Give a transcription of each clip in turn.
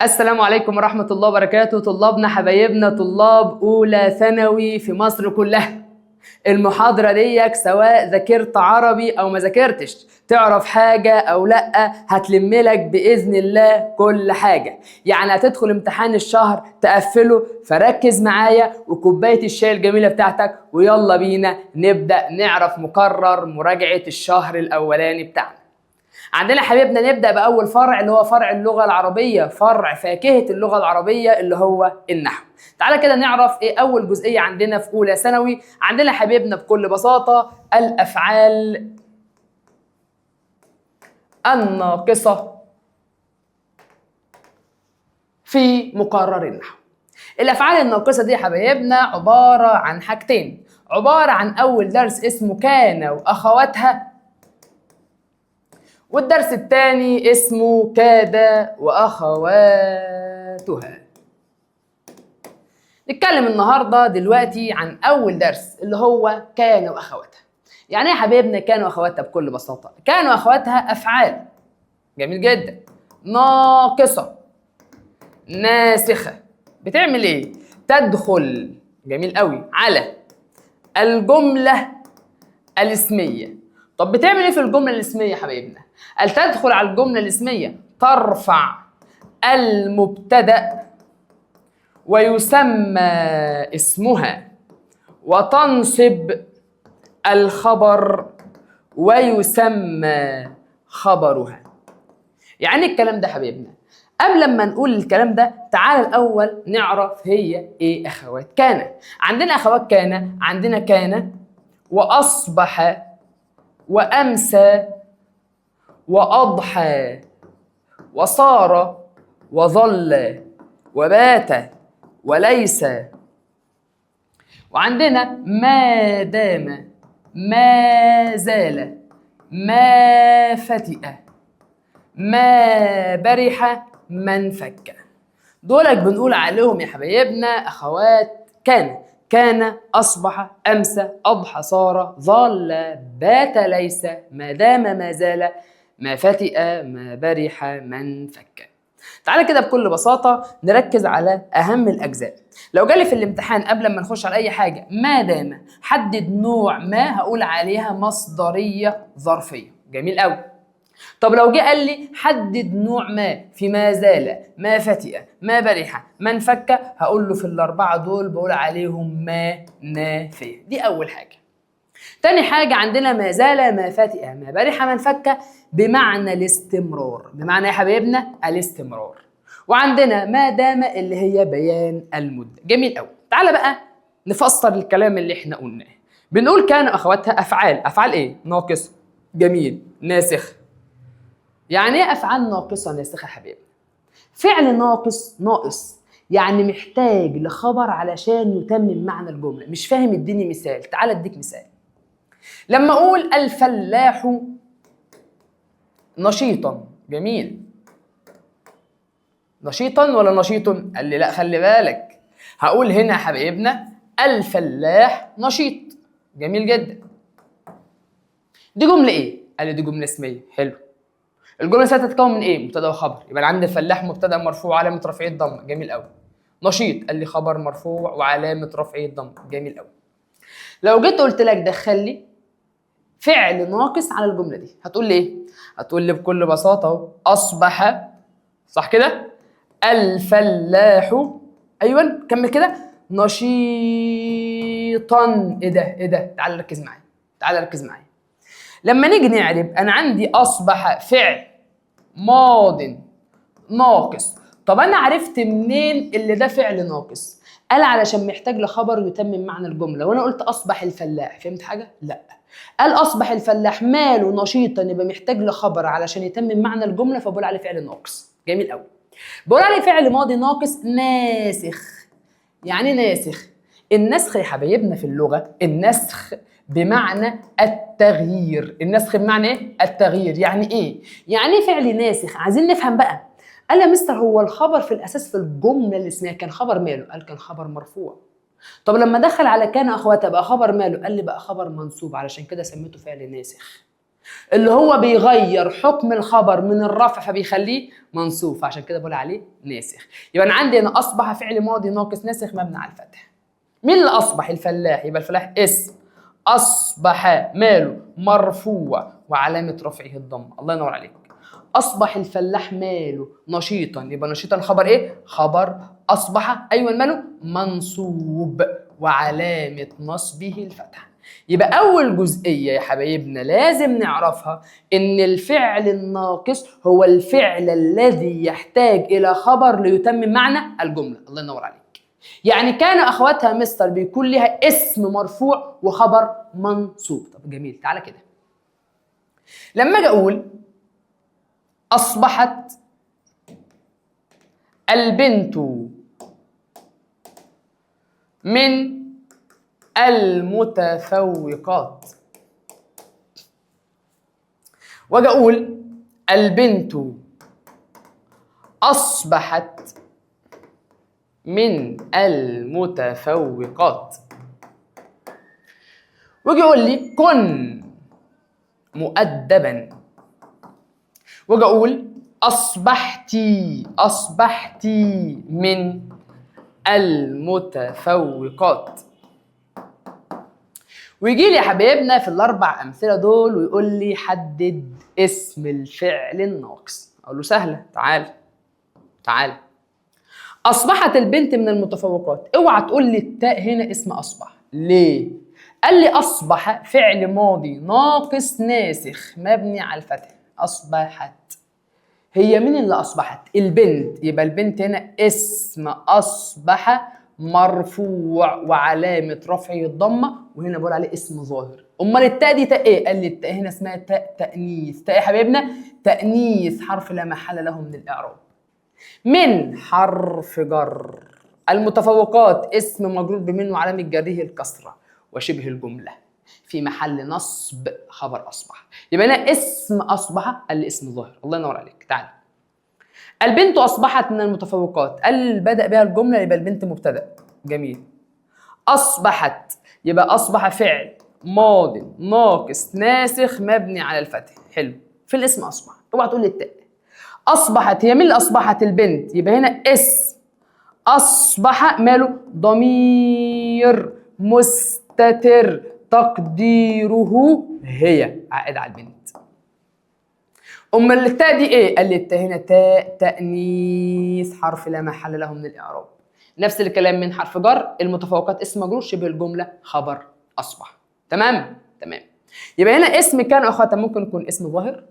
السلام عليكم ورحمة الله وبركاته. طلابنا حبايبنا طلاب أولى ثانوي في مصر كلها، المحاضرة ديك سواء ذاكرت عربي أو ما ذاكرتش، تعرف حاجة أو لأ، هتلملك بإذن الله كل حاجة. يعني هتدخل امتحان الشهر تقفله، فركز معايا وكوباية الشاي الجميلة بتاعتك، ويلا بينا نبدأ نعرف مقرر مراجعة الشهر الأولاني بتاعنا. عندنا حبيبنا نبدأ بأول فرع اللي هو فرع اللغة العربية، فرع فاكهة اللغة العربية اللي هو النحو. تعالى كده نعرف ايه أول جزئية عندنا في أولى ثانوي. عندنا حبيبنا بكل بساطة الأفعال الناقصة في مقرر النحو. الأفعال الناقصة دي يا حبايبنا عبارة عن حاجتين، عبارة عن أول درس اسمه كان وأخواتها، والدرس الثاني اسمه كاد وأخواتها. نتكلم النهارده دلوقتي عن أول درس اللي هو كان وأخواتها. يعني إيه يا حبايبنا كان وأخواتها؟ بكل بساطة كان وأخواتها أفعال، جميل جدا، ناقصة ناسخة. بتعمل إيه؟ تدخل، جميل قوي، على الجملة الاسمية. طب بتعمل ايه في الجملة الاسمية يا حبايبنا؟ قال تدخل على الجملة الاسمية ترفع المبتدأ ويسمى اسمها، وتنصب الخبر ويسمى خبرها. يعني الكلام ده حبايبنا، قبل ما نقول الكلام ده تعال الأول نعرف هي ايه أخوات كان. عندنا أخوات كان، عندنا كان وأصبح وأمسى وأضحى وصار وظل وبات وليس، وعندنا ما دام، ما زال، ما فتئ، ما برح، ما انفك. دولك بنقول عليهم يا حبايبنا أخوات كان. كان، أصبح، أمسى، أضحى، صار، ظل، بات، ليس، ما دام، ما زال، ما فتئ، ما برح، ما انفك. تعالى كده بكل بساطة نركز على أهم الأجزاء. لو جالي في الامتحان قبل ما نخش على أي حاجة ما دام، حدد نوع ما، هقول عليها مصدرية ظرفية. جميل قوي. طب لو جه قال لي حدد نوع ما في ما زال، ما فتئ، ما برح، ما انفك، هقول له في الأربعة دول بقول عليهم ما نافية. دي أول حاجة. تاني حاجة عندنا ما زال، ما فتئ، ما برح، ما انفك بمعنى الاستمرار. بمعنى يا حبايبنا الاستمرار. وعندنا ما دام اللي هي بيان المدة. جميل قوي. تعالى بقى نفسر الكلام اللي احنا قلناه. بنقول كان أخواتها أفعال. أفعال إيه؟ ناقصة، جميل، ناسخ. يعني ايه افعال ناقصه ناسخه يا حبيبي؟ فعل ناقص ناقص يعني محتاج لخبر علشان يتمم معنى الجملة. مش فاهم؟ اديني مثال. تعال اديك مثال. لما اقول الفلاح نشيطا، جميل، نشيطا ولا نشيط؟ قال لي لا خلي بالك، هقول هنا يا حبايبنا الفلاح نشيط. جميل جدا. دي جملة ايه؟ قال لي دي جملة اسميه. حلو. الجملة ستتكون من ايه؟ مبتدا وخبر. يبقى عندي الفلاح مبتدا مرفوع وعلامة رفعه الضمة. جميل قوي. نشيط، قال لي خبر مرفوع وعلامة رفعه الضمة. جميل قوي. لو جيت قلت لك دخل لي فعل ناقص على الجملة دي، هتقول لي ايه؟ هتقول لي بكل بساطة اهو اصبح، صح كده؟ الفلاح، ايوه كمل كده، نشيطا. ايه ده؟ ايه ده؟ تعال ركز معايا، تعال ركز معايا. لما نيجي نعرب انا عندي اصبح فعل ماض ناقص. طب انا عرفت منين اللي ده فعل ناقص؟ قال علشان محتاج لخبر يتمم معنى الجملة، وانا قلت اصبح الفلاح، فهمت حاجة؟ لا. قال اصبح الفلاح ماله نشيطا، يبقى محتاج لخبر علشان يتمم معنى الجملة، فبقول عليه فعل ناقص. جميل قوي. بقول عليه فعل ماضي ناقص ناسخ. يعني ناسخ؟ النسخ يا حبايبنا في اللغة، النسخ بمعنى التغيير. النسخ بمعنى ايه؟ التغيير. يعني ايه؟ يعني ايه فعل ناسخ؟ عايزين نفهم بقى. قال يا مستر هو الخبر في الاساس في الجملة الاسمية كان خبر ماله؟ قال كان خبر مرفوع. طب لما دخل على كان اخواتها بقى خبر ماله؟ قال لي بقى خبر منصوب، علشان كده سميته فعل ناسخ. اللي هو بيغير حكم الخبر من الرفع فبيخليه منصوب، فعشان كده بقول عليه ناسخ. يبقى انا عندي انا اصبح فعل ماضي ناقص ناسخ مبني على الفتح. مين اللي اصبح؟ الفلاح، يبقى الفلاح اسم، اصبح ماله؟ مرفوع وعلامة رفعه الضمة. الله ينور عليك. اصبح الفلاح ماله؟ نشيطا، يبقى نشيطا خبر ايه؟ خبر اصبح، ايوه ماله؟ منصوب وعلامة نصبه الفتحة. يبقى اول جزئية يا حبايبنا لازم نعرفها ان الفعل الناقص هو الفعل الذي يحتاج الى خبر ليتمم معنى الجملة. الله ينور عليك. يعني كان اخواتها مستر بيكون لها اسم مرفوع وخبر منصوب. طب جميل، تعالى كده لما اجي اقول اصبحت البنت من المتفوقات، واجي اقول البنت اصبحت من المتفوقات، واجي يقول لي كن مؤدبا، واجي اقول اصبحتي، اصبحتي من المتفوقات. ويجي لي يا حبايبنا في الاربع امثلة دول ويقول لي حدد اسم الفعل الناقص. اقول له سهلة، تعال تعال. اصبحت البنت من المتفوقات، اوعى تقول لي التاء هنا اسم اصبح. ليه؟ قال لي اصبح فعل ماضي ناقص ناسخ مبني على الفتح. اصبحت، هي مين اللي اصبحت؟ البنت، يبقى البنت هنا اسم اصبح مرفوع وعلامة رفعه الضمة، وهنا بقول عليه اسم ظاهر. امال التاء دي تاء ايه؟ قال لي التاء هنا اسمها تاء تأنيث. تاء يا حبايبنا تأنيث، حرف لا محل له من الاعراب. من حرف جر. المتفوقات اسم مجرور بمن وعلامة جره الكسرة وشبه الجملة في محل نصب خبر أصبح. يبقى هنا اسم أصبح، قال لي اسم ظاهر. الله ينور عليك. تعال، البنت أصبحت من المتفوقات، قال بدأ بها الجملة يبقى البنت مبتدأ. جميل. أصبحت، يبقى أصبح فعل ماض ناقص ناسخ مبني على الفتح. حلو. في الاسم أصبح، اوعى تقول لي التاء. أصبحت، هي مين اللي أصبحت؟ البنت، يبقى هنا اسم أصبح ماله؟ ضمير مستتر تقديره هي، عائد على البنت. أمال التاء دي إيه؟ قال لي التاء هنا تاء تأنيث، حرف لا محل له من الإعراب. نفس الكلام من حرف جر، المتفوقات اسم مجرور شبه الجملة خبر أصبح. تمام؟ تمام. يبقى هنا اسم كان أخواتا ممكن يكون اسم ظاهر،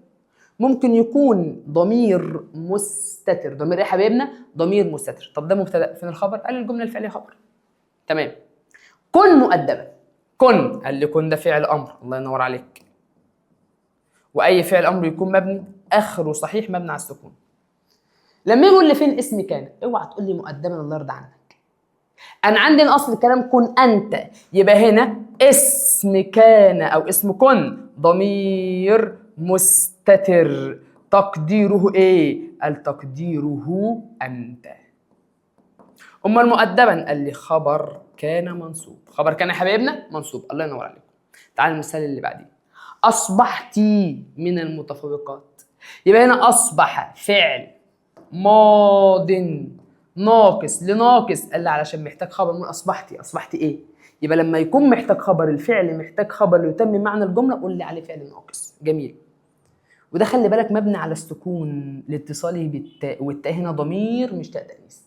ممكن يكون ضمير مستتر. ضمير ايه يا حبايبنا؟ ضمير مستتر. طب ده مبتدا، فين الخبر؟ قال الجملة الفعلية خبر. تمام. كن مؤدبا، كن، قال لي كن ده فعل امر. الله ينور عليك. واي فعل امر يكون مبني اخره صحيح مبني على السكون. لما يقول لي فين اسم كان، اوعى تقول لي مؤدبا الله يرضى عنك. انا عندي اصل الكلام كن انت، يبقى هنا اسم كان او اسم كن ضمير مستتر تقديره ايه؟ قال تقديره انت. امال مؤدبا؟ قال لي خبر كان منصوب. خبر كان يا حبايبنا منصوب. الله ينور عليكم. تعال المثال اللي بعديه، اصبحتي من المتفوقات. يبقى هنا اصبح فعل ماض ناقص لناقص، قال لي علشان محتاج خبر. من اصبحتي، اصبحتي ايه؟ يبقى لما يكون محتاج خبر، الفعل محتاج خبر ليتمم معنى الجملة، قول لي عليه فعل ناقص. جميل. وده خلي بالك مبني على السكون لاتصاله بالتاء، والتاء هنا ضمير مش تاء تأنيث.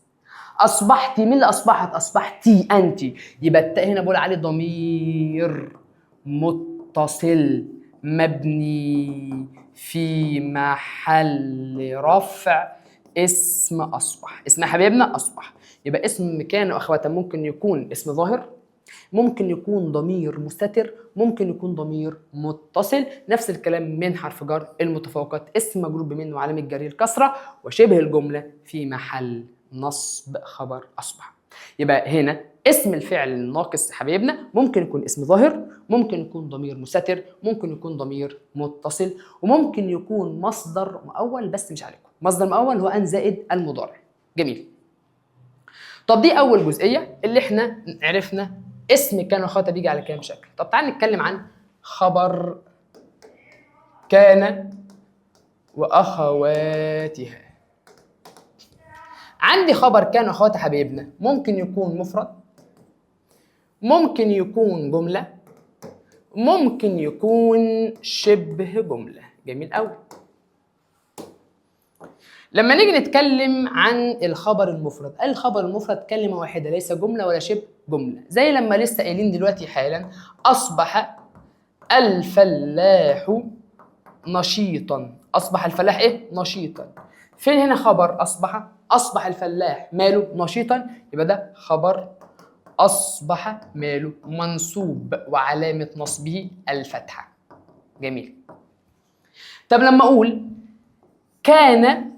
اصبحتي، مين اللي اصبحت؟ اصبحتي انت، يبقى التاء هنا بقول عليه ضمير متصل مبني في محل رفع اسم اصبح. اسم يا حبايبنا اصبح. يبقى اسم كان واخواتا ممكن يكون اسم ظاهر، ممكن يكون ضمير مستتر، ممكن يكون ضمير متصل. نفس الكلام من حرف جر، المتفوقات اسم مجرور بمن وعلامة جره الكسرة وشبه الجملة في محل نصب خبر أصبح. يبقى هنا اسم الفعل الناقص حبايبنا ممكن يكون اسم ظاهر، ممكن يكون ضمير مستتر، ممكن يكون ضمير متصل، وممكن يكون مصدر مؤول، بس مش عليكم. مصدر مؤول هو أن زائد المضارع. جميل. طب دي أول جزئية اللي احنا عرفنا اسم كان وأخواتا بيجي على كام شكل. طب تعال نتكلم عن خبر كان وأخواتها. عندي خبر كان وأخواتها حبايبنا، ممكن يكون مفرد، ممكن يكون جملة، ممكن يكون شبه جملة. جميل قوي. لما نيجي نتكلم عن الخبر المفرد، الخبر المفرد كلمة واحدة، ليس جملة ولا شبه جملة، زي لما لسه قايلين دلوقتي حالا: أصبح الفلاح نشيطا. أصبح الفلاح إيه؟ نشيطا. فين هنا خبر أصبح؟ أصبح الفلاح ماله؟ نشيطا، يبقى ده خبر أصبح ماله؟ منصوب وعلامة نصبه الفتحة. جميل. طب لما أقول كان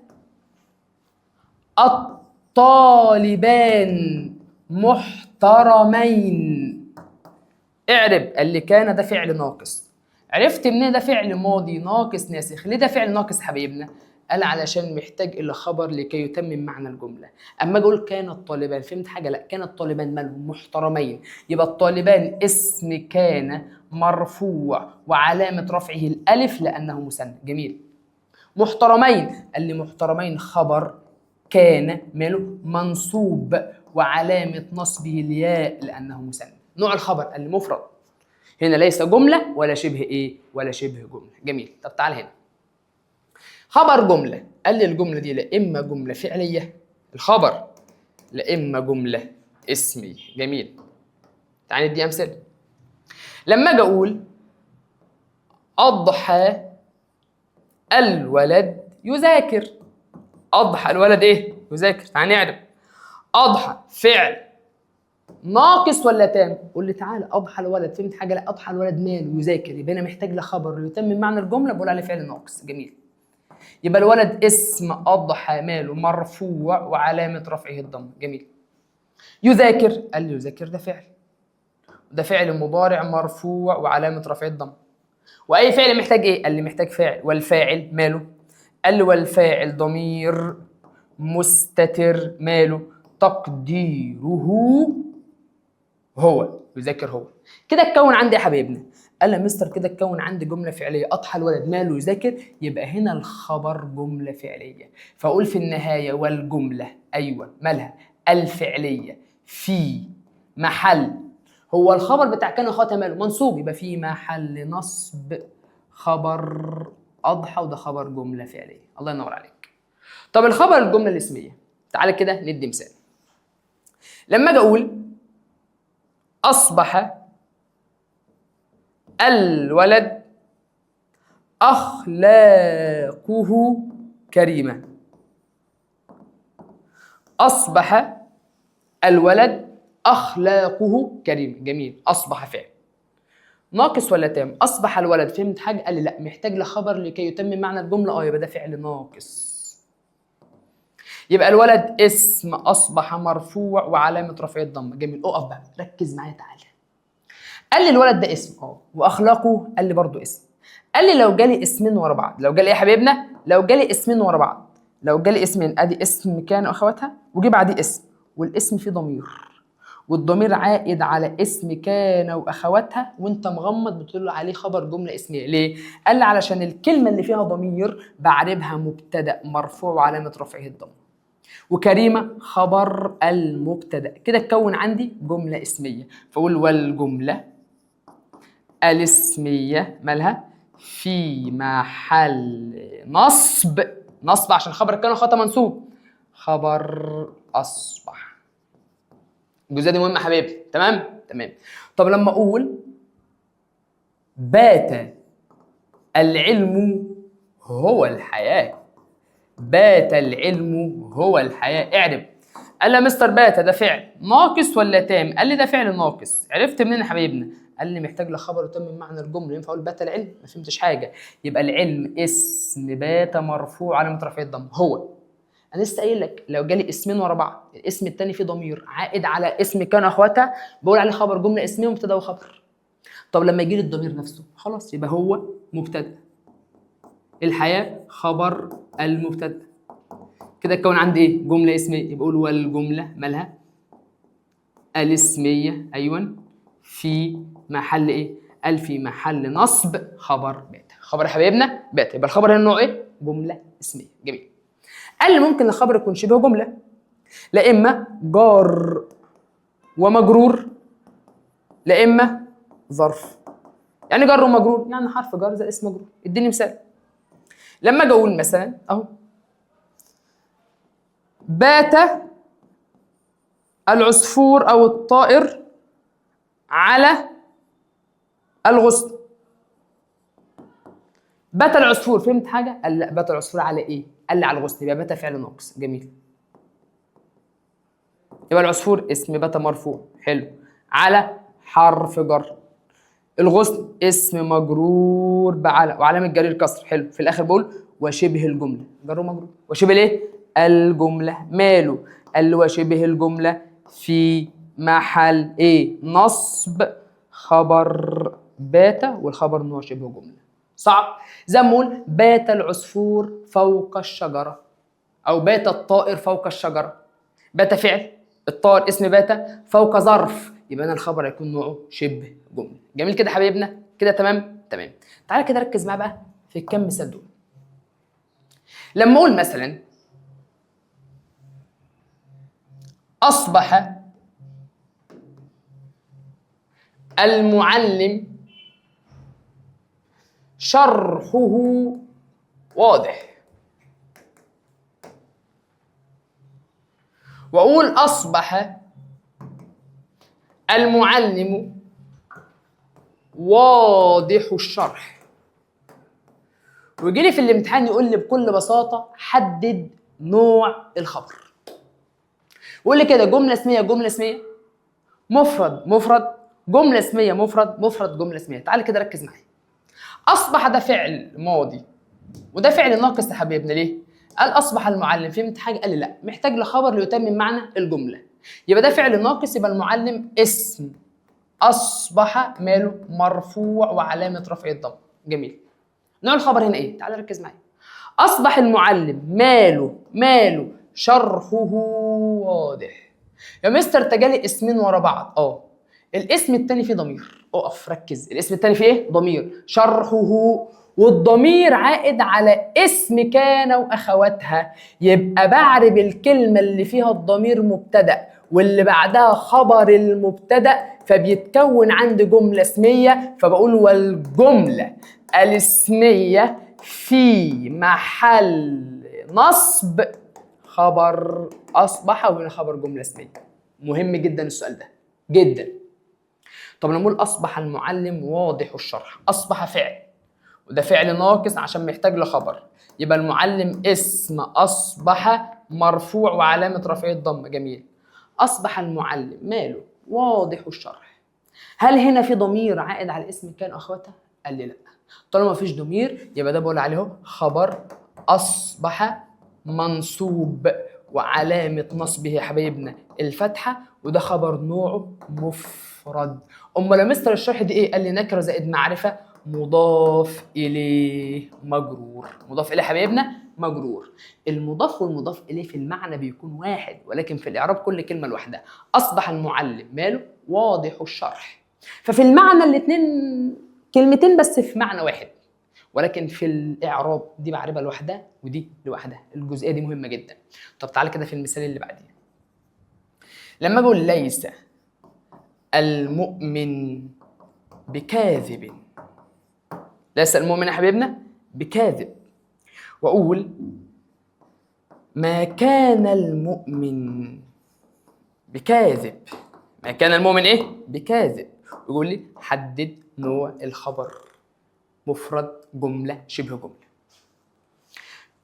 الطالبان محترمين، اعرب. قال لي كان ده فعل ناقص. عرفت منين ده فعل ماضي ناقص ناسخ؟ ليه ده فعل ناقص حبايبنا؟ قال علشان محتاج الى خبر لكي يتمم معنى الجملة. اما اجي اقول كان الطالبان، فهمت حاجة؟ لا، كان الطالبان مالهم؟ محترمين، يبقى الطالبان اسم كان مرفوع وعلامة رفعه الالف لانه مثنى. جميل. محترمين، قال لي محترمين خبر كان ماله؟ منصوب وعلامة نصبه الياء لأنه مثنى. نوع الخبر قال لي مفرد، هنا ليس جملة ولا شبه إيه؟ ولا شبه جملة. جميل. طب تعال هنا خبر جملة، قال لي الجملة دي لا إما جملة فعلية الخبر، لا إما جملة اسمية. جميل. تعال ندي أمثلة. لما أجي أقول أضحى الولد يذاكر، أضحى الولد إيه؟ يذاكر. تعال نعرف أضحى فعل ناقص ولا تام؟ قول لي تعالى أضحى الولد، فهمت حاجة؟ لا، أضحى الولد ماله؟ يذاكر، يبقى أنا محتاج لخبر يتمم معنى الجملة، بقول عليه فعل ناقص. جميل. يبقى الولد اسم أضحى ماله؟ مرفوع وعلامة رفعه الضم. جميل. يذاكر، قال لي يذاكر ده فعل، ده فعل مضارع مرفوع وعلامة رفعه الضم. وأي فعل محتاج إيه؟ قال لي محتاج فاعل، والفاعل ماله؟ قال لي والفاعل ضمير مستتر ماله؟ تقديره هو، يذاكر هو. كده اتكون عندي يا حبايبنا. قال لي يا مستر كده اتكون عندي جملة فعليه، اضحى الولد ماله؟ يذاكر، يبقى هنا الخبر جملة فعليه. فاقول في النهاية والجملة ايوه مالها؟ الفعلية في محل، هو الخبر بتاع كان اخواتها ماله؟ منصوب، يبقى في محل نصب خبر اضحى، وده خبر جملة فعليه. الله ينور عليك. طب الخبر الجملة الاسمية، تعالى كده ندي مثال. لما اجي اقول اصبح الولد اخلاقه كريمة، اصبح الولد اخلاقه كريمة. جميل. اصبح فعل ناقص ولا تام؟ اصبح الولد، فهمت حاجة؟ قال لي لا، محتاج لخبر لكي يتمم معنى الجملة، يبقى ده فعل ناقص. يبقى الولد اسم اصبح مرفوع وعلامة رفعه الضمة. جميل. اقف بقى ركز معايا تعالى. قال لي الولد ده اسم، واخلاقه قال لي برضه اسم. قال لي لو جالي اسمين ورا بعض، لو جالي ايه يا حبايبنا؟ لو جالي اسمين ورا بعض، لو جالي اسمين، ادي اسم كان واخواتها وجي بعديه اسم، والاسم فيه ضمير، والضمير عائد على اسم كان واخواتها، وانت مغمض بتقول له عليه خبر جملة اسميه. ليه؟ قال لي علشان الكلمة اللي فيها ضمير بعربها مبتدا مرفوع وعلامة رفعه الضمة، وكريمه خبر المبتدا. كده اتكون عندي جملة اسميه. فاقول والجملة الاسمية مالها؟ في محل نصب، نصب عشان خبر كان خطأ منصوب، خبر اصبح. الجزئية دي مهمة يا حبايبي، تمام؟ تمام. طب لما اقول بات العلم هو الحياة، بات العلم هو الحياة، اعرب. قال لي يا مستر بات ده فعل ناقص ولا تام؟ قال لي ده فعل ناقص. عرفت منين يا حبايبنا؟ قال لي محتاج لخبر يتمم معنى الجملة. ينفع اقول بات العلم؟ ما فهمتش حاجة. يبقى العلم اسم بات مرفوع علامة رفعه الضم هو. انا لسه قايل لك لو جالي اسمين ورا بعض، الاسم الثاني فيه ضمير عائد على اسم كان اخواتها، بقول عليه خبر جملة اسميه ومبتدا وخبر. طب لما يجي لي الضمير نفسه خلاص يبقى هو مبتدا، الحياة خبر المبتدا. كده اتكون عندي ايه؟ جملة اسميه. يبقى اقول والجملة مالها؟ الاسمية ايوه في محل ايه؟ قال في محل نصب خبر بات. خبر يا حبايبنا بات، يبقى الخبر هنا نوعه ايه؟ جملة اسميه. جميل. قال لي ممكن الخبر يكون شبه جملة، لا اما جار ومجرور لا اما ظرف. يعني جر ومجرور يعني حرف جر زي اسم مجرور. اديني مثال. لما اجي اقول مثلا اهو بات العصفور او الطائر على الغصن. بات العصفور، فهمت حاجة؟ قال لا، بات العصفور على ايه؟ قال لي على الغصن، يبقى بات فعل ناقص. جميل. يبقى العصفور اسم بات مرفوع، حلو، على حرف جر. الغصن اسم مجرور بعلى وعلامة جرير كسر، حلو. في الاخر بقول وشبه الجملة، جر ومجرور. وشبه الايه؟ الجملة. ماله؟ قال لي وشبه الجملة في محل ايه؟ نصب خبر بات، والخبر ان هو شبه جملة. صعب؟ زي ما اقول بات العصفور فوق الشجرة، او بات الطائر فوق الشجرة. بات فعل، الطائر اسم بات، فوق ظرف، يبقى انا الخبر هيكون نوعه شبه جملة. جميل كده حبايبنا؟ كده تمام؟ تمام. تعالى كده ركز معايا بقى في الكم مثال دول. لما اقول مثلا اصبح المعلم شرحه واضح، واقول اصبح المعلم واضح الشرح، ويجي لي في الامتحان يقول لي بكل بساطة حدد نوع الخبر. ويقول لي كده جملة اسميه جملة اسميه، مفرد مفرد، جملة اسميه مفرد، مفرد جملة اسميه. تعال كده ركز معايا. اصبح ده فعل ماضي وده فعل ناقص يا حبيبنا. ليه؟ قال اصبح المعلم، فهمت حاجة؟ قال لي لا، محتاج لخبر ليتمم معنى الجملة. يبقى ده فعل ناقص، يبقى المعلم اسم اصبح ماله مرفوع وعلامة رفعه الضم. جميل. نوع الخبر هنا ايه؟ تعال ركز معايا. اصبح المعلم ماله ماله شرحه واضح. يا مستر تجالي اسمين ورا بعض، الاسم الثاني فيه ضمير، اقف ركز، الاسم الثاني فيه ايه؟ ضمير، شرحه، والضمير عائد على اسم كان واخواتها، يبقى بعرب الكلمة اللي فيها الضمير مبتدأ واللي بعدها خبر المبتدأ، فبيتكون عندي جملة اسميه، فبقول والجملة الاسمية في محل نصب خبر اصبح، وهنا خبر جملة اسميه. مهم جدا السؤال ده جدا. طب لما نقول اصبح المعلم واضح الشرح، اصبح فعل وده فعل ناقص عشان محتاج لخبر، يبقى المعلم اسم اصبح مرفوع وعلامة رفعه الضم. جميل. اصبح المعلم ماله واضح الشرح. هل هنا في ضمير عائد على اسم كان اخواتها؟ قال لي لا. طالما مفيش ضمير يبقى ده بقول عليه خبر اصبح منصوب وعلامة نصبه يا حبايبنا الفتحة، وده خبر نوعه مفرد. امال يا مستر الشرح دي ايه؟ قال لي نكره زائد معرفة مضاف اليه مجرور. مضاف اليه حبايبنا مجرور. المضاف والمضاف اليه في المعنى بيكون واحد، ولكن في الاعراب كل كلمة لوحدها. اصبح المعلم ماله واضح الشرح، ففي المعنى الاثنين كلمتين بس في معنى واحد، ولكن في الاعراب دي بعربها لوحدها ودي لوحدها. الجزئية دي مهمة جدا. طب تعالى كده في المثال اللي بعديه. لما اقول ليس المؤمن بكاذب، ليس المؤمن يا حبيبنا بكاذب، واقول ما كان المؤمن بكاذب، ما كان المؤمن ايه؟ بكاذب. ويقول لي حدد نوع الخبر، مفرد جملة شبه جملة.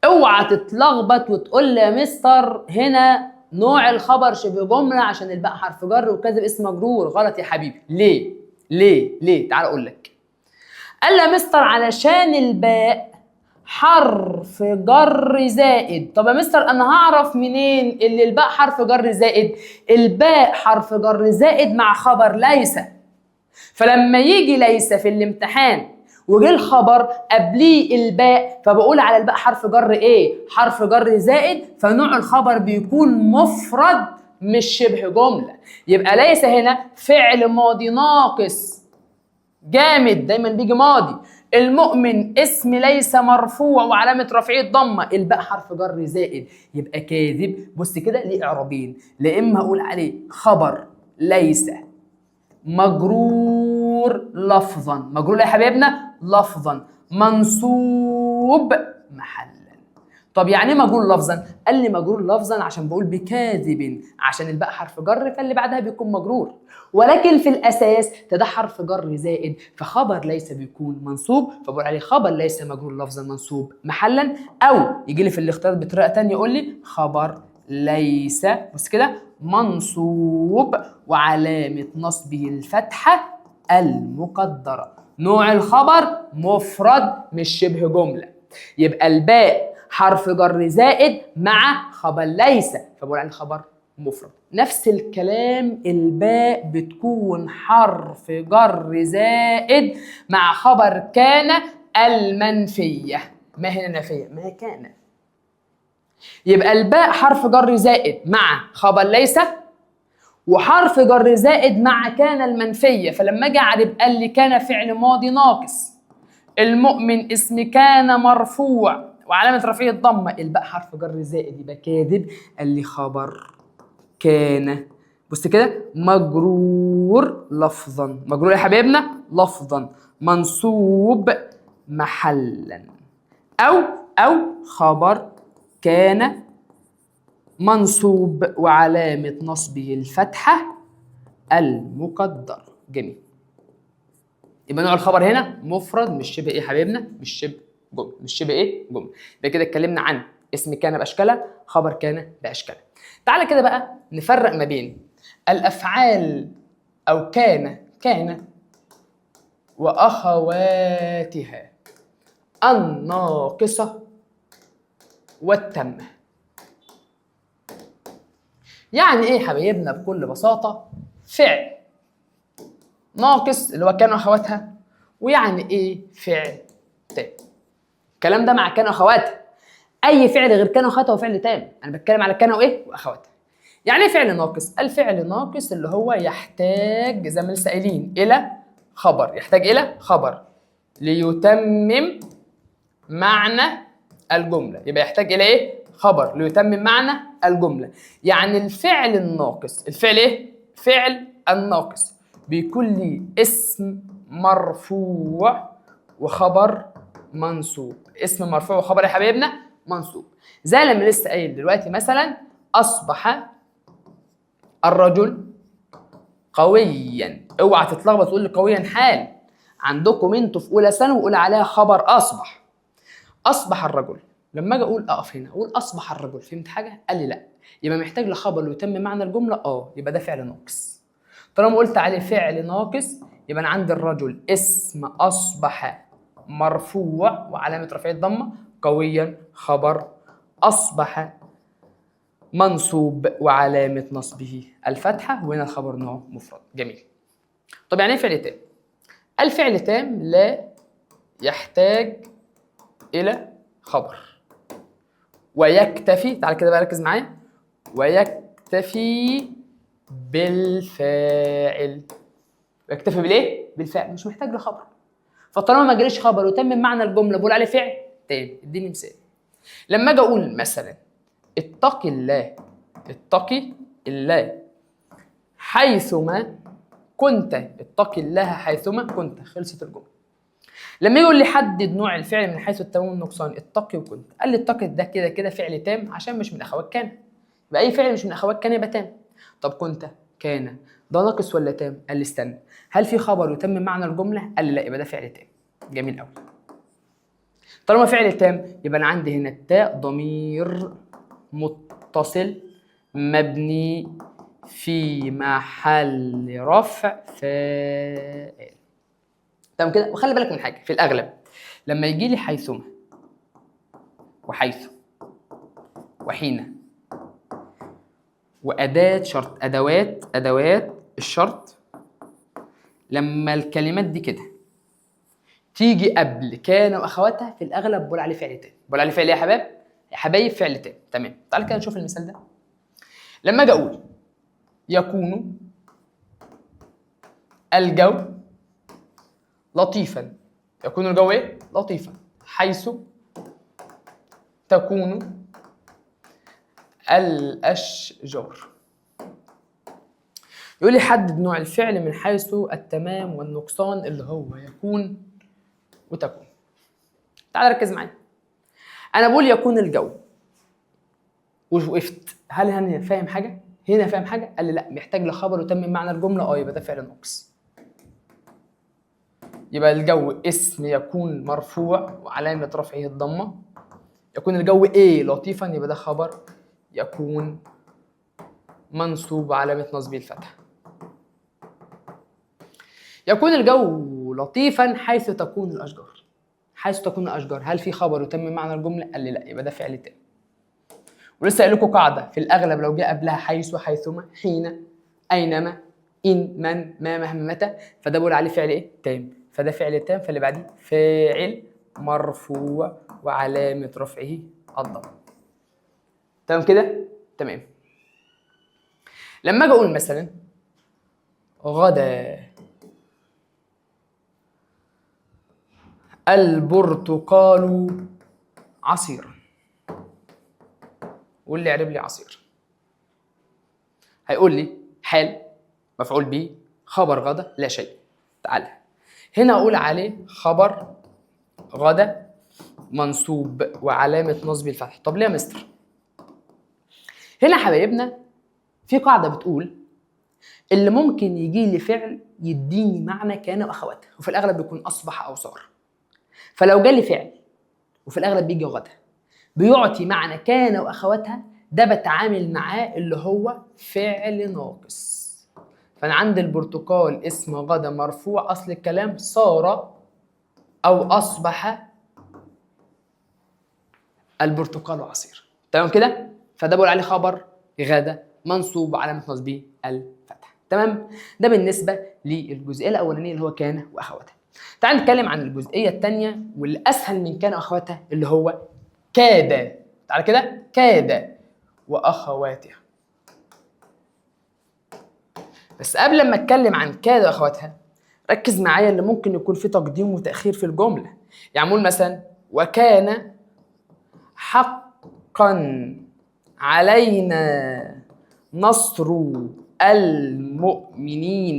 اوعى تتلخبط وتقول لي يا مستر هنا نوع الخبر شبه جملة عشان الباء حرف جر وكذب اسم مجرور. غلط يا حبيبي. ليه؟ ليه؟ ليه؟ تعال اقول لك. قال لي يا مستر علشان الباء حرف جر زائد. طب يا مستر انا هعرف منين اللي الباء حرف جر زائد؟ الباء حرف جر زائد مع خبر ليس، فلما يجي ليس في الامتحان وجه الخبر قبليه الباء، فبقول على الباء حرف جر ايه؟ حرف جر زائد، فنوع الخبر بيكون مفرد مش شبه جملة. يبقى ليس هنا فعل ماضي ناقص جامد، دايما بيجي ماضي. المؤمن اسم ليس مرفوع وعلامة رفعه الضمة، الباء حرف جر زائد، يبقى كاذب. بص كده ليه إعرابين، لا إما أقول عليه خبر ليس مجرور لفظا، مجرور يا حبايبنا لفظا، منصوب محلا. طب يعني ايه مجرور لفظا؟ قال لي مجرور لفظا عشان بقول بكاذب، عشان الباء حرف جر فاللي بعدها بيكون مجرور، ولكن في الاساس ده حرف جر زائد، فخبر ليس بيكون منصوب، فبقول عليه خبر ليس مجرور لفظا منصوب محلا. او يجي لي في الاختيار بطريقة ثانية يقول لي خبر ليس، بص كده، منصوب وعلامة نصبه الفتحة المقدرة. نوع الخبر مفرد مش شبه جملة، يبقى الباء حرف جر زائد مع خبر ليس، فبقول عليه خبر مفرد. نفس الكلام الباء بتكون حرف جر زائد مع خبر كان المنفية. ما هنا نافية؟ ما كان. يبقى الباء حرف جر زائد مع خبر ليس وحرف جر زائد مع كان المنفية، فلما اجي اعرب قال لي كان فعل ماضي ناقص، المؤمن اسم كان مرفوع وعلامة رفعه الضمة، الباء حرف جر زائد يبقى كاذب. قال لي خبر كان، بص كده، مجرور لفظا، مجرور يا حبايبنا لفظا، منصوب محلا، أو خبر كان منصوب وعلامة نصبه الفتحة المقدرة. جميل. يبقى نوع الخبر هنا مفرد مش شبه ايه يا حبايبنا؟ مش شبه جملة، مش شبه ايه؟ جملة. يبقى كده اتكلمنا عن اسم كان بأشكالها، خبر كان بأشكالها. تعالى كده بقى نفرق ما بين الأفعال أو كان، كان وأخواتها الناقصة والتامة. يعني ايه يا حبايبنا؟ بكل بساطة فعل ناقص اللي هو كان واخواتها، ويعني ايه فعل تام. الكلام ده مع كان واخواتها، اي فعل غير كان واخواتها هو فعل تام. انا بتكلم على كان وايه؟ واخواتها. يعني ايه فعل ناقص؟ الفعل ناقص اللي هو يحتاج زي ما لسه قايلين الى خبر، يحتاج الى خبر ليتمم معنى الجملة. يبقى يحتاج الى ايه؟ خبر ليتمم معنى الجملة. يعني الفعل الناقص، الفعل ايه؟ فعل الناقص بيكون لي اسم مرفوع وخبر منصوب. اسم مرفوع وخبر يا حبايبنا منصوب. زي لما لسه قايل دلوقتي مثلا اصبح الرجل قويا. اوعى تتلخبط تقول لي قويا حال، عندكم انتوا في اولى ثانوي وقول عليها خبر اصبح. اصبح الرجل، لما اجي اقول اقف هنا اقول اصبح الرجل، فهمت حاجة؟ قال لي لا، يبقى محتاج لخبر ويتم معنى الجملة، يبقى ده فعل ناقص. طالما قلت عليه فعل ناقص يبقى انا عندي الرجل اسم اصبح مرفوع وعلامة رفعه الضمة، قويا خبر اصبح منصوب وعلامة نصبه الفتحة، وهنا الخبر نوع مفرد. جميل. طب يعني ايه فعل تام؟ الفعل تام لا يحتاج الى خبر ويكتفي، تعال كده بقى ركز معايا، ويكتفي بالفاعل. ويكتفي بالايه؟ بالفاعل، مش محتاج لخبر. فطالما ما جاليش خبر وتم معنى الجملة بقول عليه فعل تام. اديني مثال. لما اجي اقول مثلا اتقي الله، اتقي الله حيثما كنت، اتقي الله حيثما كنت، خلصت الجملة. لما يقول لي حدد نوع الفعل من حيث التمام والنقصان، اتقي وكنت، قال لي اتقي ده كده كده فعل تام عشان مش من اخوات كان، يبقى اي فعل مش من اخوات كان يبقى تام. طب كنت كان ده ناقص ولا تام؟ قال لي استنى، هل في خبر يتم معنى الجملة؟ قال لي لا، يبقى ده فعل تام. جميل قوي. طالما فعل تام يبقى انا عندي هنا التاء ضمير متصل مبني في محل رفع فاعل. تمام كده. وخلي بالك من حاجة، في الاغلب لما يجي لي حيثما وحيث وحين واداه شرط، ادوات الشرط، لما الكلمات دي كده تيجي قبل كان واخواتها في الاغلب بقول عليه فعل تام. بقول عليه فعل ايه يا حباب؟ يا حبايب فعل تام. تمام. تعال كده نشوف المثال ده. لما اجي اقول يكون الجو لطيفا، يكون الجو ايه؟ لطيفا حيث تكون الأشجار. يقول لي حدد نوع الفعل من حيث التمام والنقصان اللي هو يكون وتكون. تعال ركز معايا، انا بقول يكون الجو ووقفت، هل هنا فاهم حاجة؟ هنا فاهم حاجة؟ قال لي لا، محتاج لخبر وتمم معنى الجملة. يبقى ده فعل ناقص. يبقى الجو اسم يكون مرفوع وعلامة رفعه الضمة. يكون الجو ايه؟ لطيفا، يبقى ده خبر يكون منصوب وعلامة نصبه الفتحة. يكون الجو لطيفا حيث تكون الاشجار. حيث تكون الاشجار، هل في خبر يتمم معنى الجملة؟ قال لي لا، يبقى ده فعل تام. ولسه قايل لكم قاعدة في الاغلب لو جاء قبلها حيث، حيثما، حين، اينما، ان، من، ما، مهما، متى، فده بقول عليه فعل ايه؟ تام. فده فعل تام، فاللي بعديه فاعل مرفوع وعلامة رفعه الضمة. تمام كده؟ تمام. لما اجي اقول مثلا غدا البرتقال عصيرا، واللي يعرب لي عصير هيقول لي حال مفعول به خبر غدا لا شيء. تعالى هنا اقول عليه خبر غدا منصوب وعلامة نصب الفتح. طب ليه يا مستر؟ هنا حبايبنا في قاعدة بتقول اللي ممكن يجي لي فعل يديني معنى كان واخواتها، وفي الاغلب بيكون اصبح او صار. فلو جالي فعل وفي الاغلب بيجي غدا بيعطي معنى كان واخواتها، ده بتعامل معاه اللي هو فعل ناقص. فانا عندي البرتقال اسم غدا مرفوع، اصل الكلام صار او اصبح البرتقال عصير. تمام كده؟ فده بقول عليه خبر غدا منصوب وعلامة نصبه الفتح. تمام؟ ده بالنسبة للجزئيه الاولانية اللي هو كان واخواتها. تعال نتكلم عن الجزئية الثانية والاسهل من كان واخواتها اللي هو كاد. تعال كده، كاد واخواتها. بس قبل ما اتكلم عن كاد واخواتها ركز معايا اللي ممكن يكون في تقديم وتاخير في الجملة. يعني نقول مثلا وكان حقا علينا نصر المؤمنين.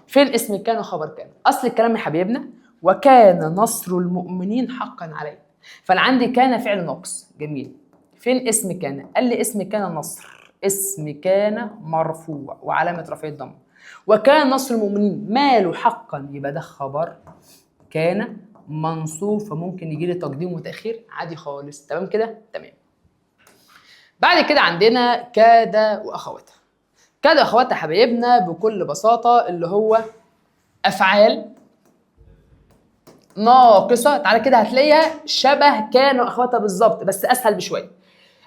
فين اسم كان وخبر كان؟ اصل الكلام يا حبايبنا وكان نصر المؤمنين حقا علينا. فانا عندي كان فعل ناقص، جميل. فين اسم كان؟ قال لي اسم كان نصر، اسم كان مرفوع وعلامة رفعه الضمة. وكان نصر المؤمنين ماله حقا، يبقى ده خبر كان منصوب، فممكن يجي لي تقديم وتاخير عادي خالص. تمام كده؟ تمام. بعد كده عندنا كاد واخواتها. كاد واخواتها حبايبنا بكل بساطة اللي هو افعال ناقصه. تعالى كده هتلاقيها شبه كان واخواتها بالظبط بس اسهل بشوية.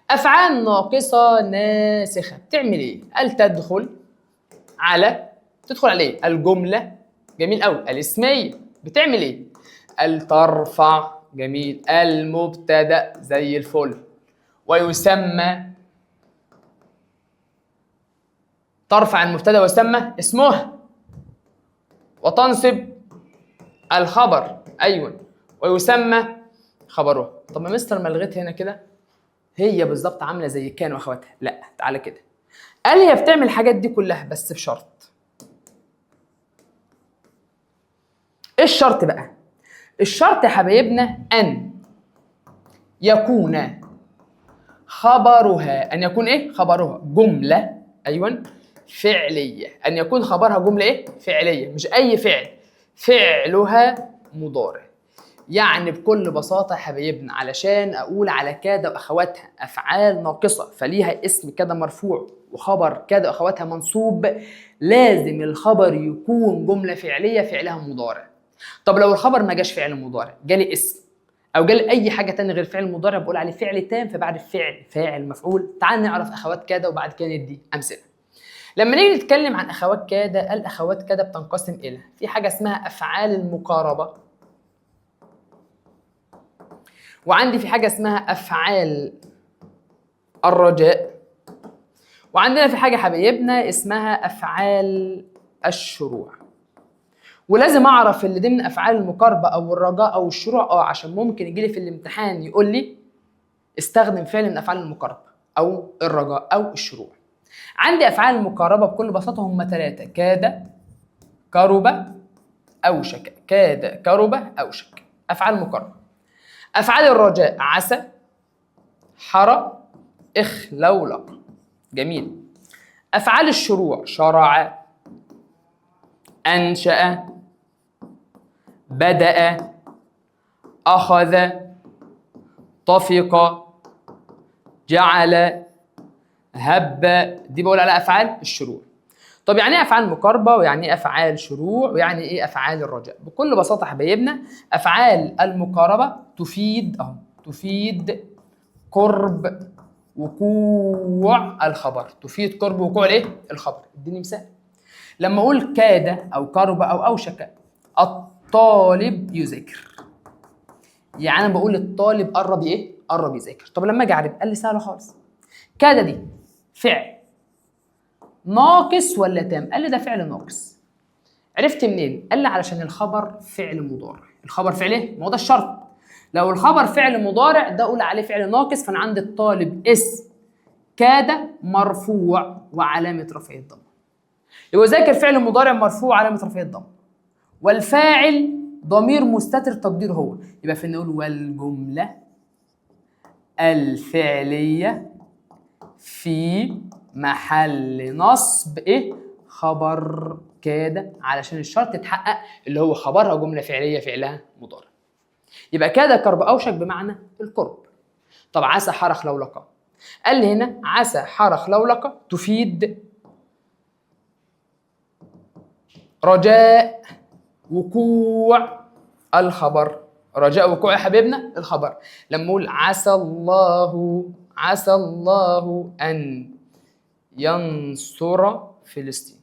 افعال ناقصه ناسخه بتعمل ايه؟ قال تدخل على، تدخل على ايه؟ الجملة، جميل قوي. الاسمية بتعمل ايه؟ قال ترفع، جميل. المبتدا زي الفل. ويسمى، ترفع المبتدا ويسمى اسمها، وتنصب الخبر، ايوه، ويسمى خبرها. طب ما مستر ما لغيت هنا كده، هي بالظبط عامله زي كان واخواتها. لا تعالى كده، قال هي بتعمل الحاجات دي كلها بس بشرط. ايه الشرط بقى؟ الشرط يا حبايبنا ان يكون خبرها، ان يكون ايه؟ خبرها جملة، ايوه، فعليه. ان يكون خبرها جملة ايه؟ فعليه، مش اي فعل، فعلها مضارع. يعني بكل بساطة يا حبايبنا علشان اقول على كاد واخواتها افعال ناقصه فليها اسم كاد مرفوع وخبر كاد واخواتها منصوب، لازم الخبر يكون جملة فعليه فعلها مضارع. طب لو الخبر ما جاش فعل مضارع، جالي اسم او جالي اي حاجة تانية غير فعل مضارع، بقول عليه فعل تام، فبعد فعل فاعل مفعول. تعال نعرف اخوات كاد وبعد كده ندي امثلة. لما نيجي نتكلم عن اخوات كاد، الاخوات كاد بتنقسم الى في حاجة اسمها افعال المقاربة، وعندي في حاجة اسمها افعال الرجاء، وعندنا في حاجة حبايبنا اسمها افعال الشروع. ولازم اعرف اللي ضمن افعال المقاربة او الرجاء او الشروع، عشان ممكن يجي لي في الامتحان يقول لي استخدم فعل من افعال المقاربة او الرجاء او الشروع. عندي افعال المقاربة بكل بساطة هم 3: كاد، كرب، اوشك. كاد، كرب، اوشك، افعال مقاربة. افعال الرجاء: عسى، حرى، اخلولق. جميل. افعال الشروع: شرع، انشأ، بدأ، اخذ، طفق، جعل، هب. دي بقول على افعال الشروع. طب يعني ايه افعال مقاربة، ويعني ايه افعال شروع، ويعني ايه افعال الرجاء؟ بكل بساطة حبايبنا، افعال المقاربة تفيد تفيد قرب وقوع الخبر. تفيد قرب وقوع الايه؟ الخبر. اديني مثال. لما اقول كاد او قرب او اوشك، الطالب يذاكر، يعني انا بقول الطالب قرب ايه؟ قرب يذاكر. طب لما اجي اعرف، قال لي سهلة خالص. كاد دي فعل ناقص ولا تام؟ قال لي ده فعل ناقص. عرفت منين؟ قال لي علشان الخبر فعل مضارع. الخبر فعل ايه؟ ما هو ده الشرط. لو الخبر فعل مضارع ده اقول عليه فعل ناقص. فانا عندي الطالب اسم كاد مرفوع وعلامة رفعه الضمة. يبقى ذاكر فعل مضارع مرفوع وعلامة رفعه الضمة، والفاعل ضمير مستتر تقدير هو. يبقى في نقول والجملة الفعلية في محل نصب ايه؟ خبر كاد، علشان الشرط يتحقق اللي هو خبرها جملة فعليه فعلها مضارع. يبقى كاد كرب اوشك بمعنى القرب. طب عسى حرخ لولقه، قال لي هنا عسى حرخ لولقه تفيد رجاء وقوع الخبر. رجاء وقوع يا حبيبنا الخبر. لما اقول عسى الله، عسى الله ان ينصر فلسطين.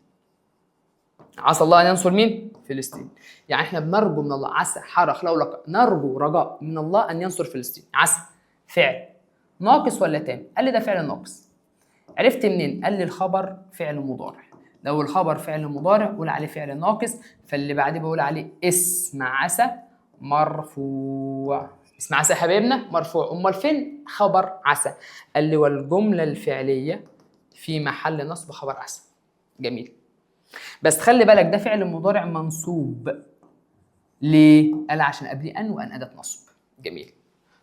عسى الله ان ينصر مين؟ فلسطين. يعني احنا بنرجو من الله، عسى حرخ لولقه، نرجو رجاء من الله ان ينصر فلسطين. عسى فعل ناقص ولا تام؟ قال لي ده فعل ناقص. عرفت منين؟ قال لي الخبر فعل مضارع. لو الخبر فعل مضارع قول عليه فعل ناقص، فاللي بعديه بقول عليه اسم عسى مرفوع. اسم عسى يا حبايبنا مرفوع. امال فين خبر عسى؟ قال لي والجملة الفعلية في محل نصب خبر عسى. جميل. بس خلي بالك ده فعل مضارع منصوب. ليه؟ قال عشان قبليه ان، وان اداه نصب. جميل.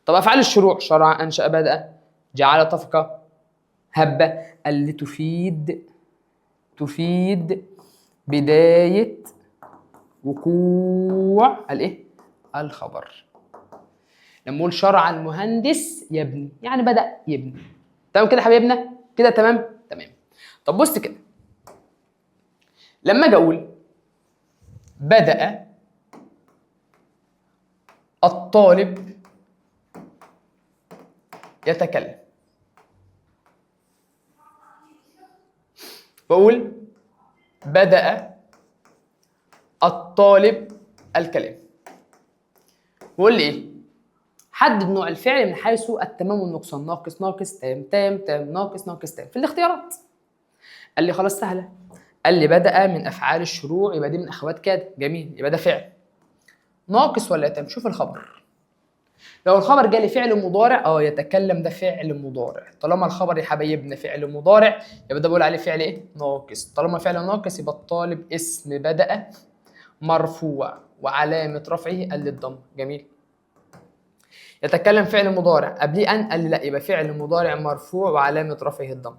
طب افعال الشروع: شرع، انشأ، بدأ، جعل، طفق، هب. قال لي تفيد بداية وقوع الايه؟ الخبر. لما اقول شرع المهندس يبني، يعني بدأ يبني. تمام كده يا حبايبنا؟ كده تمام؟ تمام. طب بص كده، لما اجي اقول بدأ الطالب يتكلم، بقول بدأ الطالب الكلام، بقول لي ايه؟ حدد نوع الفعل من حيث التمام والنقصان. ناقص ناقص تام تام تام ناقص ناقص تام. في الاختيارات قال لي خلاص سهلة. قال لي بدأ من افعال الشروع، يبقى دي من اخوات كاد. جميل، يبقى ده فعل ناقص ولا تام؟ شوف الخبر. لو الخبر جالي فعل مضارع، يتكلم ده فعل مضارع. طالما الخبر يا حبايبنا فعل مضارع يبقى ده بقول عليه فعل ايه؟ ناقص. طالما فعل ناقص يبقى الطالب اسم بدأ مرفوع وعلامة رفعه قال الضم. جميل. يتكلم فعل مضارع قبليه ان، قال لي لا، يبقى فعل مضارع مرفوع وعلامة رفعه الضم.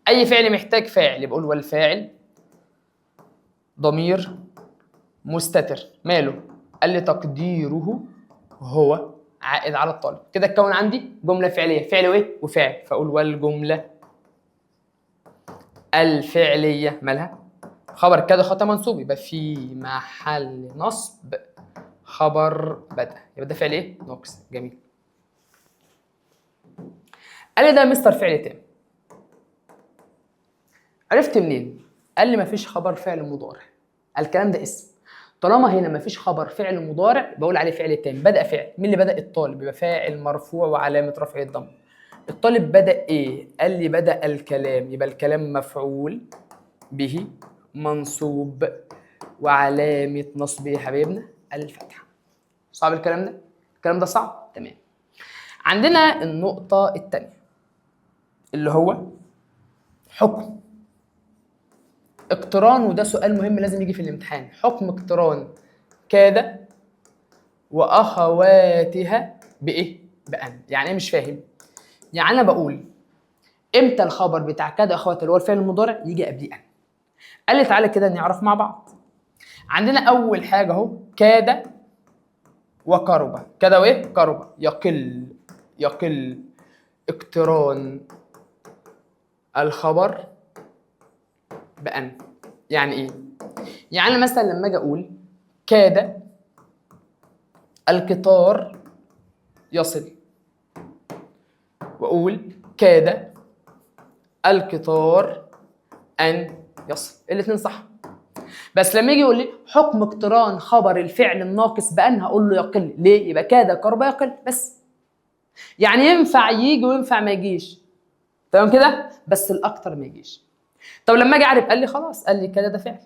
اي فعل محتاج فاعل، يبقى اقول والفاعل ضمير مستتر ماله؟ قال لي تقديره هو عائد على الطالب. كده اتكون عندي جملة فعليه، فعل وايه؟ وفاعل. فاقول والجملة الفعلية مالها؟ خبر كذا خطأ منصوب، يبقى في محل نصب خبر بدأ، يبقى ده فعل ايه؟ ناقص. جميل. قال لي ده مستر فعل تام. عرفت منين؟ قال لي مفيش خبر فعل مضارع. الكلام ده اسم. طالما هنا مفيش خبر فعل مضارع بقول عليه فعل تام. بدأ فعل، مين اللي بدأ؟ الطالب، يبقى فاعل مرفوع وعلامة رفعه الضم. الطالب بدأ ايه؟ قال لي بدأ الكلام، يبقى الكلام مفعول به منصوب وعلامة نصبه يا حبايبنا الفتحة. صعب الكلام ده؟ الكلام ده صعب؟ تمام. عندنا النقطة الثانية اللي هو حكم اقتران، وده سؤال مهم لازم يجي في الامتحان. حكم اقتران كاد واخواتها بايه؟ بأن. يعني ايه مش فاهم؟ يعني انا بقول امتى الخبر بتاع كاد اخواتها اللي هو الفعل المضارع يجي قبليه ان؟ قال لي تعالى كده نعرف مع بعض. عندنا اول حاجة اهو كاد وقرب. كاد وايه؟ قرب. يقل اقتران الخبر بأن. يعني ايه؟ يعني انا مثلا لما اجي اقول كاد القطار يصل، واقول كاد القطار ان يصل، الاثنين صح. بس لما يجي يقول لي حكم اقتران خبر الفعل الناقص بأن، هقول له يقل. ليه؟ يبقى كاد قرب يقل بس. يعني ينفع يجي وينفع ما يجيش، تمام كده؟ بس الاكتر ما يجيش. طب لما اجي اعرف قال لي خلاص، قال لي كاد ده فعل،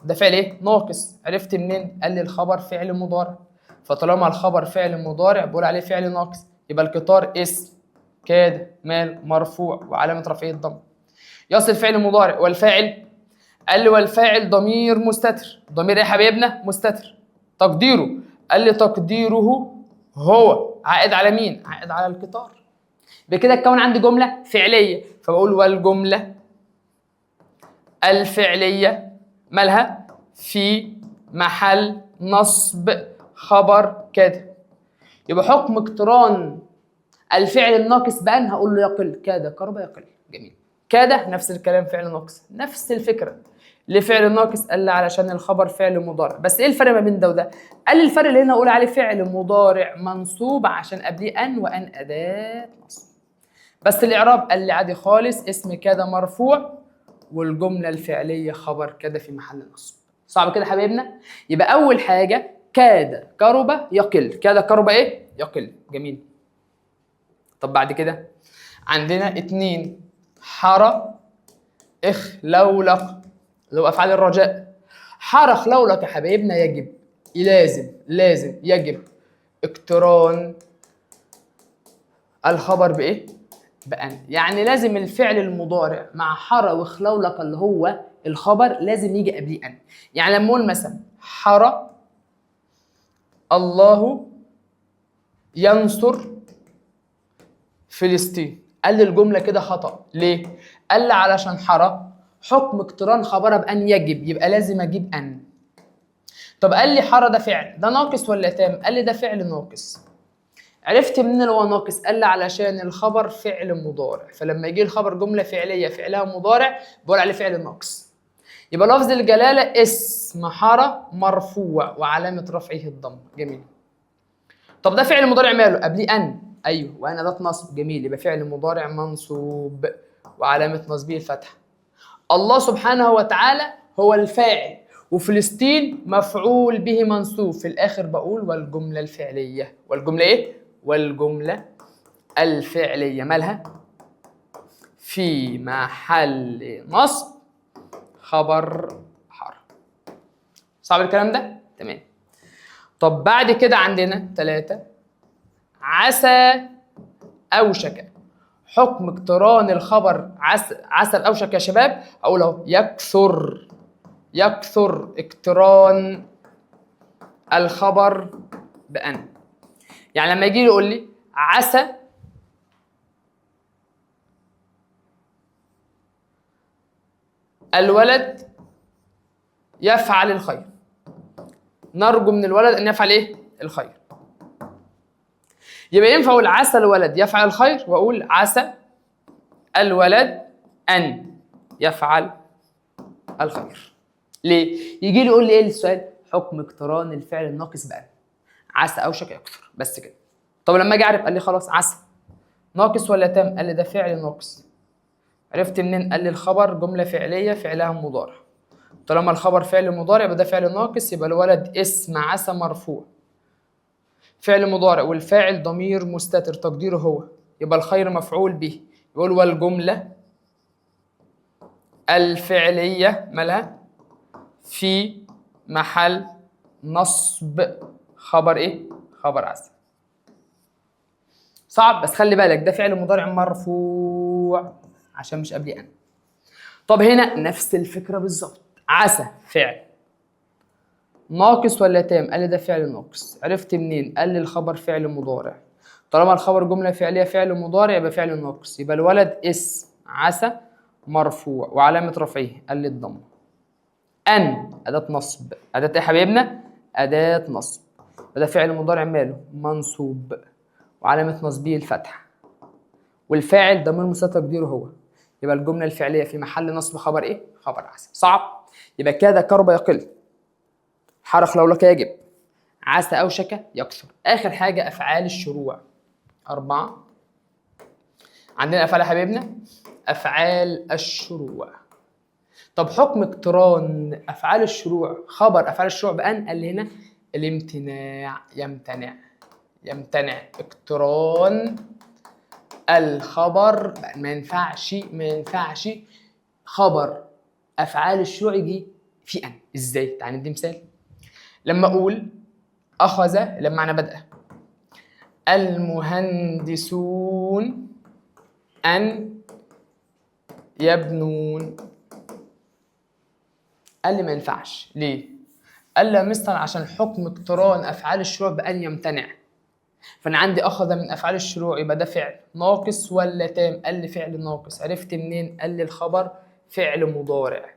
ده فعل ايه؟ ناقص. عرفت منين؟ قال لي الخبر فعل مضارع، فطالما الخبر فعل مضارع بقول عليه فعل ناقص. يبقى القطار اسم كاد مال مرفوع وعلامة رفعه الضم. يصل فعل مضارع والفاعل، قال لي والفاعل ضمير مستتر. ضمير ايه يا حبايبنا؟ مستتر. تقديره، قال لي تقديره هو عائد على مين؟ عائد على القطار. بكده اتكون عندي جملة فعليه، فبقول والجملة الفعلية مالها؟ في محل نصب خبر كاد. يبقى حكم اقتران الفعل الناقص بأن هقول له يقل. كاد قرب يقل. جميل. كاد نفس الكلام فعل ناقص، نفس الفكرة. ليه فعل ناقص؟ قال لي علشان الخبر فعل مضارع. بس ايه الفرق ما بين ده وده؟ قال لي الفرق اللي هنا اقول عليه فعل مضارع منصوب عشان قبليه ان، وان اداه نصب. بس الاعراب قال لي عادي خالص، اسم كاد مرفوع والجملة الفعلية خبر كاد في محل نصب. صعب كده يا حبايبنا؟ يبقى اول حاجة كاد قرب يقل. كاد قرب ايه؟ يقل. جميل. طب بعد كده عندنا اتنين حرى اخلولق اللي هو افعال الرجاء. حرى اخلولق يا حبايبنا يجب، لازم لازم يجب اقتران الخبر بايه؟ بأن. يعني لازم الفعل المضارع مع حرى واخلولق اللي هو الخبر لازم يجي قبليه ان. يعني لما اقول مثلا حرى الله ينصر فلسطين، قال لي الجملة كده خطأ. ليه؟ قال لي علشان حرى حكم اقتران خبرها بأن يجب، يبقى لازم اجيب أن. طب قال لي حرى ده فعل، ده ناقص ولا تام؟ قال لي ده فعل ناقص. عرفت منين اللي هو ناقص؟ قال لي علشان الخبر فعل مضارع، فلما يجي الخبر جملة فعلية فعلها مضارع بقول عليه فعل ناقص. يبقى لفظ الجلالة اسم حرى مرفوع وعلامة رفعه الضم. جميل. طب ده فعل مضارع ماله؟ قبليه أن، ايوه، وانا ده نصب. جميل. يبقى فعل مضارع منصوب وعلامة نصبه الفتحة. الله سبحانه وتعالى هو الفاعل وفلسطين مفعول به منصوب. في الاخر بقول والجملة الفعلية. والجملة ايه؟ والجملة الفعلية مالها؟ في محل نصب خبر حرى. صعب الكلام ده؟ تمام. طب بعد كده عندنا 3 عسى أوشك. حكم اقتران الخبر عسى أوشك يا شباب، أقول أهو يكثر اقتران الخبر بأن. يعني لما يجي يقول لي عسى الولد يفعل الخير، نرجو من الولد أن يفعل إيه؟ الخير. يبقى ينفع اقول عسى الولد يفعل الخير واقول عسى الولد ان يفعل الخير. ليه؟ يجي لي يقول لي ايه السؤال؟ حكم اقتران الفعل الناقص بأن. عسى اوشك يكثر، بس كده. طب لما اجي اعرف قال لي خلاص عسى ناقص ولا تام؟ قال لي ده فعل ناقص. عرفت منين؟ قال لي الخبر جملة فعليه فعلها مضارع. طالما الخبر فعل مضارع يبقى ده فعل ناقص، يبقى الولد اسم عسى مرفوع فعل مضارع والفاعل ضمير مستتر تقديره هو، يبقى الخير مفعول به. يقول والجملة الفعلية مالها؟ في محل نصب خبر ايه؟ خبر عسى. صعب بس خلي بالك ده فعل مضارع مرفوع عشان مش قبلي انا. طب هنا نفس الفكرة بالظبط، عسى فعل ناقص ولا تام؟ قال لي ده فعل ناقص. عرفت منين؟ قال لي الخبر فعل مضارع، طالما الخبر جملة فعلية فعل مضارع يبقى فعل ناقص، يبقى الولد اسم عسى مرفوع وعلامة رفعه قال لي الضمة. أن أداة نصب، أداة إيه يا حبايبنا؟ أداة نصب، ده فعل مضارع ماله؟ منصوب وعلامة نصبه الفتحة، والفاعل ضمير مستتر تقديره هو، يبقى الجملة الفعلية في محل نصب خبر إيه؟ خبر عسى. صعب؟ يبقى كاد كرب يقل، حرخ لولاك يجب، عسى أوشك يكثر. آخر حاجة أفعال الشروع 4. عندنا أفعال يا حبايبنا، أفعال الشروع. طب حكم اقتران أفعال الشروع خبر أفعال الشروع بأن؟ قال لي هنا الامتناع، يمتنع، يمتنع اقتران الخبر، ما ينفعش، ما ينفعش خبر أفعال الشروع يجي في أن. إزاي؟ تعال ندي مثال. لما أقول أخذ، لما أنا بدأ المهندسون أن يبنون، قال لي ما ينفعش. ليه؟ قال لي يا مستر عشان حكم اقتران أفعال الشروع بأن يمتنع، فأنا عندي أخذ من أفعال الشروع يبقى ده فعل ناقص ولا تام؟ قال لي فعل ناقص. عرفت منين؟ قال لي الخبر فعل مضارع،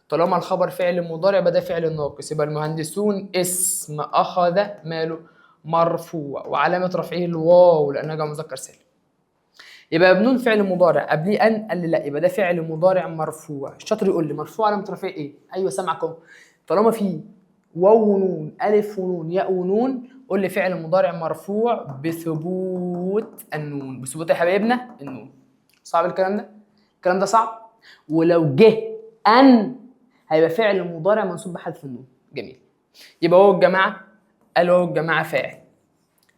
طالما الخبر فعل مضارع يبقى ده فعل ناقص، يبقى المهندسون اسم أخذ ماله مرفوع وعلامة رفعه الواو لأنها جمع مذكر سالم. يبقى يبنون فعل مضارع قبليه أن؟ قال لي لا، يبقى ده فعل مضارع مرفوع. الشاطر يقول لي مرفوع علامة رفعه إيه؟ أيوه سامعكم، طالما في واو ونون ألف ونون ياء ونون قول لي فعل مضارع مرفوع بثبوت النون. بثبوت يا حبايبنا النون. صعب الكلام ده؟ الكلام ده صعب؟ ولو جه أن هيبقى فعل مضارع منصوب بحذف النون. جميل. يبقى واو الجماعة، قال واو الجماعة فاعل،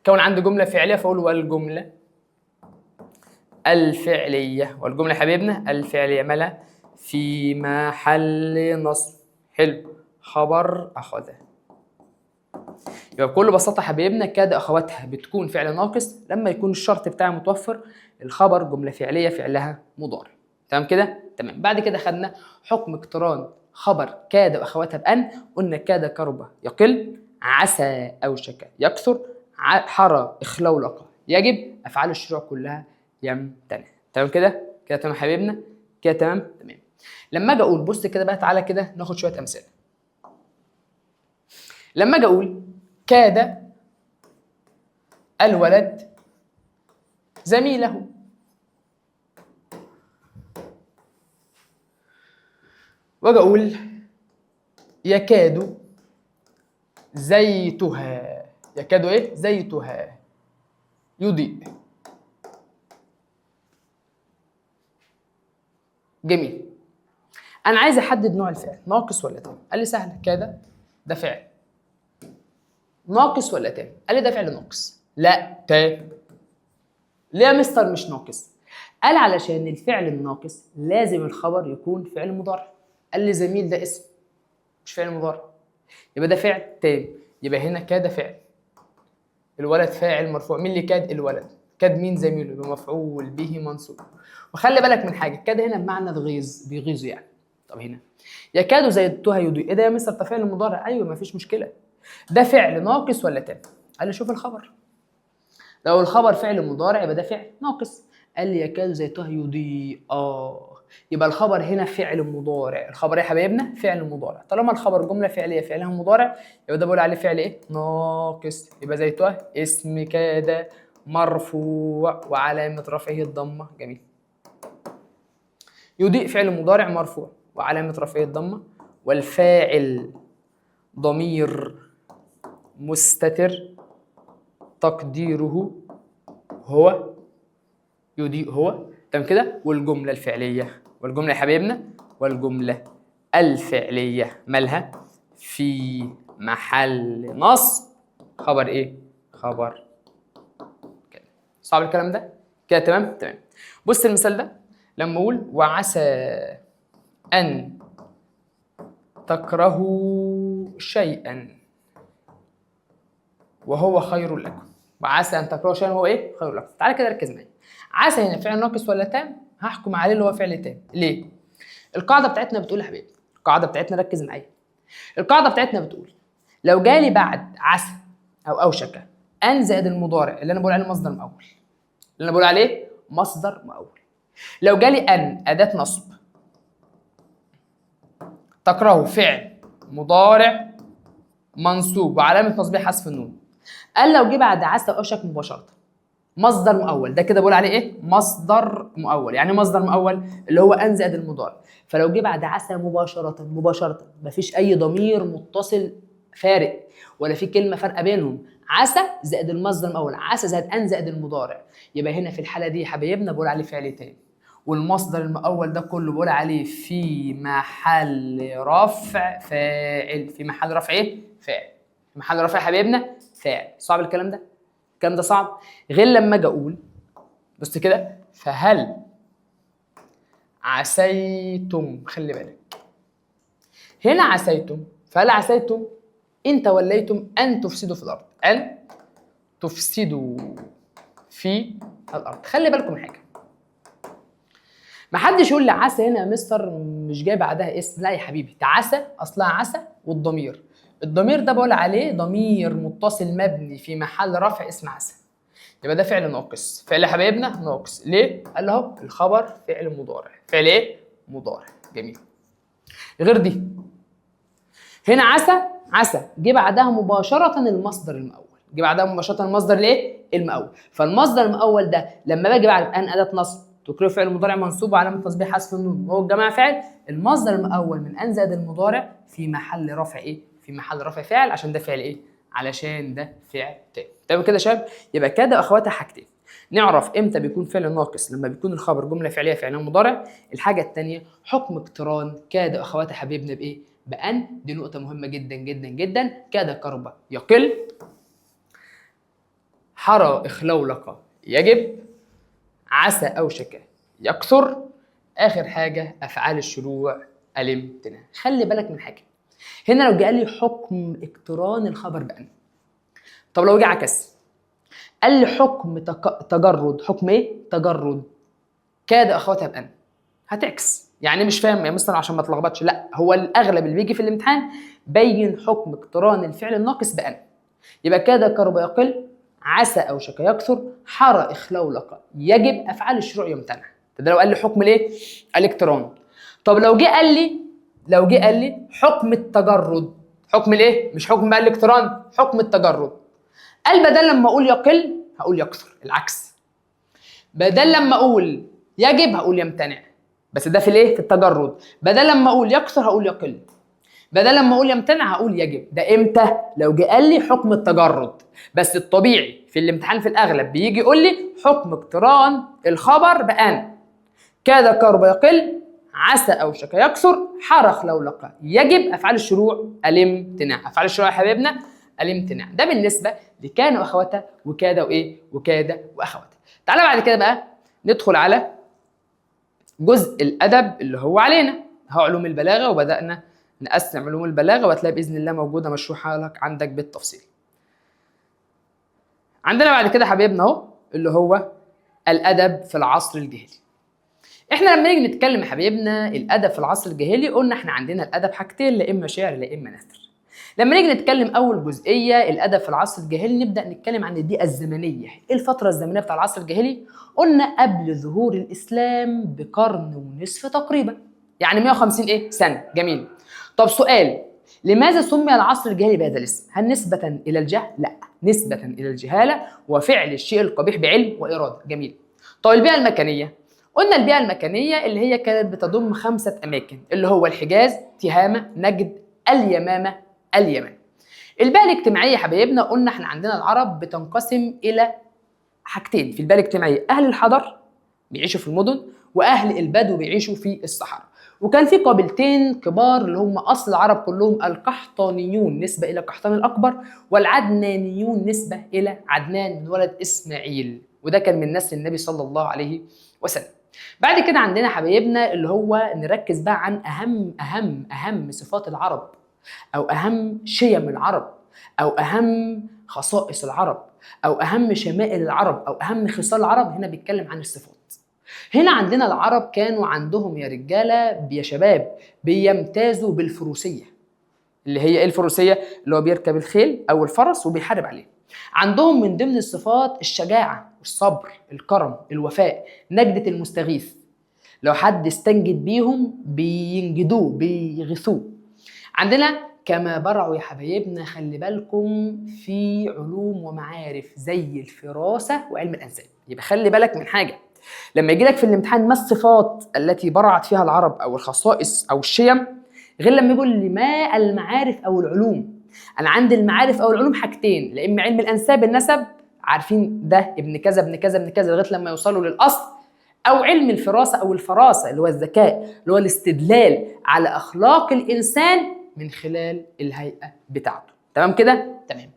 كون عندي جملة فعلية فأقول والجملة الفعلية، والجملة يا حبايبنا الفعلية مالها؟ في محل نصب. حلو. خبر أخذ. يبقى بكل بساطة حبايبنا كاد أخواتها بتكون فعل ناقص لما يكون الشرط بتاعي متوفر، الخبر جملة فعلية فعلها مضارع. تمام كده؟ تمام. بعد كده خدنا حكم اقتران خبر كاد وأخواتها بأن، قلنا كاد كرب يقل، عسى أوشك يكثر، حرى اخلولق يجب، أفعال الشروع كلها يمتنع. تمام كده؟ كده تمام يا حبايبنا؟ كده تمام؟ تمام. لما اجي اقول بص كده بقى، تعالى كده ناخد شوية امثلة. لما اجي اقول كاد الولد زميله، واجي اقول يكاد زيتها، يكاد ايه؟ زيتها يضيء. جميل. انا عايز احدد نوع الفعل، ناقص ولا تام؟ قال لي سهل، كاد ده فعل ناقص ولا تام؟ قال لي ده فعل ناقص. لا تام. ليه يا مستر مش ناقص؟ قال علشان الفعل الناقص لازم الخبر يكون فعل مضارع. قال لي زميل ده اسم مش فعل مضارع، يبقى ده فعل تام. يبقى هنا كاد فعل، الولد فاعل مرفوع. مين اللي كاد؟ الولد. كاد مين؟ زميله، يبقى مفعول به منصوب. وخلي بالك من حاجة، كاد هنا بمعنى الغيظ، بيغيظه يعني. طب هنا يكاد زيتها يضيء، ايه ده يا مستر؟ ده فعل مضارع. ايوه مفيش مشكلة، ده فعل ناقص ولا تام؟ قال لي شوف الخبر، لو الخبر فعل مضارع يبقى ده فعل ناقص. قال لي يكاد زيتها يضيء، يبقى الخبر هنا فعل مضارع. الخبر يا حبايبنا فعل مضارع، طالما الخبر جملة فعليه فعلها مضارع يبقى ده بقول عليه فعل ايه؟ ناقص. يبقى زيتها اسم كاد مرفوع وعلامة رفعه الضمة. جميل. يضيء فعل مضارع مرفوع وعلامة رفعه الضمة، والفاعل ضمير مستتر تقديره هو، يضيء هو. تمام كده؟ والجملة الفعلية، والجملة يا حبايبنا والجملة الفعلية مالها؟ في محل نصب خبر ايه؟ خبر كده. صعب الكلام ده؟ كده تمام؟ تمام. بص المثال ده، لما اقول وعسى ان تكرهوا شيئا وهو خير لكم، وعسى ان تكرهوا شيئا وهو ايه؟ خير لكم. تعالى كده ركز معايا، عسى هنا فعل ناقص ولا تام؟ هحكم عليه اللي هو فعل تام. ليه؟ القاعدة بتاعتنا بتقول يا حبيبي، القاعدة بتاعتنا ركز معايا، القاعدة بتاعتنا بتقول لو جالي بعد عسى او اوشك ان زائد المضارع اللي انا بقول عليه مصدر مؤول، اللي انا بقول عليه مصدر مؤول، لو جالي ان اداه نصب تكرهه فعل مضارع منصوب وعلامة نصبه حذف النون، قال لو جه بعد عسى اوشك مباشرة مصدر مؤول، ده كده بقول عليه ايه؟ مصدر مؤول. يعني مصدر مؤول اللي هو ان زائد المضارع، فلو جه بعد عسى مباشرة مباشرة مفيش اي ضمير متصل فارق ولا في كلمة فارقه بينهم، عسى زائد المصدر المؤول، عسى زائد ان زائد المضارع، يبقى هنا في الحالة دي يا حبايبنا بقول عليه فعل تاني، والمصدر المؤول ده كله بقول عليه في محل رفع فاعل. في محل رفع ايه؟ فاعل. في محل رفع يا حبايبنا فاعل. صعب الكلام ده؟ الكلام ده صعب غير لما اجي اقول بص كده، فهل عسيتم، خلي بالك هنا عسيتم، فهل عسيتم ان توليتم ان تفسدوا في الارض، ان تفسدوا في الارض. خلي بالكم من حاجة، ما حدش يقول لي عسى هنا يا مستر مش جاي بعدها اسم، لا يا حبيبي، ده عسى اصلها عسى والضمير، الضمير ده بقول عليه ضمير متصل مبني في محل رفع اسم عسى، يبقى ده فعل ناقص. فعل يا حبايبنا ناقص. ليه؟ قال اهو الخبر فعل مضارع، فعل ايه؟ مضارع. جميل. غير دي هنا عسى، عسى جه بعدها مباشرة المصدر المؤول، جه بعدها مباشرة المصدر الايه؟ المؤول. فالمصدر المؤول ده لما باجي بعد ان اداة نصب تكرر فعل مضارع منصوب وعلامة نصبه حذف النون وهو الجماعة فاعل، المصدر المؤول من ان زائد المضارع في محل رفع ايه؟ في محل رفع فاعل، عشان ده فعل ايه؟ علشان ده فعل تاني. تمام كده يا شباب؟ يبقى كده اخواتها حاجتين، نعرف امتى بيكون فعل ناقص لما بيكون الخبر جملة فعليه فعل مضارع، الحاجة الثانية حكم اقتران كاد اخواتها حبيبنا بايه؟ بان، دي نقطة مهمة جدا جدا جدا. كاد كربه يقل، حرى اخلولق يجب، عسى اوشك يكثر، اخر حاجة افعال الشروع الامتناع. خلي بالك من حاجة هنا، لو جه قال لي حكم اقتران الخبر بان، طب لو جه عكس قال لي حكم تجرد، حكم ايه؟ تجرد كاد اخواتها بان، هتعكس. يعني مش فاهم يا مستر عشان ما تلخبطش، لا هو الاغلب اللي بيجي في الامتحان بين حكم اقتران الفعل الناقص بان، يبقى كاد كرب يقل، عسى اوشك يكثر، حرى اخلولق يجب، افعال الشروع يمتنع. ده لو قال لي حكم الايه؟ الاقتران. طب لو جه قال لي، لو جه قال لي حكم التجرد، حكم الايه؟ مش حكم بقى الاقتران، حكم التجرد. قال بدل لما اقول يقل هقول يكثر، العكس. بدل لما اقول يجب هقول يمتنع، بس ده في الايه؟ في التجرد. بدل لما اقول يكثر هقول يقل، بدل لما اقول يمتنع هقول يجب. ده امتى؟ لو جه قال لي حكم التجرد. بس الطبيعي في الامتحان في الاغلب بيجي يقول لي حكم اقتران الخبر بان، كاد كرب يقل، عسى اوشك يكثر، حرخ لولق يجب، افعال الشروع الامتناع. افعال الشروع يا حبايبنا الامتناع. ده بالنسبة لكان واخواتها وكاد وايه؟ وكاد واخواتها. تعالى بعد كده بقى ندخل على جزء الادب اللي هو علينا، هو علوم البلاغة، وبدانا نقسم علوم البلاغة وهتلاقي باذن الله موجودة مشروحه لك عندك بالتفصيل. عندنا بعد كده حبايبنا اهو اللي هو الادب في العصر الجاهلي. احنا لما نيجي نتكلم يا حبايبنا الادب في العصر الجاهلي، قلنا احنا عندنا الادب حاجتين، لا اما شعر لا اما نثر. لما نيجي نتكلم اول جزئية الادب في العصر الجاهلي، نبدا نتكلم عن البيئة الزمنية. ايه الفترة الزمنية بتاع العصر الجاهلي؟ قلنا قبل ظهور الاسلام بقرن ونصف تقريبا، يعني 150 ايه سنة. جميل. طب سؤال، لماذا سمي العصر الجاهلي بهذا الاسم؟ هل نسبه الى الجهل؟ لا، نسبه الى الجهالة وفعل الشيء القبيح بعلم واراده. جميل. طب البيئة المكانية، قلنا البيئة المكانية اللي هي كانت بتضم 5 اماكن، اللي هو الحجاز، تهامه، نجد، اليمامة، اليمن. البيئة الاجتماعية يا حبايبنا قلنا احنا عندنا العرب بتنقسم الى حاجتين في البيئة الاجتماعية، اهل الحضر بيعيشوا في المدن، واهل البدو بيعيشوا في الصحراء. وكان في قبيلتين كبار اللي هم اصل العرب كلهم، القحطانيون نسبه الى قحطان الاكبر، والعدنانيون نسبه الى عدنان من ولد اسماعيل، وده كان من نسل النبي صلى الله عليه وسلم. بعد كده عندنا حبايبنا اللي هو نركز بقى عن اهم اهم اهم صفات العرب او اهم شيم العرب، او اهم خصائص العرب، او اهم شمائل العرب، او اهم خصال العرب. هنا بيتكلم عن الصفات. هنا عندنا العرب كانوا عندهم يا رجاله يا شباب بيمتازوا بالفروسيه. اللي هي ايه الفروسية؟ اللي هو بيركب الخيل او الفرس وبيحارب عليه. عندهم من ضمن الصفات الشجاعة، الصبر، الكرم، الوفاء، نجده المستغيث. لو حد استنجد بيهم بينجدوه، بيغيثوه. عندنا كما برعوا يا حبايبنا، خلي بالكم، في علوم ومعارف زي الفراسة وعلم الانساب. يبقى خلي بالك من حاجة، لما يجي لك في الامتحان ما الصفات التي برعت فيها العرب او الخصائص او الشيم، غير لما يقول لي ما المعارف او العلوم. انا عندي المعارف او العلوم حاجتين، لا اما علم الانساب، النسب، عارفين ده ابن كذا ابن كذا ابن كذا لغاية لما يوصلوا للاصل، او علم الفراسة او الفراسة اللي هو الذكاء، اللي هو الاستدلال على اخلاق الانسان من خلال الهيئة بتاعته. تمام كده؟ تمام.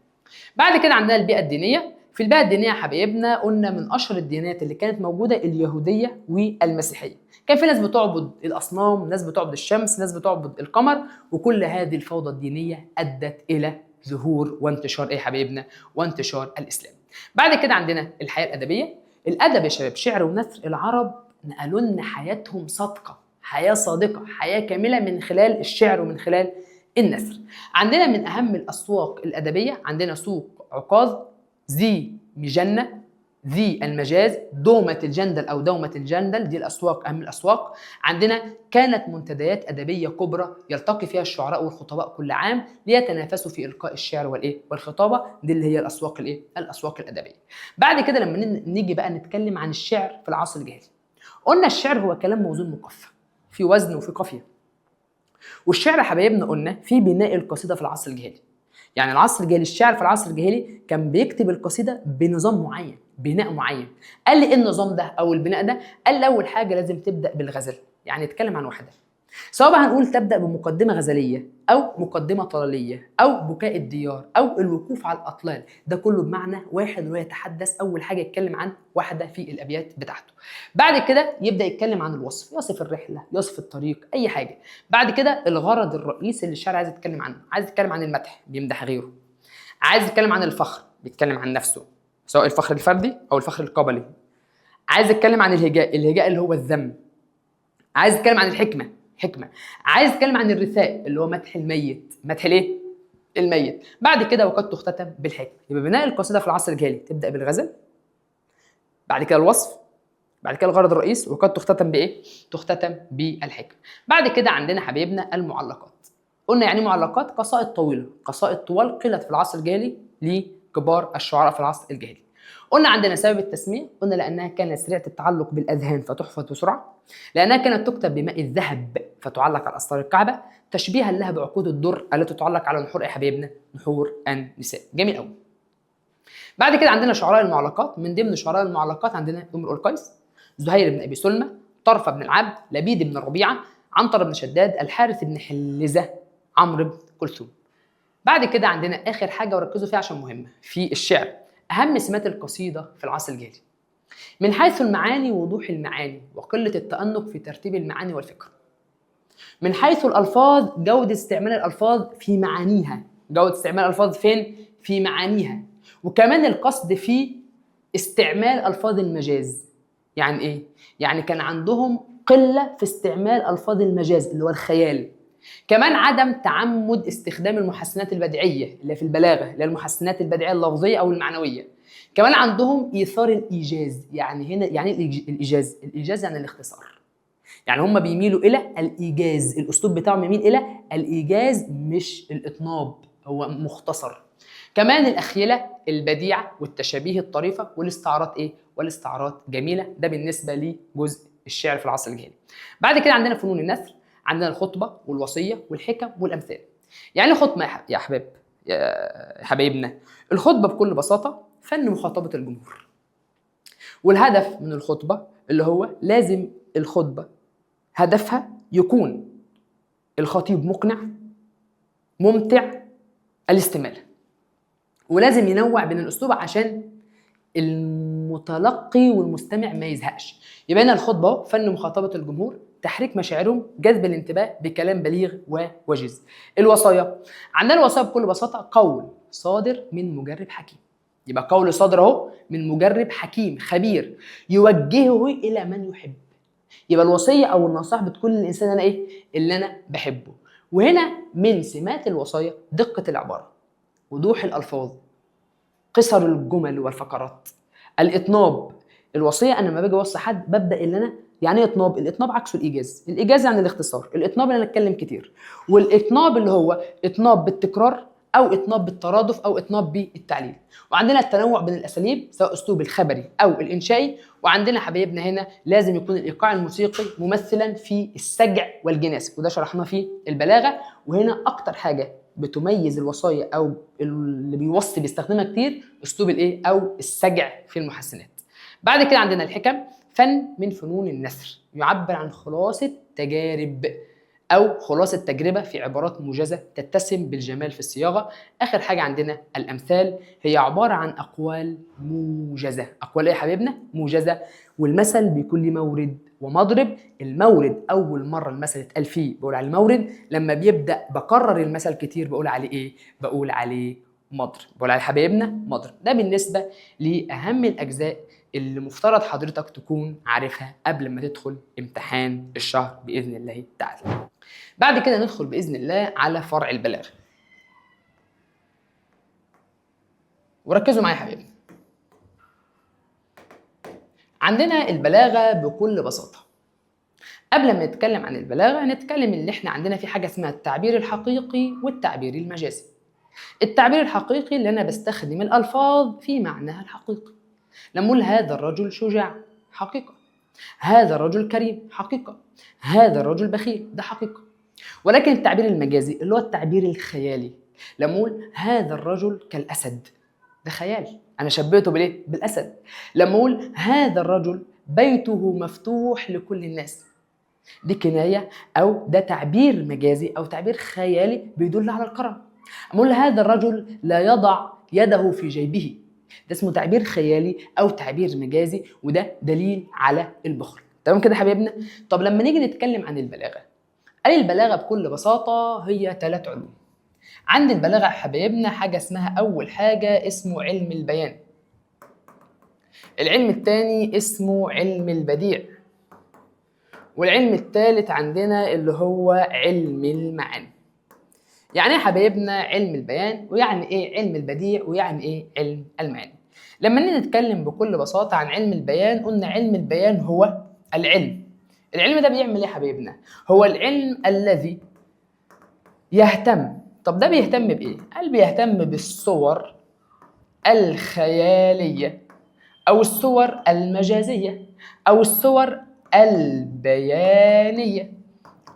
بعد كده عندنا البيئة الدينية. في البيئة الدينية يا حبايبنا قلنا من اشهر الديانات اللي كانت موجودة اليهودية والمسيحية. كان في ناس بتعبد الاصنام، ناس بتعبد الشمس، ناس بتعبد القمر، وكل هذه الفوضى الدينية ادت الى ظهور وانتشار ايه يا حبايبنا؟ وانتشار الاسلام. بعد كده عندنا الحياة الادبية. الادب يا شباب شعر ونثر. العرب نقلوا لنا حياتهم صادقة، حياة صادقة، حياة كاملة من خلال الشعر ومن خلال النثر. عندنا من اهم الاسواق الادبية عندنا سوق عكاظ، ذي مجنة، ذي المجاز، دومة الجندل أو دومة الجندل، دي الأسواق أهم الأسواق. عندنا كانت منتديات أدبية كبرى يلتقي فيها الشعراء والخطباء كل عام ليتنافسوا في إلقاء الشعر والإيه والخطابة، دي اللي هي الأسواق الإيه؟ الأسواق الأدبية. بعد كده لما نيجي بقى نتكلم عن الشعر في العصر الجاهلي، قلنا الشعر هو كلام موزون مقفى، في وزن وفي قافية. والشعر يا حبايبنا قلنا في بناء القصيدة في العصر الجاهلي. يعني العصر الجاهلي، الشاعر في العصر الجاهلي كان بيكتب القصيدة بنظام معين، بناء معين. قال لي ايه النظام ده او البناء ده؟ قال لي اول حاجة لازم تبدا بالغزل، يعني يتكلم عن وحده. سواء بقى هنقول تبدا بمقدمه غزليه او مقدمه طلاليه او بكاء الديار او الوقوف على الاطلال، ده كله بمعنى واحد، وهو يتحدث اول حاجة يتكلم عن واحدة في الابيات بتاعته. بعد كده يبدا يتكلم عن الوصف، يصف الرحلة، يصف الطريق، اي حاجة. بعد كده الغرض الرئيسي اللي الشاعر عايز يتكلم عنه، عايز يتكلم عن المدح، بيمدح غيره. عايز يتكلم عن الفخر، بيتكلم عن نفسه، سواء الفخر الفردي او الفخر القبلي. عايز يتكلم عن الهجاء، الهجاء اللي هو الذم. عايز يتكلم عن الحكمة، حكمه. عايز يتكلم عن الرثاء اللي هو مدح الميت، مدح الايه؟ الميت. بعد كده وقد تختتم بالحكمة. يبقى بناء القصيدة في العصر الجاهلي تبدا بالغزل، بعد كده الوصف، بعد كده الغرض الرئيس، وقد تختتم بايه؟ تختتم بالحكمة. بعد كده عندنا حبايبنا المعلقات. قلنا يعني معلقات قصائد طويلة، قصائد طوال قيلت في العصر الجاهلي لكبار الشعراء في العصر الجاهلي. قلنا عندنا سبب التسمية، قلنا لانها كانت سريعة التعلق بالاذهان فتحفظ بسرعة، لانها كانت تكتب بماء الذهب فتعلق على اسرار الكعبة، تشبيها لها بعقود الدر التي تعلق على نحور ايه حبايبنا؟ نحور النساء. جميل قوي. بعد كده عندنا شعراء المعلقات. من ضمن شعراء المعلقات عندنا امرؤ القيس، زهير بن ابي سلمى، طرفه بن العبد، لبيد بن الربيعه، عنتر بن شداد، الحارث بن حلزه، عمرو بن كلثوم. بعد كده عندنا اخر حاجة وركزوا فيها عشان مهمة في الشعر، اهم سمات القصيدة في العصر الجاهلي من حيث المعاني، وضوح المعاني وقلة التأنق في ترتيب المعاني والفكر. من حيث الالفاظ، جوده استعمال الالفاظ في معانيها، جوده استعمال الالفاظ فين؟ في معانيها. وكمان القصد في استعمال الفاظ المجاز. يعني ايه؟ يعني كان عندهم قلة في استعمال الفاظ المجاز اللي هو الخيال. كمان عدم تعمد استخدام المحسنات البديعيه اللي في البلاغة، اللي هي المحسنات البديعيه اللفظية او المعنوية. كمان عندهم ايثار الايجاز. يعني هنا يعني ايه الايجاز؟ الايجاز يعني الاختصار. يعني هم بيميلوا الى الايجاز، الاسلوب بتاعهم يميل الى الايجاز مش الاطناب، هو مختصر. كمان الاخيله البديعة والتشابيه الطريفة والاستعارات ايه؟ والاستعارات جميلة. ده بالنسبة لجزء الشعر في العصر الجاهلي. بعد كده عندنا فنون النثر، عندنا الخطبة والوصيه والحكم والامثال. يعني الخطبة يا احباب يا حبايبنا، الخطبة بكل بساطة فن مخاطبه الجمهور. والهدف من الخطبة اللي هو لازم الخطبة هدفها يكون الخطيب مقنع ممتع الاستماله، ولازم ينوع بين الاسلوب عشان المتلقي والمستمع ما يزهقش. يبقى هنا الخطبة فن مخاطبه الجمهور، تحريك مشاعرهم، جذب الانتباه بكلام بليغ ووجيز. الوصايا، عندنا الوصايا بكل بساطة قول صادر من مجرب حكيم. يبقى قول صادر اهو من مجرب حكيم خبير يوجهه الى من يحب. يبقى الوصية او النصائح بتكون للانسان انا ايه؟ اللي انا بحبه. وهنا من سمات الوصايا دقه العبارة، وضوح الالفاظ، قصر الجمل والفقرات، الاطناب. الوصية انا لما باجي اوصي حد ببدا اللي انا يعني ايه اطناب؟ الاطناب عكسه الايجاز، الايجاز يعني الاختصار، الاطناب ان انا اتكلم كتير، والاطناب اللي هو اطناب بالتكرار او اطناب بالترادف او اطناب بالتعليل. وعندنا التنوع بين الاساليب سواء اسلوب الخبري او الانشائي. وعندنا حبايبنا هنا لازم يكون الايقاع الموسيقي ممثلا في السجع والجناس، وده شرحناه في البلاغة. وهنا اكتر حاجة بتميز الوصايا او اللي بيوصي بيستخدمها كتير اسلوب الايه او السجع في المحسنات. بعد كده عندنا الحكم، فن من فنون النثر يعبر عن خلاصه تجارب او خلاصه تجربه في عبارات موجزه تتسم بالجمال في الصياغة. اخر حاجة عندنا الامثال، هي عبارة عن اقوال موجزه. اقوال ايه يا حبيبنا؟ موجزه. والمثل بيكون ليه مورد ومضرب. المورد اول مرة المثل اتقال فيه بقول عليه مورد، لما بيبدا بكرر المثل كتير بقول عليه ايه؟ بقول عليه مضرب. بقول عليه حبايبنا مضرب. ده بالنسبة لاهم الاجزاء اللي مفترض حضرتك تكون عارفها قبل ما تدخل امتحان الشهر باذن الله تعالى. بعد كده ندخل باذن الله على فرع البلاغة. وركزوا معايا يا حبايبي. عندنا البلاغة بكل بساطة. قبل ما نتكلم عن البلاغة نتكلم اللي احنا عندنا في حاجة اسمها التعبير الحقيقي والتعبير المجازي. التعبير الحقيقي اللي انا بستخدم الالفاظ في معناها الحقيقي. لما اقول هذا الرجل شجاع، حقيقة. هذا الرجل كريم، حقيقة. هذا الرجل بخيل، ده حقيقة. ولكن التعبير المجازي اللي هو التعبير الخيالي، لما اقول هذا الرجل كالاسد، ده خيال، انا شبهته بالايه؟ بالاسد. لما اقول هذا الرجل بيته مفتوح لكل الناس، دي كناية او ده تعبير مجازي او تعبير خيالي بيدل على الكرم. اقول هذا الرجل لا يضع يده في جيبه، ده اسمه تعبير خيالي او تعبير مجازي، وده دليل على البخل. تمام كده يا حبايبنا؟ طب لما نيجي نتكلم عن البلاغة، قال البلاغة بكل بساطة هي 3 علوم. عند البلاغة يا حبايبنا حاجة اسمها، اول حاجة اسمه علم البيان، العلم الثاني اسمه علم البديع، والعلم الثالث عندنا اللي هو علم المعاني. يعني ايه حبايبنا علم البيان، ويعني ايه علم البديع، ويعني ايه علم المعاني؟ لما نيجي نتكلم بكل بساطة عن علم البيان، قلنا علم البيان هو العلم. العلم ده بيعمل ايه يا حبايبنا؟ هو العلم الذي يهتم. طب ده بيهتم بايه؟ قال بيهتم بالصور الخيالية او الصور المجازية او الصور البيانيه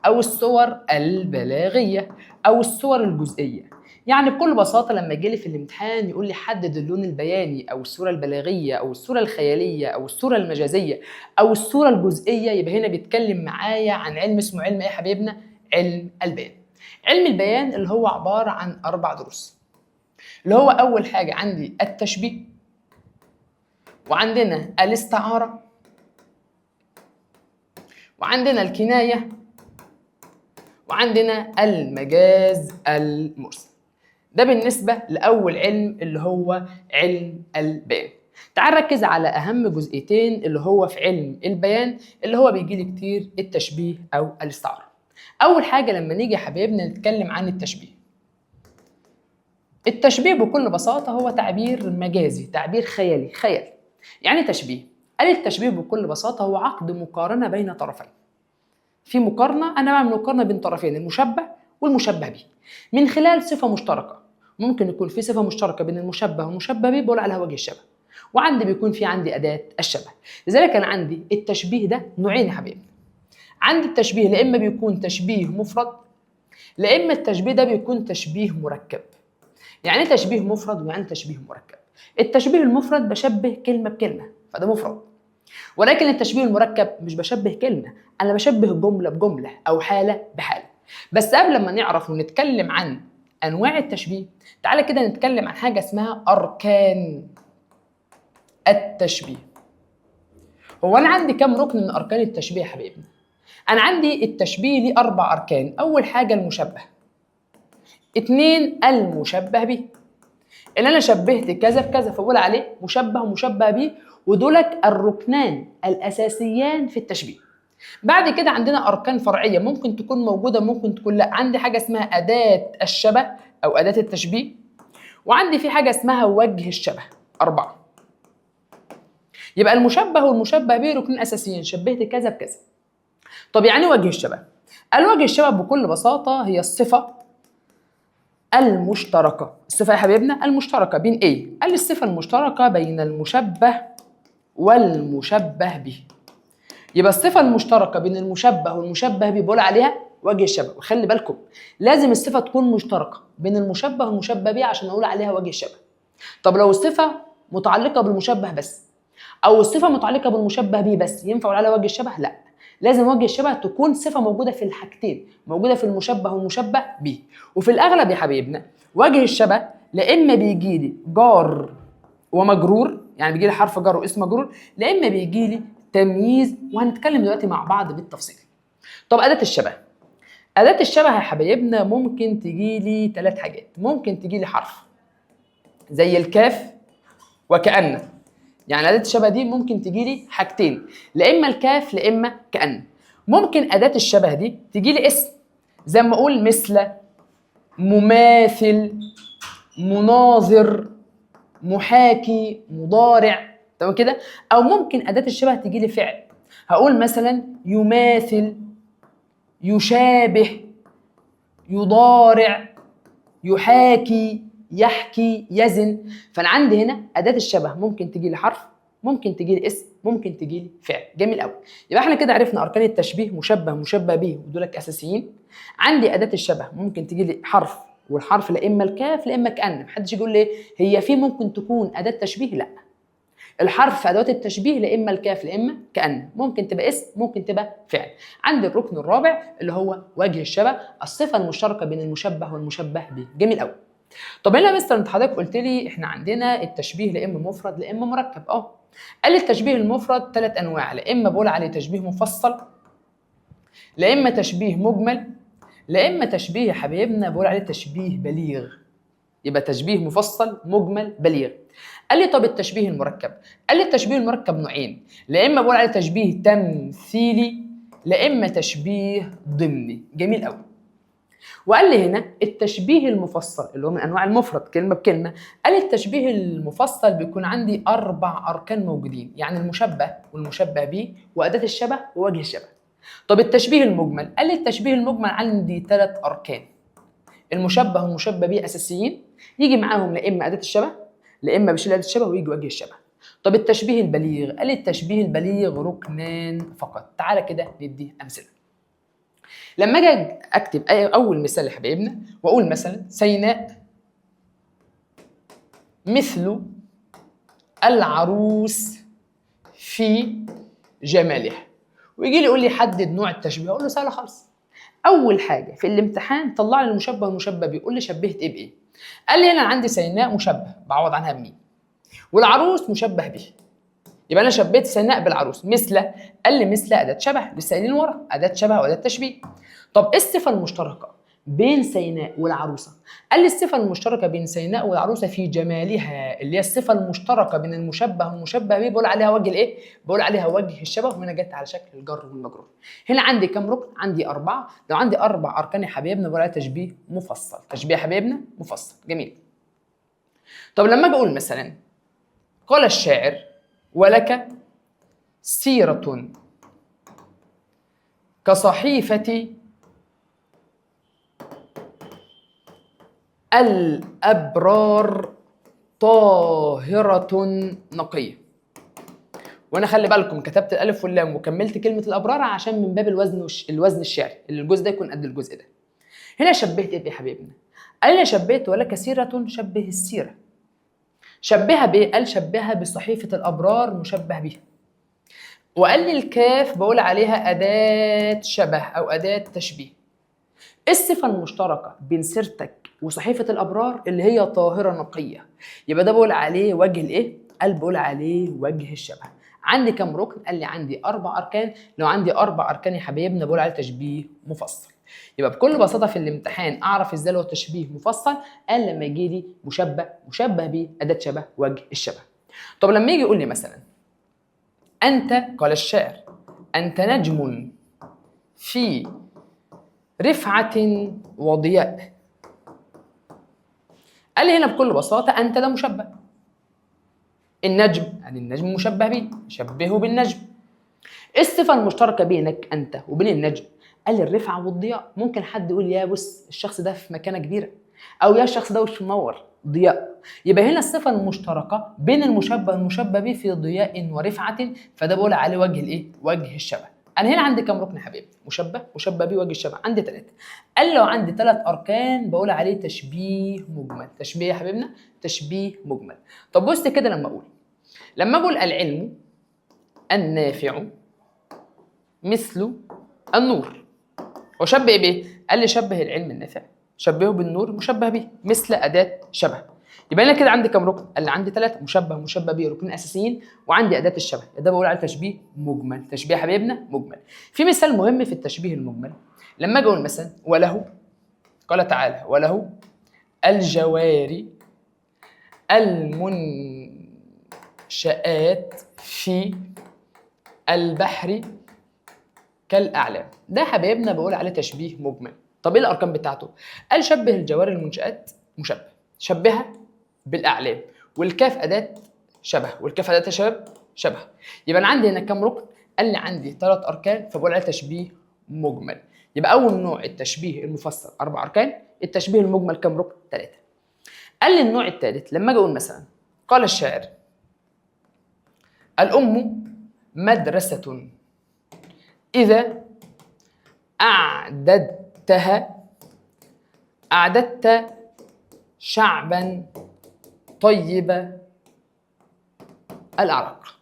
او الصور البلاغيه او الصور الجزئية. يعني بكل بساطة لما يجي لي في الامتحان يقول لي حدد اللون البياني او الصورة البلاغيه او الصورة الخيالية او الصورة المجازية او الصورة الجزئية، يبقى هنا بيتكلم معايا عن علم اسمه علم ايه يا حبايبنا؟ علم البيان. علم البيان اللي هو عبارة عن 4 دروس، اللي هو اول حاجة عندي التشبيه، وعندنا الاستعارة، وعندنا الكناية، وعندنا المجاز المرسل. ده بالنسبة لأول علم اللي هو علم البيان. تعال ركز على أهم جزئيتين اللي هو في علم البيان اللي هو بيجي لي كتير، التشبيه أو الاستعارة. أول حاجة لما نيجي يا حبايبنا نتكلم عن التشبيه. التشبيه بكل بساطة هو تعبير مجازي، تعبير خيالي، خيال. يعني تشبيه، قال التشبيه بكل بساطة هو عقد مقارنة بين طرفين. في مقارنة، أنا بعمل مقارنة بين طرفين، المشبه والمشبه به، من خلال صفة مشتركة. ممكن يكون في صفة مشتركة بين المشبه والمشبه به، بقول عليها وجه الشبه. وعندي بيكون في عندي أداة الشبه. لذلك أنا عندي التشبيه ده نوعين يا حبيبي. عندي التشبيه لا إما بيكون تشبيه مفرد، لا إما التشبيه ده بيكون تشبيه مركب. يعني إيه تشبيه مفرد ويعني تشبيه مركب؟ التشبيه المفرد بشبه كلمة بكلمة، فده مفرد. ولكن التشبيه المركب مش بشبه كلمة، أنا بشبه جملة بجملة أو حالة بحالة. بس قبل ما نعرف ونتكلم عن أنواع التشبيه، تعالى كده نتكلم عن حاجة اسمها أركان التشبيه. هو أنا عندي كام ركن من أركان التشبيه يا حبيبنا؟ انا عندي التشبيه ليه 4 اركان. اول حاجة المشبه، 2 المشبه به، اللي انا شبهت كذا بكذا فبقول عليه مشبه ومشبه به، ودولك الركنان الاساسيان في التشبيه. بعد كده عندنا اركان فرعية ممكن تكون موجودة ممكن تكون لا. عندي حاجة اسمها اداه الشبه او اداه التشبيه، وعندي في حاجة اسمها وجه الشبه. 4. يبقى المشبه والمشبه به ركنين اساسيين، شبهت كذا بكذا. طب يعني وجه الشبه؟ الوجه الشبه بكل بساطة هي الصفة المشتركة. الصفة يا حبايبنا المشتركة بين ايه؟ قال لي الصفة المشتركة بين المشبه والمشبه به. يبقى الصفة المشتركة بين المشبه والمشبه به بقول عليها وجه الشبه. وخلي بالكم لازم الصفة تكون مشتركة بين المشبه والمشبه به عشان اقول عليها وجه الشبه. طب لو الصفة متعلقه بالمشبه بس او الصفة متعلقه بالمشبه به بس، ينفع اقول عليها وجه الشبه؟ لا، لازم وجه الشبه تكون صفة موجودة في الحاجتين، موجودة في المشبه والمشبه به. وفي الاغلب يا حبايبنا وجه الشبه لا اما بيجي لي جار ومجرور، يعني بيجي لي حرف جر واسم مجرور، لا اما بيجي لي تمييز، وهنتكلم دلوقتي مع بعض بالتفصيل. طب اداه الشبه، اداه الشبه يا حبايبنا ممكن تجي لي 3 حاجات. ممكن تجي لي حرف زي الكاف وكأن، يعني اداه الشبه دي ممكن تجي لي حاجتين، لا اما الكاف لا اما كأن. ممكن اداه الشبه دي تجي لي اسم، زي ما اقول مثل، مماثل، مناظر، محاكي، مضارع، تمام كده؟ او ممكن اداه الشبه تجي لي فعل، هقول مثلا يماثل، يشابه، يضارع، يحاكي، يحكي، يزن. فانا عندي هنا اداه الشبه ممكن تجي لي حرف، ممكن تجي لي اسم، ممكن تجي لي فعل. جميل قوي. يبقى احنا كده عرفنا اركان التشبيه، مشبه، مشبه به، ودولك اساسيين. عندي اداه الشبه ممكن تجي لي حرف، والحرف لا اما الكاف لا اما كأن. محدش يقول لي هي في ممكن تكون اداه تشبيه، لا، الحرف في ادوات التشبيه لا اما الكاف لا اما كأن، ممكن تبقى اسم ممكن تبقى فعل. عندي الركن الرابع اللي هو وجه الشبه، الصفة المشتركة بين المشبه والمشبه به. جميل قوي. طب هنا يا مستر انت حضرتك قلت لي احنا عندنا التشبيه لا اما مفرد لا اما مركب. قال لي التشبيه المفرد 3 انواع، لا اما بقول عليه تشبيه مفصل، لا اما تشبيه مجمل، لا اما تشبيه يا حبايبنا بقول عليه تشبيه بليغ. يبقى تشبيه مفصل، مجمل، بليغ. قال لي طب التشبيه المركب؟ قال لي التشبيه المركب نوعين، لا اما بقول عليه تشبيه تمثيلي لا اما تشبيه ضمني. جميل قوي. وقال لي هنا التشبيه المفصل اللي هو من انواع المفرد كلمة بكلمه، قال لي التشبيه المفصل بيكون عندي 4 اركان موجودين، يعني المشبه والمشبه به واداه الشبه ووجه الشبه. طب التشبيه المجمل؟ قال لي التشبيه المجمل عندي 3 اركان، المشبه والمشبه به اساسيين، يجي معاهم لا اما اداه الشبه لا اما بشيل اداه الشبه ويجي وجه الشبه. طب التشبيه البليغ؟ قال لي التشبيه البليغ ركنان فقط. تعالى كده ندي امثلة. لما اجي اكتب اول مثال يا حبايبنا واقول مثلا سيناء مثل العروس في جمالها، ويجي لي يقول لي حدد نوع التشبيه، اقول له سهلة خالص. اول حاجة في الامتحان طلع لي المشبه والمشبه بيه، قول لي شبهت ايه بايه. قال لي هنا عندي سيناء مشبه بعوض عنها بمين، والعروس مشبه به، يبقى انا شبهت سيناء بالعروس. مثل، قال لي مثل اداه شبه، لسه قايلين ورا اداه شبه واداه تشبيه. طب ايه الصفة المشتركة بين سيناء والعروسه؟ قال لي الصفة المشتركة بين سيناء والعروسه في جمالها، اللي هي الصفة المشتركة بين المشبه والمشبه به، بقول عليها وجه الايه؟ بقول عليها وجه الشبه. وهنا جت على شكل الجر والمجرور. هنا عندي كام ركن؟ عندي 4. لو عندي 4 اركان يا حبايبنا بقول عليها تشبيه مفصل. تشبيه يا حبايبنا مفصل. جميل. طب لما اجي اقول مثلا قال الشاعر ولك سيرة كصحيفة الأبرار طاهرة نقية. وأنا خلي بالكم كتبت الألف واللام وكملت كلمة الأبرار عشان من باب الوزن الوزن الشعري، اللي الجزء ده يكون قد الجزء ده. هنا شبهت إيه يا حبيبنا؟ قال لي شبهت ولك سيرة، شبه السيرة. شبهها بإيه؟ قال شبهها بصحيفة الأبرار مشبه بيها. وقال لي الكاف بقول عليها أداة شبه أو أداة تشبيه. إيه الصفة المشتركة بين سيرتك وصحيفة الأبرار؟ اللي هي طاهرة نقية. يبقى ده بقول عليه وجه الإيه؟ قال بقول عليه وجه الشبه. عندي كم ركن؟ قال لي عندي 4 اركان. لو عندي 4 اركان يا حبايبنا بقول عليه تشبيه مفصل. يبقى بكل بساطة في الامتحان اعرف ازاي هو تشبيه مفصل؟ قال لما يجي لي مشبه، مشبه به، اداه شبه، وجه الشبه. طب لما يجي يقول لي مثلا انت، قال الشاعر انت نجم في رفعه وضياء. قال لي هنا بكل بساطة انت ده مشبه، النجم يعني النجم مشبه به، شبهه بالنجم. ايه الصفة المشتركة بينك انت وبين النجم؟ قال لي الرفعة والضياء. ممكن حد يقول يا بص الشخص ده في مكانه كبيرة، او يا الشخص ده وشه منور، ضياء. يبقى هنا الصفة المشتركة بين المشبه والمشبه به في ضياء ورفعه، فده بقول عليه وجه الايه؟ وجه الشبه. انا هنا عندي كام ركن يا حبيبي؟ مشبه، مشبه به، وجه الشبه، عندي 3. قال لو عندي 3 اركان بقول عليه تشبيه مجمل. تشبيه يا حبيبنا تشبيه مجمل. طب بص كده، لما اقول العلم النافع مثل النور، هو شبه بايه؟ قال لي شبه العلم النافع، شبهه بالنور، مشبه به، مثل اداه شبه. يبقى انا كده عندي كام ركن؟ قال لي عندي 3، مشبه، مشبه به، ركنين اساسيين، وعندي اداه الشبه. ده بقول عليه تشبيه مجمل. تشبيه يا حبايبنا مجمل. في مثال مهم في التشبيه المجمل، لما اجي اقول مثلا وله، قال تعالى وله الجواري المنشآت في البحر كالأعلام. ده حبايبنا بقول عليه تشبيه مجمل. طب ايه الاركان بتاعته؟ قال شبه الجواري المنشآت مشبه، شبهها بالاعلام، والكاف اداه شبه، والكاف اداه شبه شبه. يبقى انا عندي هنا كام ركن؟ قال لي عندي 3 اركان، فبقول عليه تشبيه مجمل. يبقى اول نوع التشبيه المفصل 4 اركان، التشبيه المجمل كام ركن؟ 3. قال لي النوع الثالث لما اجي اقول مثلا قال الشاعر الام مدرسة إذا أعددتها أعددت شعبا طيب الأعراق.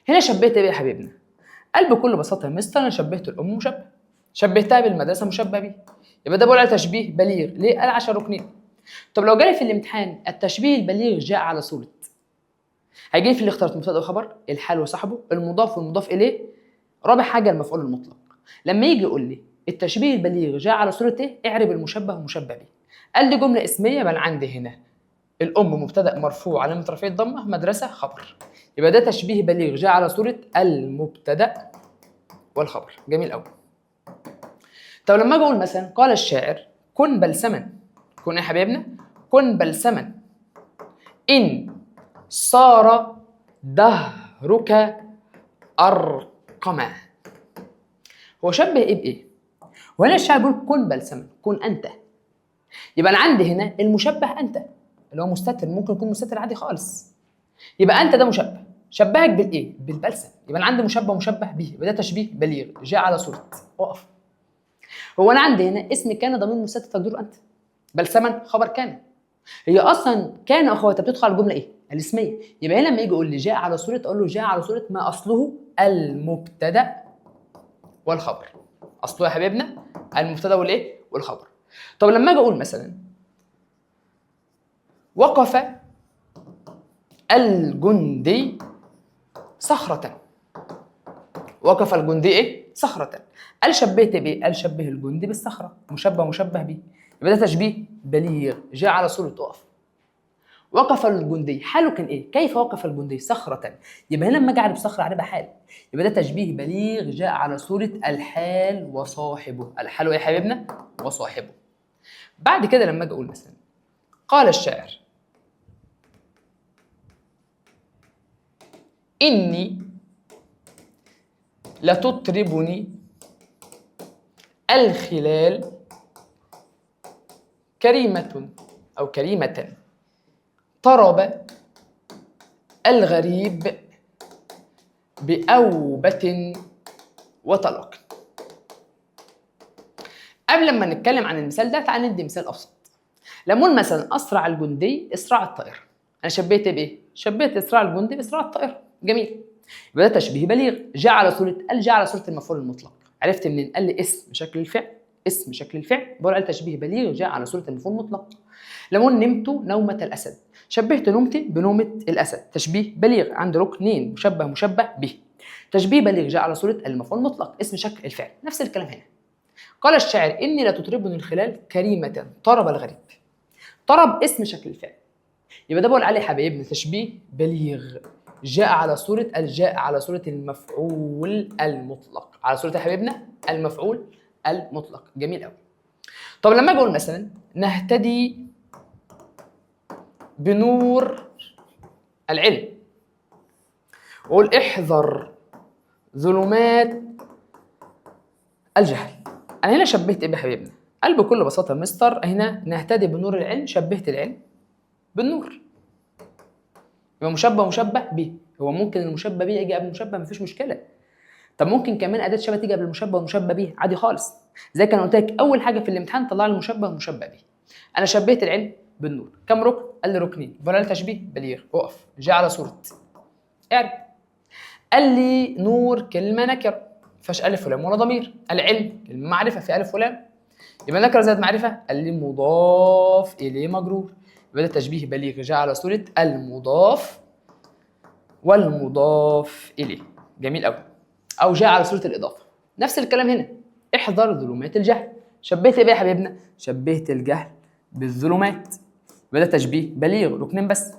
هنا شبهت بيه يا حبيبنا؟ قال بكل بساطة يا مستر أنا شبهت الأم مشبه، شبهتها بالمدرسة مشبه بيه. يبقى ده بقول عليه تشبيه بليغ. ليه؟ قال 10 ركنين. طب لو جالي في الامتحان التشبيه البليغ جاء على صورة، هيجي في الاختيارات مبتدأ وخبر، الحال وصاحبه، المضاف والمضاف إليه، رابع حاجة المفعول المطلق. لما يجي يقول لي التشبيه البليغ جاء على صورة ايه؟ اعرب المشبه ومشبه به. قال لي جملة اسمية، بل عندي هنا الأم مبتدأ مرفوع علامة رفعه الضمة، مدرسة خبر. يبقى ده تشبيه بليغ جاء على صورة المبتدأ والخبر. جميل أوي. طب لما اجي اقول مثلا قال الشاعر كن بلسما، كن يا حبايبنا كن بلسما إن صار دهرك أرقما. هو شبه ايه بايه؟ وهنا الشاعر بيقول كن بلسما، كن انت. يبقى انا عندي هنا المشبه انت اللي هو مستتر، ممكن يكون مستتر عادي خالص. يبقى انت ده مشبه، شبهك بالايه؟ بالبلسم. يبقى انا عندي مشبه ومشبه به، يبقى ده تشبيه بليغ جاء على صورة. اقف. هو انا عندي هنا اسم كان ضمير مستتر تقديره انت، بلسما خبر كان. هي اصلا كان اخواتها بتدخل على الجملة ايه؟ الاسمية. يبقى هنا لما يجي يقول لي جاء على صوره اقول له جاء على صوره ما اصله المبتدا والخبر. اصله يا حبيبنا المبتدا والايه؟ والخبر. طب لما اجي اقول مثلا وقف الجندي صخرة. وقف الجندي ايه؟ صخرة. قال شبهت بايه؟ قال شبه الجندي بالصخرة، مشبه مشبه به. يبقى ده تشبيه بليغ جاء على صورة وقف. وقف الجندي حاله كان ايه؟ كيف وقف الجندي؟ صخرة. يبقى هنا لما اجي اعرب صخرة اعربها حال. يبقى ده تشبيه بليغ جاء على صورة الحال وصاحبه. الحال ايه يا حبيبنا؟ وصاحبه. بعد كده لما اجي اقول مثلا قال الشاعر إني لتطربني الخلال كريمة أو كريمة طرب الغريب بأوبة وطلاق. قبل ما نتكلم عن المثال ده تعال ندي مثال أبسط. لما نقول مثلا أسرع الجندي إسراع الطائر، أنا شبهت بإيه؟ شبهت إسراع الجندي بإسراع الطائر. جميل. يبقى ده تشبيه بليغ جاء على صورة قال جاء على صورة المفعول المطلق. عرفت منين؟ قال لي اسم شكل الفعل، اسم شكل الفعل، بقول عليه تشبيه بليغ جاء على صورة المفعول المطلق. لما نقول نمت نومة الأسد، شبهت نومتي بنومه الاسد، تشبيه بليغ، عند ركنين مشبه مشبه به. تشبيه بليغ جاء على صوره المفعول المطلق، اسم شكل الفعل. نفس الكلام هنا. قال الشاعر اني لا تطربني الخلال كريمة طرب الغريب. طرب اسم شكل الفعل، يبقى ده بقول عليه حبايبنا تشبيه بليغ جاء على صوره الجاء على صوره المفعول المطلق، على صوره يا حبايبنا المفعول المطلق. جميل قوي. طب لما اجي اقول مثلا نهتدي بنور العلم، واقول احذر ظلمات الجهل، انا هنا شبهت ايه يا حبايبنا؟ قال بكل بساطة مستر هنا نهتدي بنور العلم، شبهت العلم بالنور، يبقى مشبه مشبه به. هو ممكن المشبه به يجي قبل المشبه، مفيش مشكلة. طب ممكن كمان اداه شبه تيجي قبل المشبه والمشبه به، عادي خالص. زي كان قلت لك اول حاجة في الامتحان طلع لي المشبه والمشبه به. انا شبهت العلم بالنور، كم ركن؟ قال لي ركنين. بقول تشبيه بليغ، اقف، جاء على صوره اعرب. قال لي نور كلمة نكره، فيهاش الف ولام ولا ضمير. العلم كلمة معرفة في الف ولام، يبقى نكره زائد معرفة. قال لي مضاف اليه مجرور، يبقى ده تشبيه بليغ جاء على صوره المضاف والمضاف اليه. جميل قوي. او جاء على صوره الاضافة. نفس الكلام هنا، احذر ظلمات الجهل. شبهت ايه يا حبيبنا؟ شبهت الجهل بالظلمات، يبقى ده تشبيه بليغ، ركنين بس،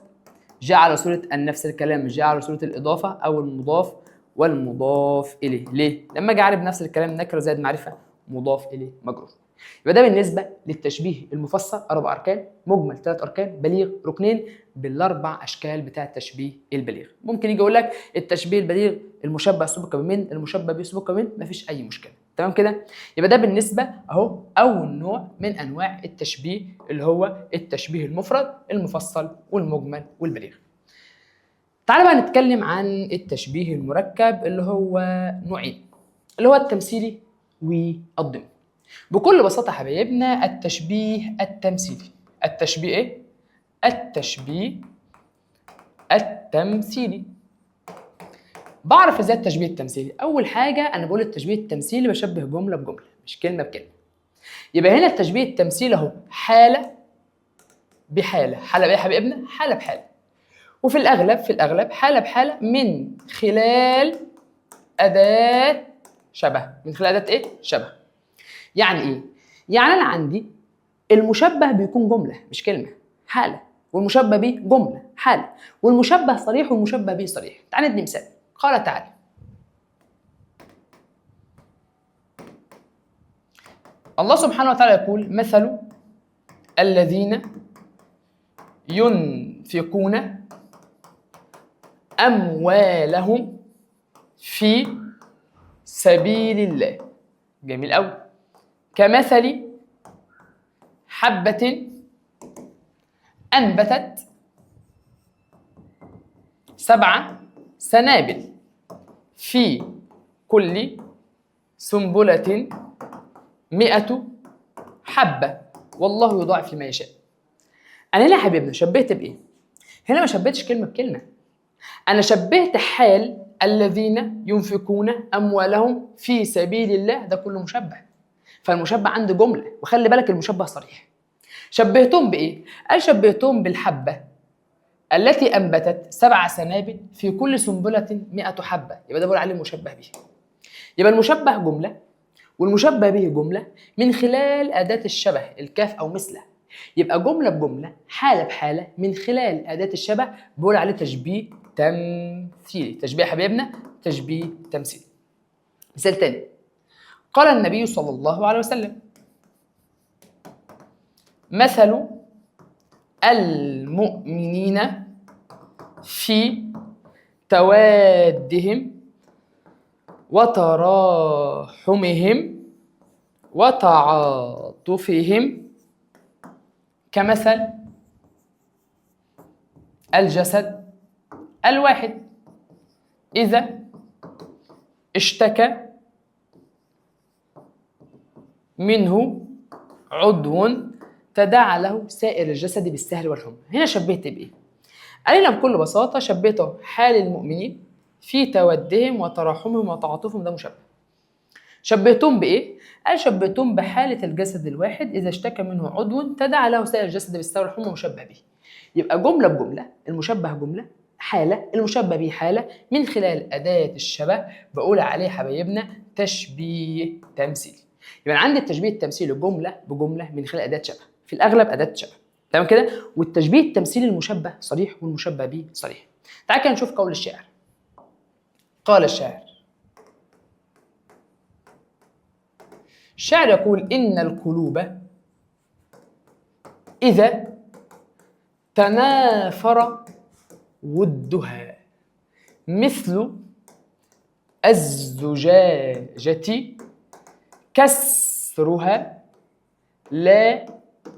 جاء على صوره نفس الكلام، جاء على صوره الاضافة او المضاف والمضاف اليه. ليه؟ لما اجي اعرب نفس الكلام نكره زائد معرفة مضاف اليه مجرور. يبقى ده بالنسبة للتشبيه المفصل 4 اركان، مجمل 3 اركان، بليغ ركنين، بالاربع اشكال بتاع التشبيه البليغ. ممكن يجي يقول لك التشبيه البليغ المشبه سبق بمن، المشبه به سبق بمن، مفيش اي مشكلة. تمام كده؟ يبقى ده بالنسبة اهو اول نوع من انواع التشبيه اللي هو التشبيه المفرد المفصل والمجمل والبليغ. تعال بقى نتكلم عن التشبيه المركب اللي هو نوعين، اللي هو التمثيلي والضمني. بكل بساطة حبايبنا التشبيه التمثيلي، التشبيه ايه؟ التشبيه التمثيلي. بعرف ازاي التشبيه التمثيلي؟ اول حاجة انا بقول التشبيه التمثيلي بشبه جملة بجملة مش كلمة بكلمه. يبقى هنا التشبيه التمثيلي اهو حاله بحاله، حاله بايه يا حبايبنا؟ حاله بحاله. وفي الاغلب في الاغلب حاله بحاله من خلال اداه شبه، من خلال اداه ايه؟ شبه. يعني ايه؟ يعني انا عندي المشبه بيكون جملة مش كلمة، حاله، والمشبه به جملة حاله، والمشبه صريح والمشبه به صريح. تعال ندي مثال. قال تعالى الله سبحانه وتعالى يقول مثل الذين ينفقون أموالهم في سبيل الله. جميل أوي. كمثل حبة أنبتت 7 سنابل في كل سنبلة 100 حبة والله يضاعف لما يشاء. أنا هنا يا حبيبنا شبهت بإيه؟ هنا ما شبهتش كلمة بكلمة، أنا شبهت حال الذين ينفقون أموالهم في سبيل الله، ده كله مشبه، فالمشبه عنده جملة، وخلي بالك المشبه صريح. شبهتهم بإيه؟ قال شبهتهم بالحبة التي أنبتت 7 سنابل في كل سنبلة 100 حبة، يبقى ده بقول عليه مشبه به. يبقى المشبه جملة والمشبه به جملة من خلال أداة الشبه الكاف أو مثله، يبقى جملة بجملة حالة بحالة من خلال أداة الشبه، بقول عليه تشبيه تمثيلي. تشبيه يا حبايبنا تشبيه تمثيلي. مثال تاني، قال النبي صلى الله عليه وسلم مثل المؤمنين في توادهم وتراحمهم وتعاطفهم كمثل الجسد الواحد إذا اشتكى منه عضو تداعى له سائر الجسد بالسهر والحمى. هنا شبهت بإيه؟ قال لنا بكل بساطة شبهته حال المؤمنين في تودهم وتراحمهم وتعاطفهم، ده مشبه. شبهتهم بإيه؟ قال شبهتهم بحالة الجسد الواحد إذا اشتكى منه عضو تداعى له سائر الجسد بالسهر والحمى، مشبه به. يبقى جملة بجملة، المشبه جملة، حاله، المشبه به حاله، من خلال اداه الشبه بقول عليه حبايبنا تشبيه تمثيلي. يبقى انا عندي التشبيه التمثيلي جملة بجملة من خلال اداه شبه، في الاغلب اداه شبه، تمام كده؟ والتشبيه التمثيلي المشبه صريح والمشبه به صريح. تعال كده نشوف قول الشاعر. قال الشاعر، الشاعر يقول: إن القلوب إذا تنافر ودها مثل الزجاجة كسرها لا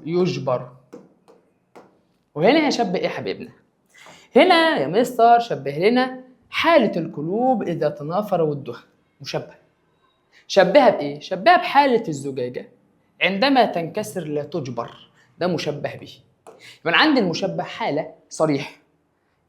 يجبر. وهنا هشبه ايه حبيبنا؟ هنا يا مستر شبه لنا حالة القلوب إذا تنافر ودها، مشبه. شبهها بإيه؟ شبهها بحالة الزجاجة عندما تنكسر لا تجبر، ده مشبه به. يبقى عندي المشبه حالة صريح،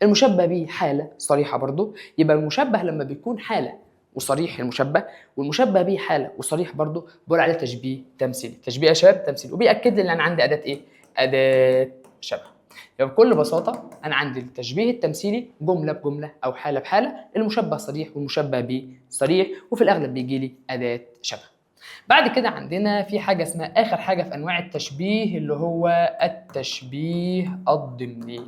المشبه به حالة صريحة برضو. يبقى المشبه لما بيكون حالة وصريح المشبه، والمشبه به حالة وصريح برضو، بقول عليه تشبيه تمثيلي. تشبيه يا شباب تمثيلي، وبيأكد لي ان انا عندي أداة إيه؟ أداة شبه. يبقى بكل بساطة أنا عندي التشبيه التمثيلي جملة بجملة أو حالة بحالة، المشبه صريح والمشبه به صريح، وفي الأغلب بيجي لي أداة شبه. بعد كده عندنا في حاجة اسمها آخر حاجة في أنواع التشبيه اللي هو التشبيه الضمني.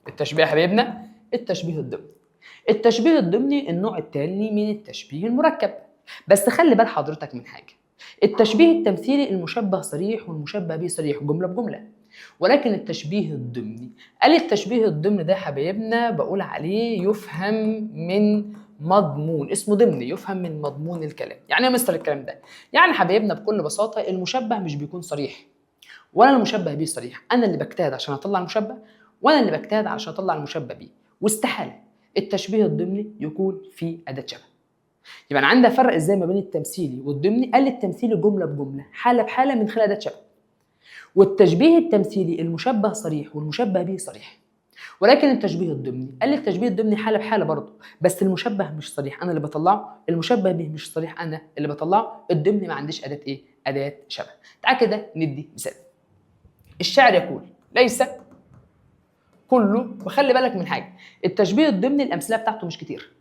التشبيه يا حبايبنا التشبيه الضمني. التشبيه الضمني النوع الثاني من التشبيه المركب. بس خلي بال حضرتك من حاجة، التشبيه التمثيلي المشبه صريح والمشبه به صريح جملة بجملة، ولكن التشبيه الضمني، قال التشبيه الضمني ده حبايبنا بقول عليه يفهم من مضمون، اسمه ضمني، يفهم من مضمون الكلام. يعني ايه مستر الكلام ده؟ يعني حبايبنا بكل بساطة المشبه مش بيكون صريح ولا المشبه بيه صريح، انا اللي بجتهد عشان اطلع المشبه وانا اللي بجتهد عشان اطلع المشبه بيه، واستحالة التشبيه الضمني يكون فيه أداة شبه. يبقى انا عندي افرق ازاي ما بين التمثيلي والضمني؟ قال التمثيلي جملة بجملة، حالة بحالة من خلال أداة شبه، والتشبيه التمثيلي المشبه صريح والمشبه به صريح. ولكن التشبيه الضمني، قال لي التشبيه الضمني حاله بحاله برضه، بس المشبه مش صريح انا اللي بطلعه، المشبه به مش صريح انا اللي بطلعه، الضمني ما عنديش اداه ايه؟ اداه شبه. تعال كده ندي مثال. الشاعر يقول: ليس كله، وخلي بالك من حاجة، التشبيه الضمني الامثلة بتاعته مش كتير،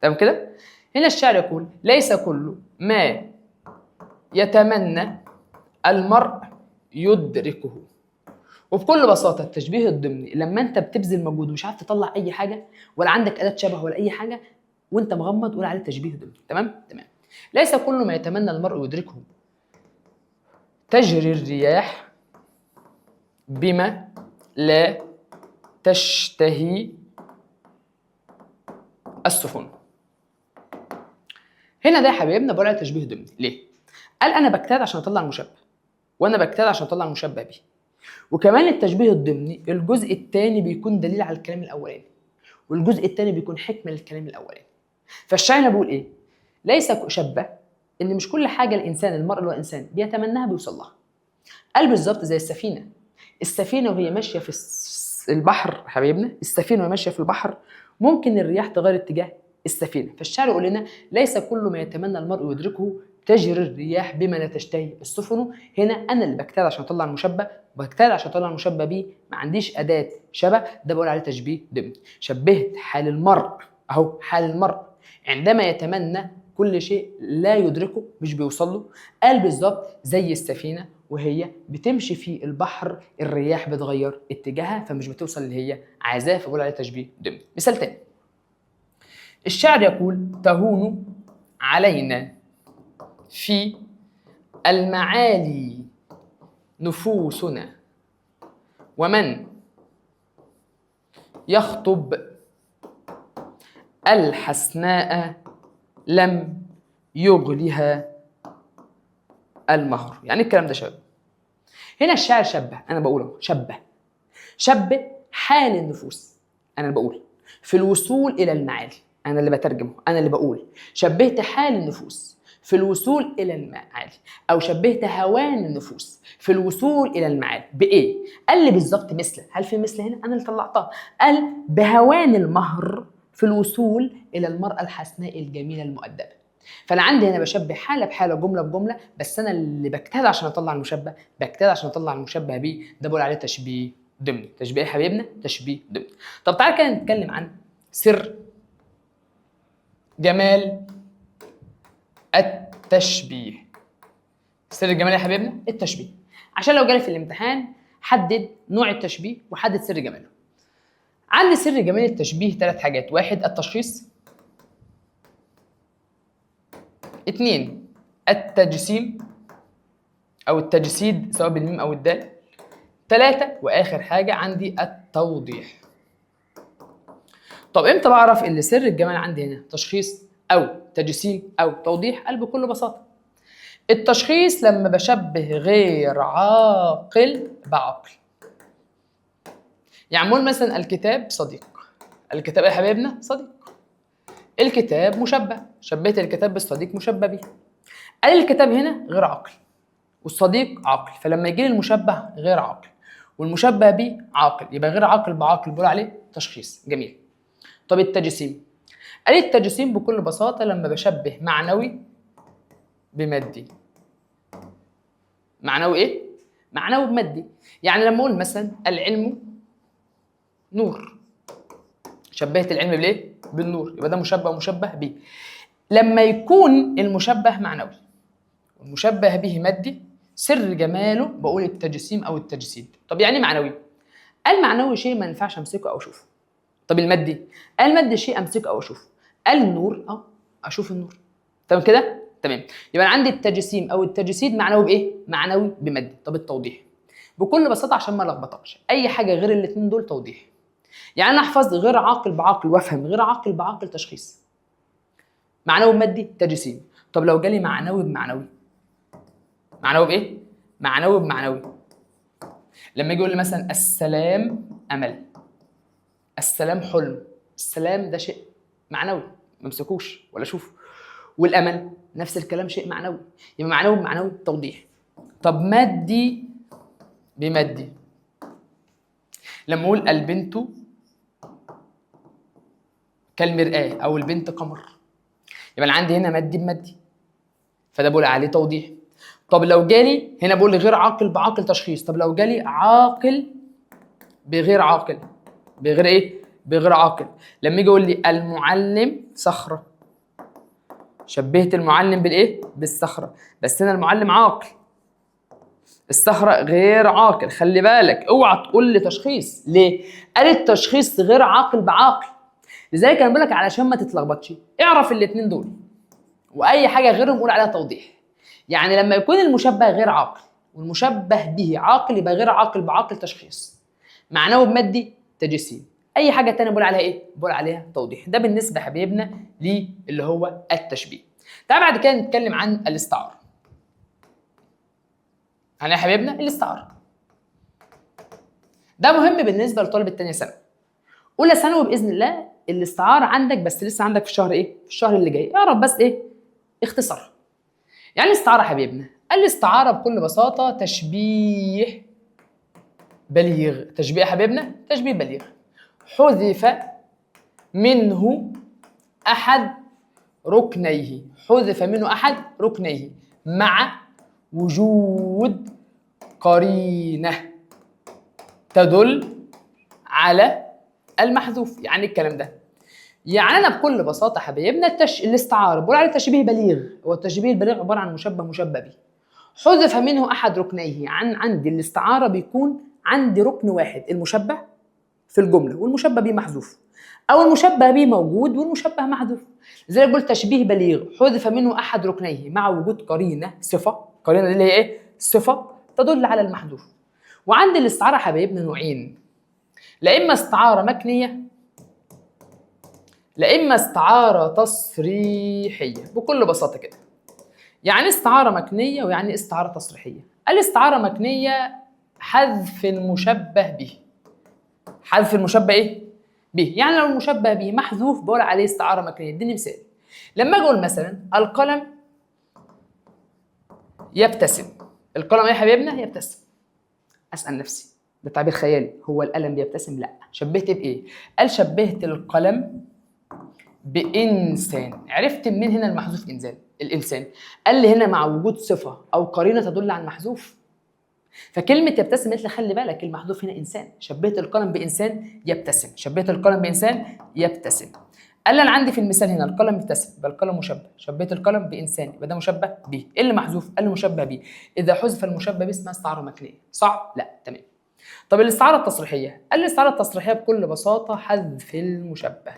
تمام كده؟ هنا الشاعر يقول: ليس كل ما يتمنى المرء يدركه. وبكل بساطة التشبيه الضمني لما انت بتبذل مجهود ومش عارف تطلع اي حاجة ولا عندك اداه شبه ولا اي حاجة وانت مغمض، قول عليه تشبيه ضمني. تمام؟ تمام. ليس كل ما يتمنى المرء يدركه، تجري الرياح بما لا تشتهي السفن. هنا ده يا حبايبنا بقول عليه تشبيه ضمني. ليه؟ قال انا بجتهد عشان اطلع المشبه، وانا بجتهد عشان اطلع المشبه به. وكمان التشبيه الضمني الجزء الثاني بيكون دليل على الكلام الاولاني، والجزء الثاني بيكون حكمه للكلام الاولاني. فالشاعر هنا بيقول ايه؟ ليس شبه ان مش كل حاجة الانسان، المرء اللي هو انسان، بيتمناها بيوصل لها. قال بالظبط زي السفينة، السفينة وهي ماشية في البحر حبايبنا، السفينة وهي ماشية في البحر ممكن الرياح تغير اتجاه السفينة. فالشاعر يقول لنا: ليس كل ما يتمنى المرء يدركه، تجري الرياح بما لا تشتهي السفن. هنا انا اللي بجتهد عشان اطلع المشبه، بجتهد عشان اطلع المشبه بيه، ما عنديش اداه شبه، ده بقول عليه تشبيه ضمني. شبهت حال المرء، اهو حال المرء عندما يتمنى كل شيء لا يدركه، مش بيوصل له. قال بالظبط زي السفينة وهي بتمشي في البحر، الرياح بتغير اتجاهها فمش بتوصل اللي هي عايزاه، فبقول عليه تشبيه ضمني. مثال تاني، الشاعر يقول: تهون علينا في المعالي نفوسنا، ومن يخطب الحسناء لم يغلها المهر. يعني الكلام ده شبه. هنا الشاعر شبه، انا بقوله شبه، شبه حال النفوس، انا اللي بقول في الوصول الى المعالي، انا اللي بترجمه، انا اللي بقول شبهت حال النفوس في الوصول الى المعالي، او شبهت هوان النفوس في الوصول الى المعالي بايه؟ قال لي بالظبط مثل، هل في مثل هنا؟ انا اللي طلعتها. قال بهوان المهر في الوصول الى المرأة الحسناء الجميلة المؤدبة. فانا عندي هنا بشبه حاله بحاله، جملة بجملة، بس انا اللي بجتهد عشان اطلع المشبه، بجتهد عشان اطلع المشبه بيه، ده بقول عليه تشبيه ضمني. تشبيه يا حبايبنا؟ تشبيه ضمني. طب تعالى كده نتكلم عن سر جمال التشبيه. سر الجمال يا حبايبنا التشبيه، عشان لو جالي في الامتحان حدد نوع التشبيه وحدد سر جماله. عندي سر جمال التشبيه 3 حاجات. 1 التشخيص، 2 التجسيم او التجسيد سواء بالميم او الدال، 3 واخر حاجة عندي التوضيح. طب امتى بعرف ان سر الجمال عندي هنا تشخيص او تجسيم او توضيح؟ قال بكل بساطة التشخيص لما بشبه غير عاقل بعقل. يعني نقول مثلا الكتاب صديق. الكتاب يا حبايبنا صديق، الكتاب مشبه، شبهت الكتاب بالصديق مشبه به. قال الكتاب هنا غير عاقل والصديق عاقل، فلما يجي لي المشبه غير عاقل والمشبه به عاقل، يبقى غير عاقل بعاقل بقول عليه تشخيص. جميل. طب التجسيم؟ قال التجسيم بكل بساطة لما بشبه معنوي بمادي. معنوي ايه؟ معنوي بمادي. يعني لما اقول مثلا العلم نور، شبهت العلم بالايه؟ بالنور، يبقى ده مشبه ومشبه به. لما يكون المشبه معنوي والمشبه به مادي، سر جماله بقول التجسيم او التجسيد. طب يعني ايه معنوي؟ المعنوي شيء ما ينفعش امسكه او اشوفه. طب المادي؟ المادي شيء امسكه او اشوفه. قال النور، اشوف النور. تمام كده؟ تمام. يبقى انا عندي التجسيم او التجسيد معنوي بايه؟ معنوي بمادي. طب التوضيح بكل بساطة عشان ما لخبطكش، اي حاجة غير الاثنين دول توضيح. يعني انا احفظ غير عاقل بعاقل وافهم غير عاقل بعاقل تشخيص، معنوي بمادي تجسيم. طب لو جالي معنوي بمعنوي، معنوي بايه؟ معنوي بمعنوي. لما يجي يقول لي مثلا السلام امل، السلام حلم، السلام ده شيء معنوي ما امسكوش ولا اشوفه، والامل نفس الكلام شيء معنوي، يبقى معنوي بمعنوي توضيح. طب مادي بمادي، لما اقول البنت كالمرآة او البنت قمر، يبقى انا عندي هنا مادي بمادي، فده بقول عليه توضيح. طب لو جالي هنا بقول غير عاقل بعاقل تشخيص. طب لو جالي عاقل بغير عاقل، بغير ايه؟ بغير عاقل. لما يجي يقول لي المعلم صخرة، شبهت المعلم بالايه؟ بالصخرة، بس هنا المعلم عاقل، الصخرة غير عاقل. خلي بالك اوعى تقول لي تشخيص. ليه؟ قال التشخيص غير عاقل بعاقل. لذلك انا بقول لك علشان ما تتلخبطش اعرف الاثنين دول، واي حاجة غيرهم قول عليها توضيح. يعني لما يكون المشبه غير عاقل والمشبه به عاقل، يبقى غير عاقل بعاقل تشخيص، معنوي بمادي تجسيم، اي حاجة تانية بقول عليها ايه؟ بقول عليها توضيح. ده بالنسبة حبايبنا للي هو التشبيه. تعال بعد كده نتكلم عن الاستعارة. عن ايه يا حبايبنا؟ الاستعارة. ده مهم بالنسبة لطالب الثانية ثانوي. اولى ثانوي باذن الله الاستعارة عندك، بس لسه عندك في الشهر ايه؟ في الشهر اللي جاي. اعرف بس ايه؟ اختصار. يعني الاستعارة حبيبنا، الاستعارة بكل بساطة تشبيه بليغ. تشبيه يا حبيبنا؟ تشبيه بليغ حذف منه احد ركنيه، حذف منه احد ركنيه مع وجود قرينه تدل على المحذوف. يعني الكلام ده يعني انا بكل بساطة حبايبنا الاستعارة بقول عليه تشبيه بليغ. هو التشبيه البليغ عبارة عن مشبه مشبه به حذف منه احد ركنيه. عندي الاستعارة بيكون عندي ركن واحد، المشبه في الجملة والمشبه به محذوف، او المشبه به موجود والمشبه محذوف. لذلك بقول تشبيه بليغ حذف منه احد ركنيه مع وجود قرينه صفة، قرينه دي اللي هي ايه؟ صفة تدل على المحذوف. وعندي الاستعارة حبايبنا نوعين، لا اما استعارة مكنيه لا اما استعارة تصريحيه. بكل بساطة كده يعني استعارة مكنيه ويعني استعارة تصريحيه. الاستعارة مكنيه حذف المشبه به. حذف المشبه ايه؟ به. يعني لو المشبه به محذوف بقول عليه استعارة مكنيه. اديني مثال. لما اجي اقول مثلا القلم يبتسم، القلم ايه يا حبايبنا؟ يبتسم. اسال نفسي ده تعبير خيالي، هو القلم بيبتسم؟ لا. شبهت بايه؟ قال شبهت القلم بانسان. عرفت منين هنا المحذوف انسان؟ الانسان. قال لي هنا مع وجود صفة او قرينه تدل على المحذوف. فكلمه يبتسم قالت لي خلي بالك المحذوف هنا انسان، شبهت القلم بانسان يبتسم، شبهت القلم بانسان يبتسم. قال لي انا عندي في المثال هنا القلم يبتسم، يبقى القلم مشبه، شبهت القلم بانسان يبقى ده مشبه به. ايه اللي محذوف؟ قال لي مشبه به. اذا حذف المشبه به اسمها استعارة مكنيه. صعب؟ لا، تمام. طب الاستعارة التصريحيه؟ قال لي الاستعارة التصريحيه بكل بساطة حذف المشبه.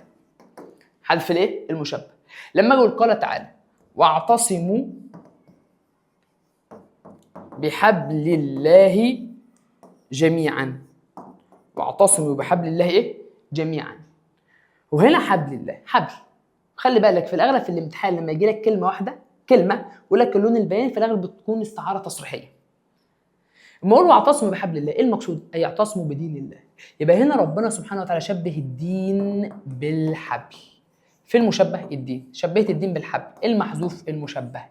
حذف الايه؟ المشبه. لما اجي اقول قال تعالى واعتصموا بحبل الله جميعا، واعتصموا بحبل الله ايه؟ جميعا. وهنا حبل الله حبل، خلي بالك في الاغلب في الامتحان لما يجي لك كلمة واحدة كلمة ويقول لك اللون البياني، في الاغلب بتكون استعارة تصريحيه. اما اقول واعتصموا بحبل الله، ايه المقصود؟ اي اعتصموا بدين الله. يبقى هنا ربنا سبحانه وتعالى شبه الدين بالحبل. في المشبه الدين، شبهت الدين بالحبل. المحذوف المشبه،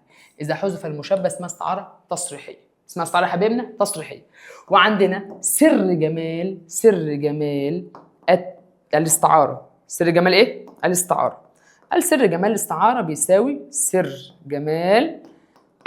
اذا حذف المشبه اسمها استعارة تصريحيه، اسمها استعارة يا حبايبنا تصريحيه. وعندنا سر جمال، سر جمال الاستعارة، سر جمال ايه؟ الاستعارة. قال سر جمال الاستعارة بيساوي سر جمال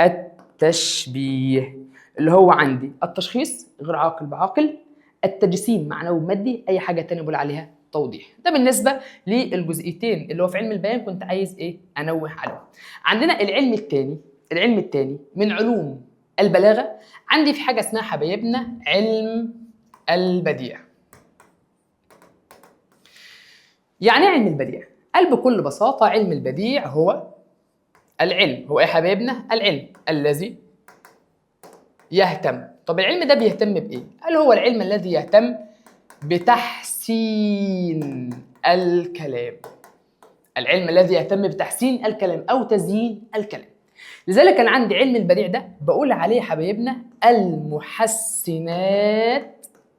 التشبيه، اللي هو عندي التشخيص غير عاقل بعاقل، التجسيم معنوي بمادي، اي حاجة تانية بقول عليها توضيح. ده بالنسبة للجزئيتين اللي هو في علم البيان كنت عايز ايه؟ انوه عليهم. عندنا العلم الثاني، العلم الثاني من علوم البلاغة، عندي في حاجة اسمها حبايبنا علم البديع. يعني ايه علم البديع؟ قال بكل بساطة علم البديع هو العلم، هو ايه حبايبنا؟ العلم الذي يهتم. طب العلم ده بيهتم بايه؟ قال هو العلم الذي يهتم بتحسين الكلام. العلم الذي يهتم بتحسين الكلام او تزيين الكلام. لذلك انا عندي علم البديع ده بقول عليه حبايبنا المحسنات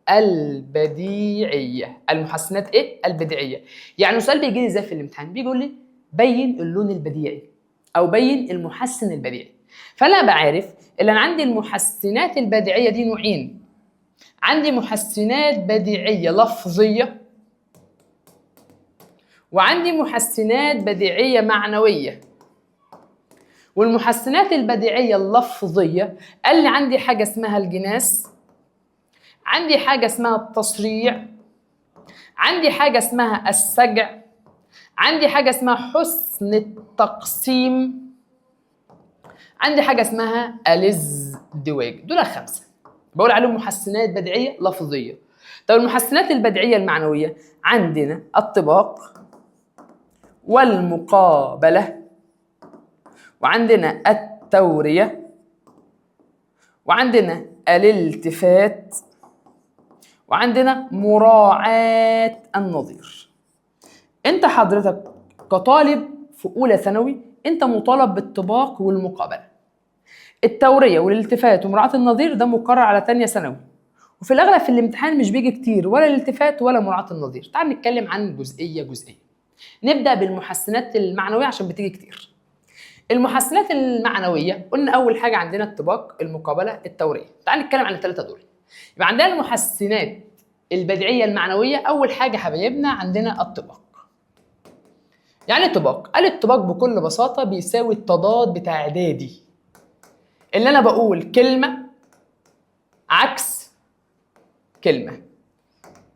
البديعيه. المحسنات ايه؟ البديعيه. يعني سؤال بيجي لي ازاي في الامتحان؟ بيجي يقول لي بين اللون البديعي او بين المحسن البديعي. فانا بعرف ان انا عندي المحسنات البديعيه دي نوعين، عندي محسنات بديعيه لفظية وعندي محسنات بديعيه معنوية. والمحسنات البديعيه اللفظية قال لي عندي حاجة اسمها الجناس، عندي حاجة اسمها التصريع، عندي حاجة اسمها السجع، عندي حاجة اسمها حسن التقسيم، عندي حاجة اسمها الازدواج. دول خمسة بقول عليهم محسنات بديعيه لفظية. طب المحسنات البديعيه المعنوية عندنا الطباق والمقابلة، وعندنا التورية، وعندنا الالتفات، وعندنا مراعاة النظير. انت حضرتك كطالب في اولى ثانوي انت مطالب بالطباق والمقابلة. التورية والالتفات ومراعاة النظير ده مقرر على ثانية ثانوي، وفي الاغلب في الامتحان مش بيجي كتير ولا الالتفات ولا مراعاة النظير. تعال نتكلم عن جزئية جزئية. نبدا بالمحسنات المعنوية عشان بتيجي كتير. المحسنات المعنوية قلنا اول حاجة عندنا الطباق، المقابلة، التورية. تعال نتكلم عن الثلاثة دول. يبقى عندنا المحسنات البديعيه المعنوية، اول حاجة حبايبنا عندنا الطباق. يعني الطباق؟ قال الطباق بكل بساطة بيساوي التضاد بتاع اعدادي، اللي انا بقول كلمة عكس كلمة.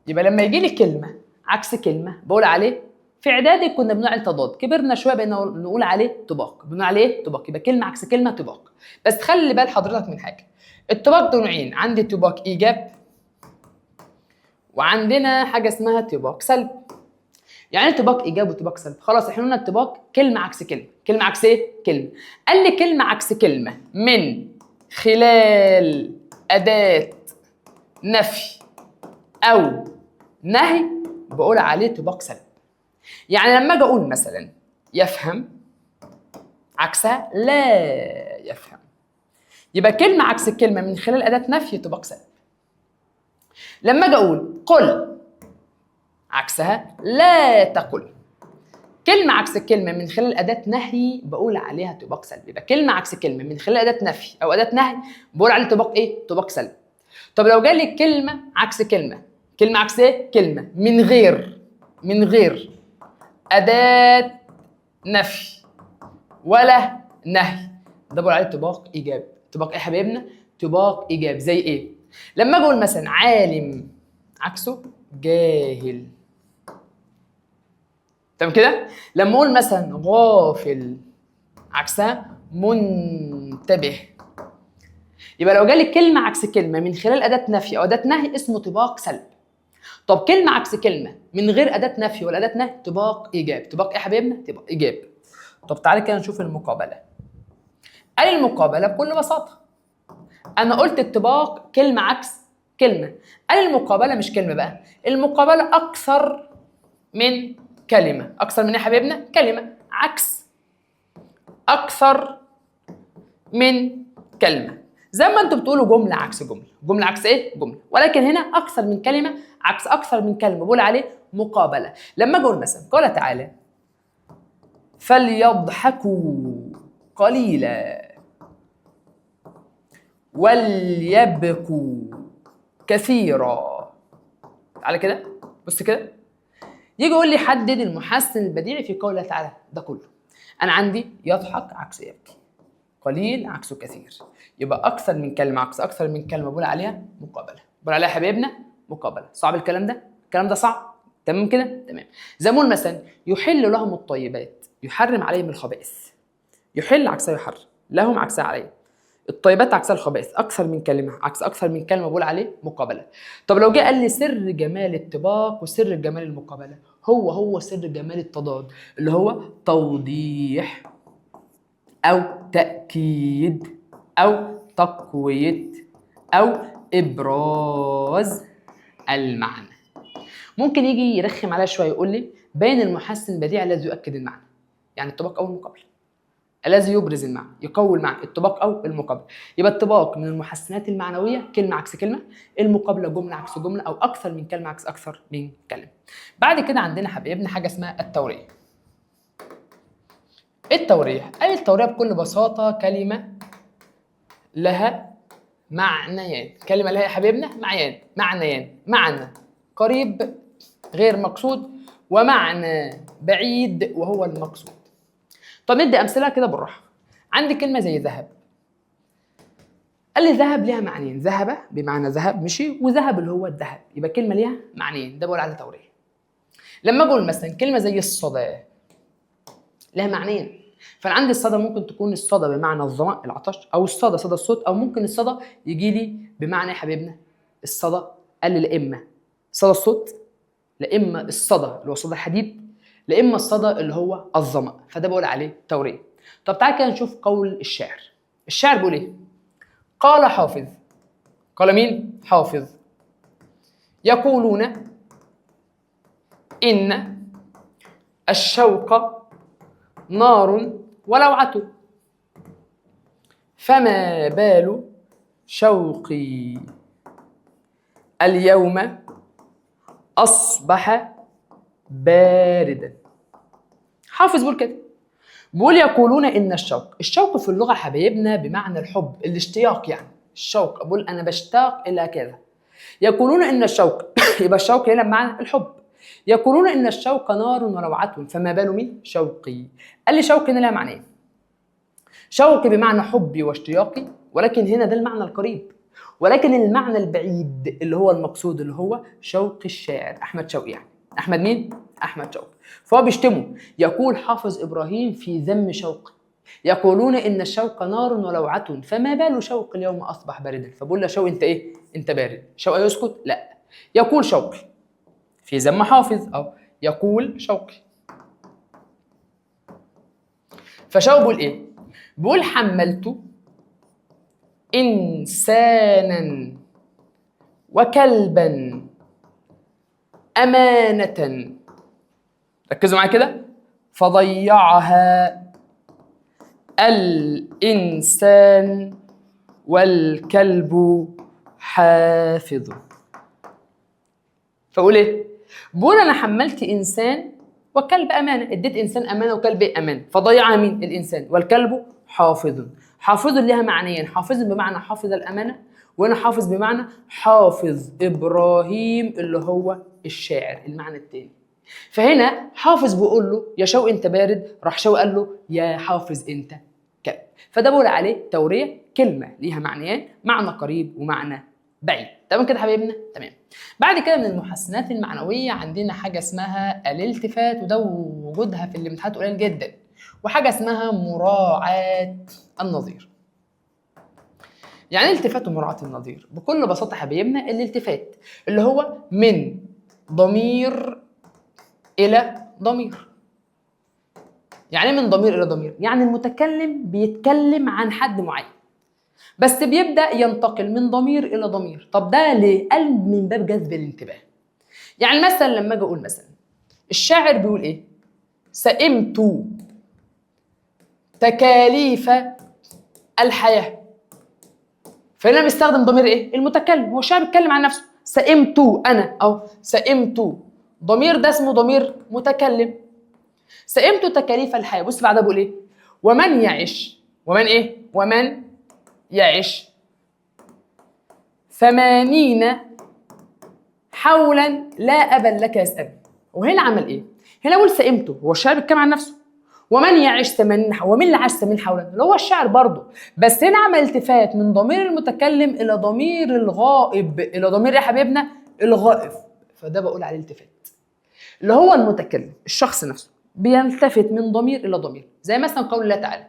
يبقى لما يجي لي كلمة عكس كلمة بقول عليه، في اعدادي كنا بنقول عليه تضاد، كبرنا شوية بقينا نقول عليه طباق، بنقول عليه طباق. يبقى كلمة عكس كلمة طباق. بس خلي بال حضرتك من حاجة، الطباق ده نوعين، عندي طباق ايجاب وعندنا حاجة اسمها طباق سلب. يعني ايه طباق ايجاب وطباق سلب؟ خلاص احنا قلنا الطباق كلمة عكس كلمة، كلمة عكس ايه؟ كلمة. قال لي كلمة عكس كلمة من خلال اداه نفي او نهي بقول عليه طباق سلب. يعني لما اجي اقول مثلا يفهم عكسها لا يفهم، يبقى كلمة عكس الكلمة من خلال اداه نفي طباق سلب. لما اجي اقول قل عكسها لا تقل، كلمة عكس الكلمة من خلال أداة نهي بقول عليها طباق سلب. يبقى كلمة عكس كلمة من خلال أداة نفي أو أداة نهي بقول عليه طباق إيه؟ طباق سلب. طب لو جالي كلمة عكس كلمة، كلمة عكس إيه؟ كلمة من غير أداة نفي ولا نهي، ده بقول عليه طباق إيجاب. طباق إيه يا حبايبنا؟ طباق إيجاب. زي إيه؟ لما اجي اقول مثلا عالم عكسه جاهل، تمام كده؟ لما اقول مثلا غافل عكسها منتبه. يبقى لو جالي كلمة عكس كلمة من خلال اداه نفي او اداه نهي اسمه طباق سلب. طب كلمة عكس كلمة من غير اداه نفي ولا اداه نهي طباق ايجاب. طباق ايه يا حبايبنا؟ طباق ايجاب. طب تعالى كده نشوف المقابلة. قال المقابلة بكل بساطة، انا قلت الطباق كلمة عكس كلمة، قال المقابلة مش كلمة بقى، المقابلة اكثر من كلمة. اكثر من ايه يا حبايبنا؟ كلمة عكس اكثر من كلمة. زي ما انتوا بتقولوا جملة عكس جملة، جملة عكس ايه؟ جملة، ولكن هنا اكثر من كلمة عكس اكثر من كلمة، بقول عليه مقابله. لما اجي اقول مثلا قال تعالى فليضحكوا قليلا وليبكوا كثيرا. تعالى كده بص كده، يجي يقول لي حدد المحسن البديعي في قوله تعالى. ده كله انا عندي يضحك عكس يبكي، قليل عكسه كثير، يبقى اكثر من كلمة عكس اكثر من كلمة بقول عليها مقابله. بقول عليها يا حبايبنا مقابله. صعب الكلام ده؟ الكلام ده صعب؟ تمام كده؟ تمام. زي ما مثلا يحل لهم الطيبات يحرم عليهم الخبائث. يحل عكسها يحرم، لهم عكسها عليهم، الطيبات عكسها الخبائث، اكثر من كلمة عكس اكثر من كلمة بقول عليه مقابله. طب لو جه قال لي سر جمال الطباق وسر جمال المقابلة، هو هو سر جمال التضاد اللي هو توضيح او تاكيد او تقوية او ابراز المعنى. ممكن يجي يرخم عليا شوية يقول لي بين المحسن البديع الذي يؤكد المعنى، يعني الطباق او المقابلة، الذي يبرز المعنى، يقوي المعنى، الطباق او المقابلة. يبقى الطباق من المحسنات المعنوية كلمة عكس كلمة، المقابلة جملة عكس جملة، او اكثر من كلمة عكس اكثر من كلمة. بعد كده عندنا حبايبنا حاجة اسمها التورية. التورية، قال التورية بكل بساطة كلمة لها معنيان، كلمة لها يا حبايبنا معنيان، معنيان، معنى قريب غير مقصود ومعنى بعيد وهو المقصود. طب ندي امثلة كده بالراحة. عندي كلمة زي ذهب، قال لي ذهب ليها معنيين، ذهب بمعنى ذهب مشي، وذهب اللي هو الذهب، يبقى كلمة ليها معنيين، ده بقول عليها توريه. لما اقول مثلا كلمة زي الصدى لها معنيين، فانا عندي الصدى ممكن تكون الصدى بمعنى الظمأ العطش، او الصدى صدى الصوت، او ممكن الصدى يجي لي بمعنى يا حبيبنا الصدى، قال لي لا اما صدى الصوت، لا اما الصدى اللي هو صدى الحديد، لا اما الصدى اللي هو الظمأ، فده بقول عليه توريه. طب تعالى كده نشوف قول الشاعر. الشاعر بيقول ايه؟ قال حافظ، قال مين؟ حافظ، يقولون ان الشوق نار ولوعة، فما بال شوقي اليوم أصبح باردا. حافظ بيقول كده، بيقول يقولون إن الشوق، الشوق في اللغة حبايبنا بمعنى الحب، الاشتياق، يعني الشوق، بقول أنا بشتاق إلى كذا. يقولون إن الشوق يبقى الشوق هنا بمعنى الحب. يقولون إن الشوق نار ولوعة، فما بال مين؟ شوقي. قال لي شوقي هنا لها معنيين، شوقي بمعنى حبي واشتياقي، ولكن هنا ده المعنى القريب، ولكن المعنى البعيد اللي هو المقصود اللي هو شوق الشاعر احمد شوقي، يعني احمد مين؟ احمد شوقي. فهو بيشتمه، يقول حافظ ابراهيم في ذم شوقي، يقولون ان الشوق نار ولوعة، فما بال شوق اليوم اصبح باردا. فبقول له شوقي انت ايه؟ انت بارد. شوقي يسكت؟ لا. يقول شوقي في ذم حافظ، او يقول شوقي. فشوقي بيقول ايه؟ بيقول حملت إنسانا وكلبا أمانة، ركزوا معايا كده، فضيعها الإنسان والكلب حافظ. فأقول إيه؟ بقول أنا حملت إنسان وكلب أمانة، اديت إنسان أمانة وكلب أمانة، فضيعها مين؟ الإنسان والكلب حافظ. حافظ ليها معنيين، حافظ بمعنى حافظ الأمانة، وهنا حافظ بمعنى حافظ إبراهيم اللي هو الشاعر، المعنى التاني. فهنا حافظ بيقول له يا شوقي أنت بارد، راح شوقي قال له يا حافظ أنت كلب. فده بقول عليه تورية، كلمة ليها معنيين، معنى قريب ومعنى بعيد. تمام كده حبايبنا؟ تمام. بعد كده من المحسنات المعنوية عندنا حاجة اسمها الالتفات، وده وجودها في الامتحانات قليل جدا، وحاجه اسمها مراعاة النظير. يعني ايه التفات ومراعاة النظير؟ بكل بساطة حبايبنا الالتفات اللي هو من ضمير الى ضمير. يعني ايه من ضمير الى ضمير؟ يعني المتكلم بيتكلم عن حد معين بس بيبدأ ينتقل من ضمير إلى ضمير. طب ده ليه؟ قال من باب جذب الانتباه. يعني مثلا لما اجي اقول مثلا الشاعر بيقول ايه؟ سئمت تكاليف الحياة. فهنا بيستخدم ضمير ايه؟ المتكلم، هو الشاعر بيتكلم عن نفسه. سئمت انا، او سئمت، ضمير ده اسمه ضمير متكلم. سئمت تكاليف الحياة. بص بعدها بيقول ايه؟ ومن يعش، ومن ايه؟ ومن يعش 80 حولا لا أبا لك يسأل. وهنا عمل ايه؟ هنا بيقول سئمته، هو الشاعر بيتكلم عن نفسه. ومن يعش 80 ومين اللي عاش 80 حولا؟ اللي هو الشاعر برضه، بس هنا عمل التفات من ضمير المتكلم الى ضمير الغائب، الى ضمير ايه يا حبيبنا؟ الغائب. فده بقول عليه التفات، اللي هو المتكلم الشخص نفسه بيلتفت من ضمير الى ضمير، زي مثلا قول الله تعالى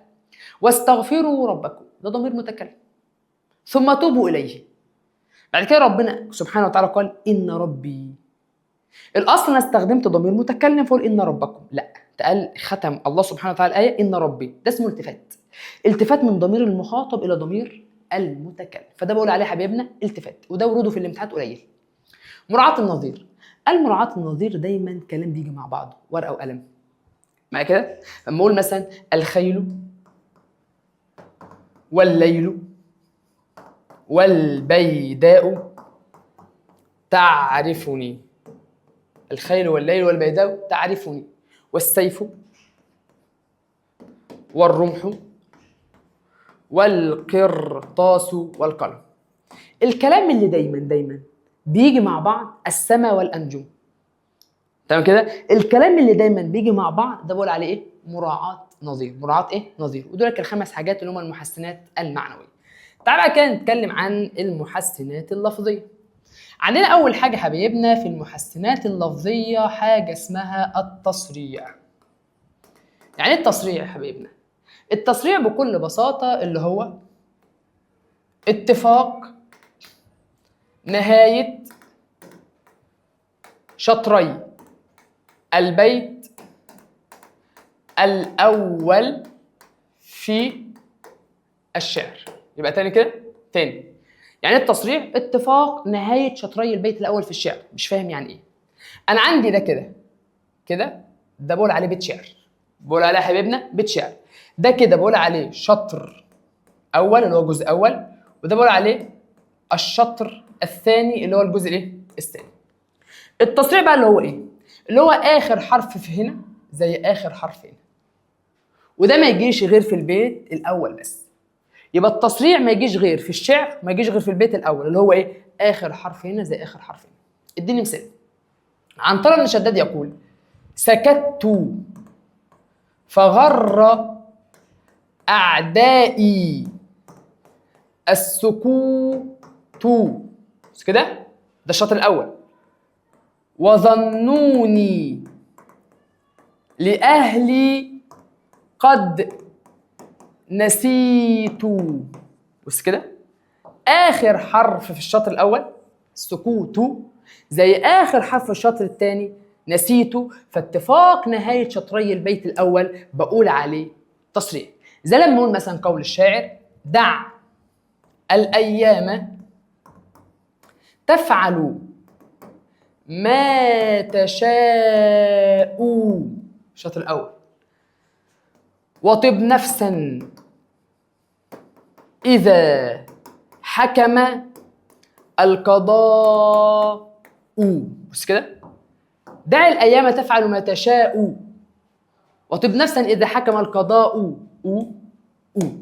واستغفروا ربكم، ده ضمير متكلم، ثم توبوا اليه. بعد كده ربنا سبحانه وتعالى قال ان ربي. الاصل انا استخدمت ضمير متكلم فقول ان ربكم، لا، قال ختم الله سبحانه وتعالى الايه ان ربي، ده اسمه التفات. التفات من ضمير المخاطب الى ضمير المتكلم، فده بقول عليه حبايبنا التفات، وده وروده في الامتحانات قليل. مراعاة النظير. المراعاة النظير دايما كلام بيجي مع بعضه، ورقة وقلم. معايا كده؟ لما اقول مثلا الخيل والليل والبيداء تعرفني، الخيل والليل والبيداء تعرفني، والسيف والرمح والقرطاس والقلم. الكلام اللي دايما دايما بيجي مع بعض السماء والأنجم. تمام كده؟ الكلام اللي دايما بيجي مع بعض ده بقول عليه ايه؟ مراعاة نظير. مراعاة ايه؟ نظير. ودول الخمس حاجات اللي هم المحسنات المعنوية. تعال بقى كده نتكلم عن المحسنات اللفظية. عندنا أول حاجة حبايبنا في المحسنات اللفظية حاجة اسمها التصريع. يعني ايه التصريع يا حبايبنا؟ التصريع بكل بساطة اللي هو اتفاق نهاية شطري البيت الأول في الشعر. يبقى تاني كده؟ تاني. يعني التصريع اتفاق نهاية شطري البيت الأول في الشعر. مش فاهم يعني إيه؟ أنا عندي ده كده كده، ده بقول عليه بيت شعر، بقول عليه يا حبيبنا بيت شعر. ده كده بقول عليه شطر أول اللي هو جزء أول، وده بقول عليه الشطر الثاني اللي هو الجزء الإيه؟ الثاني. التصريع بقى اللي هو إيه؟ اللي هو آخر حرف في هنا زي آخر حرف هنا، وده ما يجيش غير في البيت الأول بس. يبقى التصريع ما يجيش غير في الشعر، ما يجيش غير في البيت الأول اللي هو إيه؟ آخر حرف هنا زي آخر حرف هنا. اديني مثال. عنترة بن شداد يقول سكت فغر أعدائي السكوت، بس كده، ده الشطر الأول. وظنوني لأهلي قد نسيت، بس كده. آخر حرف في الشطر الأول السكوت زي آخر حرف في الشطر الثاني نسيت، فاتفاق نهاية شطري البيت الأول بقول عليه تصريع. زي لما نقول مثلا قول الشاعر دع الأيام تفعل ما تشاء، الشطر الأول، وطب نفسا إذا حكم القضاء، بس كده. دع الأيام تفعل ما تشاء وطب نفسا إذا حكم القضاء أو أو.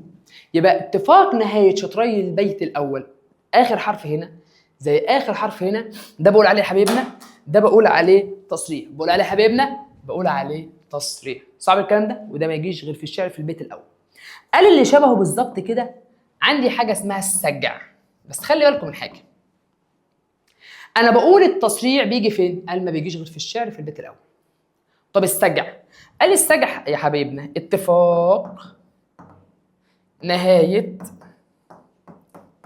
يبقى اتفاق نهاية شطري البيت الأول آخر حرف هنا زي آخر حرف هنا، ده بقول عليه حبيبنا، ده بقول عليه تصريح، بقول عليه حبيبنا، بقول عليه تصريح. صعب الكلام ده، وده ما يجيش غير في الشعر في البيت الأول. قال اللي شبهه بالظبط كده عندي حاجة اسمها السجع، بس خلي بالكم من حاجة. انا بقول التصريع بيجي فين؟ قال ما بيجيش غير في الشعر في البيت الاول. طب السجع؟ قال السجع يا حبايبنا اتفاق نهاية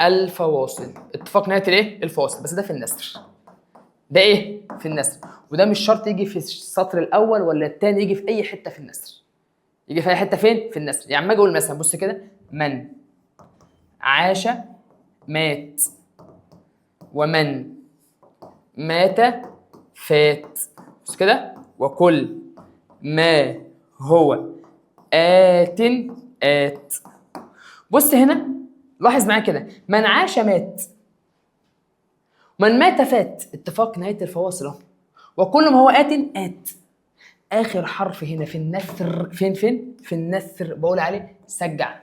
الفواصل. اتفاق نهاية الايه؟ الفواصل. بس ده في النثر. ده ايه؟ في النثر. وده مش شرط يجي في السطر الاول ولا الثاني، يجي في اي حتة في النثر. يجي في اي حتة فين؟ في النثر. يعني ما اجي اقول مثلا بص كده، من عاش مات ومن مات فات. بص كده، وكل ما هو آت آت. بص هنا لاحظ معايا كده، من عاش مات، من مات فات، اتفاق نهاية الفواصل اهو، وكل ما هو آت آت. آخر حرف هنا في النثر فين؟ فين؟ في النثر بقول عليه سجع،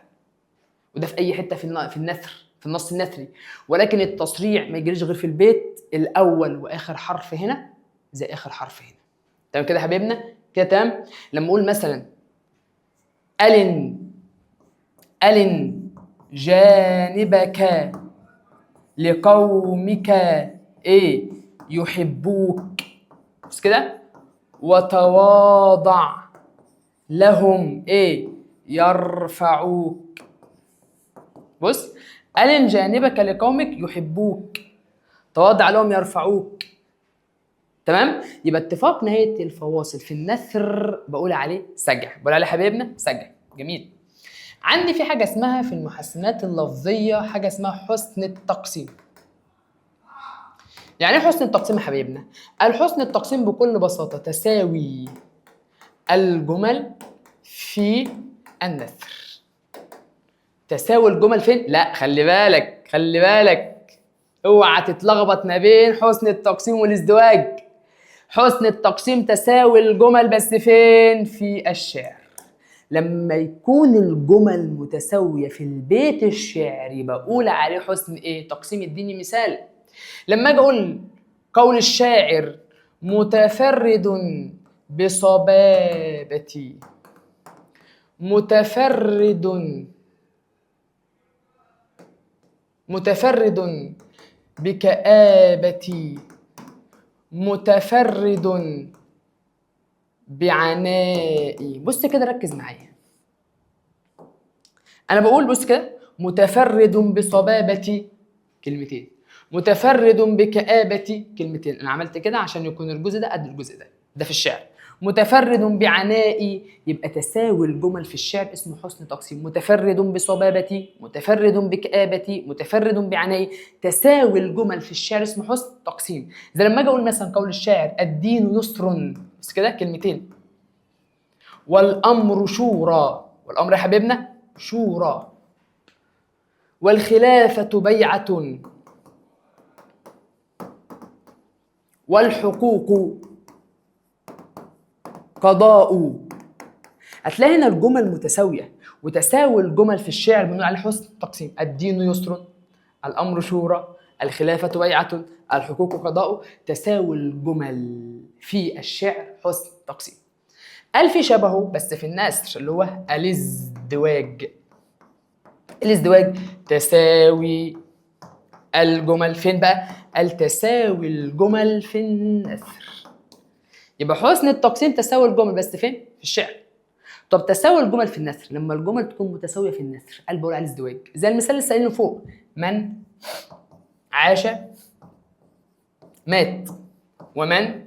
وده في أي حتة في النثر، في النص النثري. ولكن التصريع ما يجريش غير في البيت الأول، وآخر حرف هنا زي آخر حرف هنا. تمام كده يا حبايبنا؟ كده تمام؟ لما أقول مثلا ألن ألن جانبك لقومك إيه يحبوك، بس كده، وتواضع لهم إيه يرفعوك. بص، ألن جانبك لقومك يحبوك، تواضع لهم يرفعوك. تمام؟ يبقى اتفاق نهاية الفواصل في النثر بقول عليه سجع، بقول عليه حبايبنا سجع. جميل. عندي في حاجة اسمها في المحسنات اللفظية حاجة اسمها حسن التقسيم. يعني ايه حسن التقسيم يا حبايبنا؟ الحسن التقسيم بكل بساطة تساوي الجمل في النثر. تساوي الجمل فين؟ لا خلي بالك، خلي بالك، اوعى تتلخبط ما بين حسن التقسيم والازدواج. حسن التقسيم تساوي الجمل بس فين؟ في الشعر. لما يكون الجمل متساوية في البيت الشعري بقول عليه حسن ايه؟ تقسيم. اديني مثال. لما اجي اقول قول الشاعر متفرد بصبابتي، متفرد، متفرد بكآبتي، متفرد بعنائي. بص كده ركز معايا، انا بقول بص كده متفرد بصبابتي كلمتين، متفرد بكآبتي كلمتين. انا عملت كده عشان يكون الجزء ده قد الجزء ده، ده في الشعر. متفرد بعنائي، يبقى تساوي الجمل في الشعر اسمه حسن تقسيم. متفرد بصبابتي، متفرد بكآبتي، متفرد بعنائي، تساوي الجمل في الشعر اسمه حسن تقسيم. زي لما اجي اقول مثلا قول الشاعر الدين يسر، بس كده كلمتين، والامر شورى، والامر يا حبيبنا شورى، والخلافة بيعة، والحقوق قضاء. هتلاقي هنا الجمل متساوية، وتساوي الجمل في الشعر بنقول عليه حسن تقسيم. الدين يسر، الأمر شورى، الخلافة بيعة، الحقوق قضاء. تساوي الجمل في الشعر حسن تقسيم. قال في شبهه بس في النثر اللي هو الازدواج. الازدواج تساوي الجمل فين بقى؟ قال تساوي الجمل في النثر. يبقى حسن التقسيم تساوي الجمل بس فين؟ في الشعر. طب تساوي الجمل في النثر، لما الجمل تكون متساوية في النثر قال بقول عليه ازدواج. زي المثال اللي سألناه فوق، من عاش مات ومن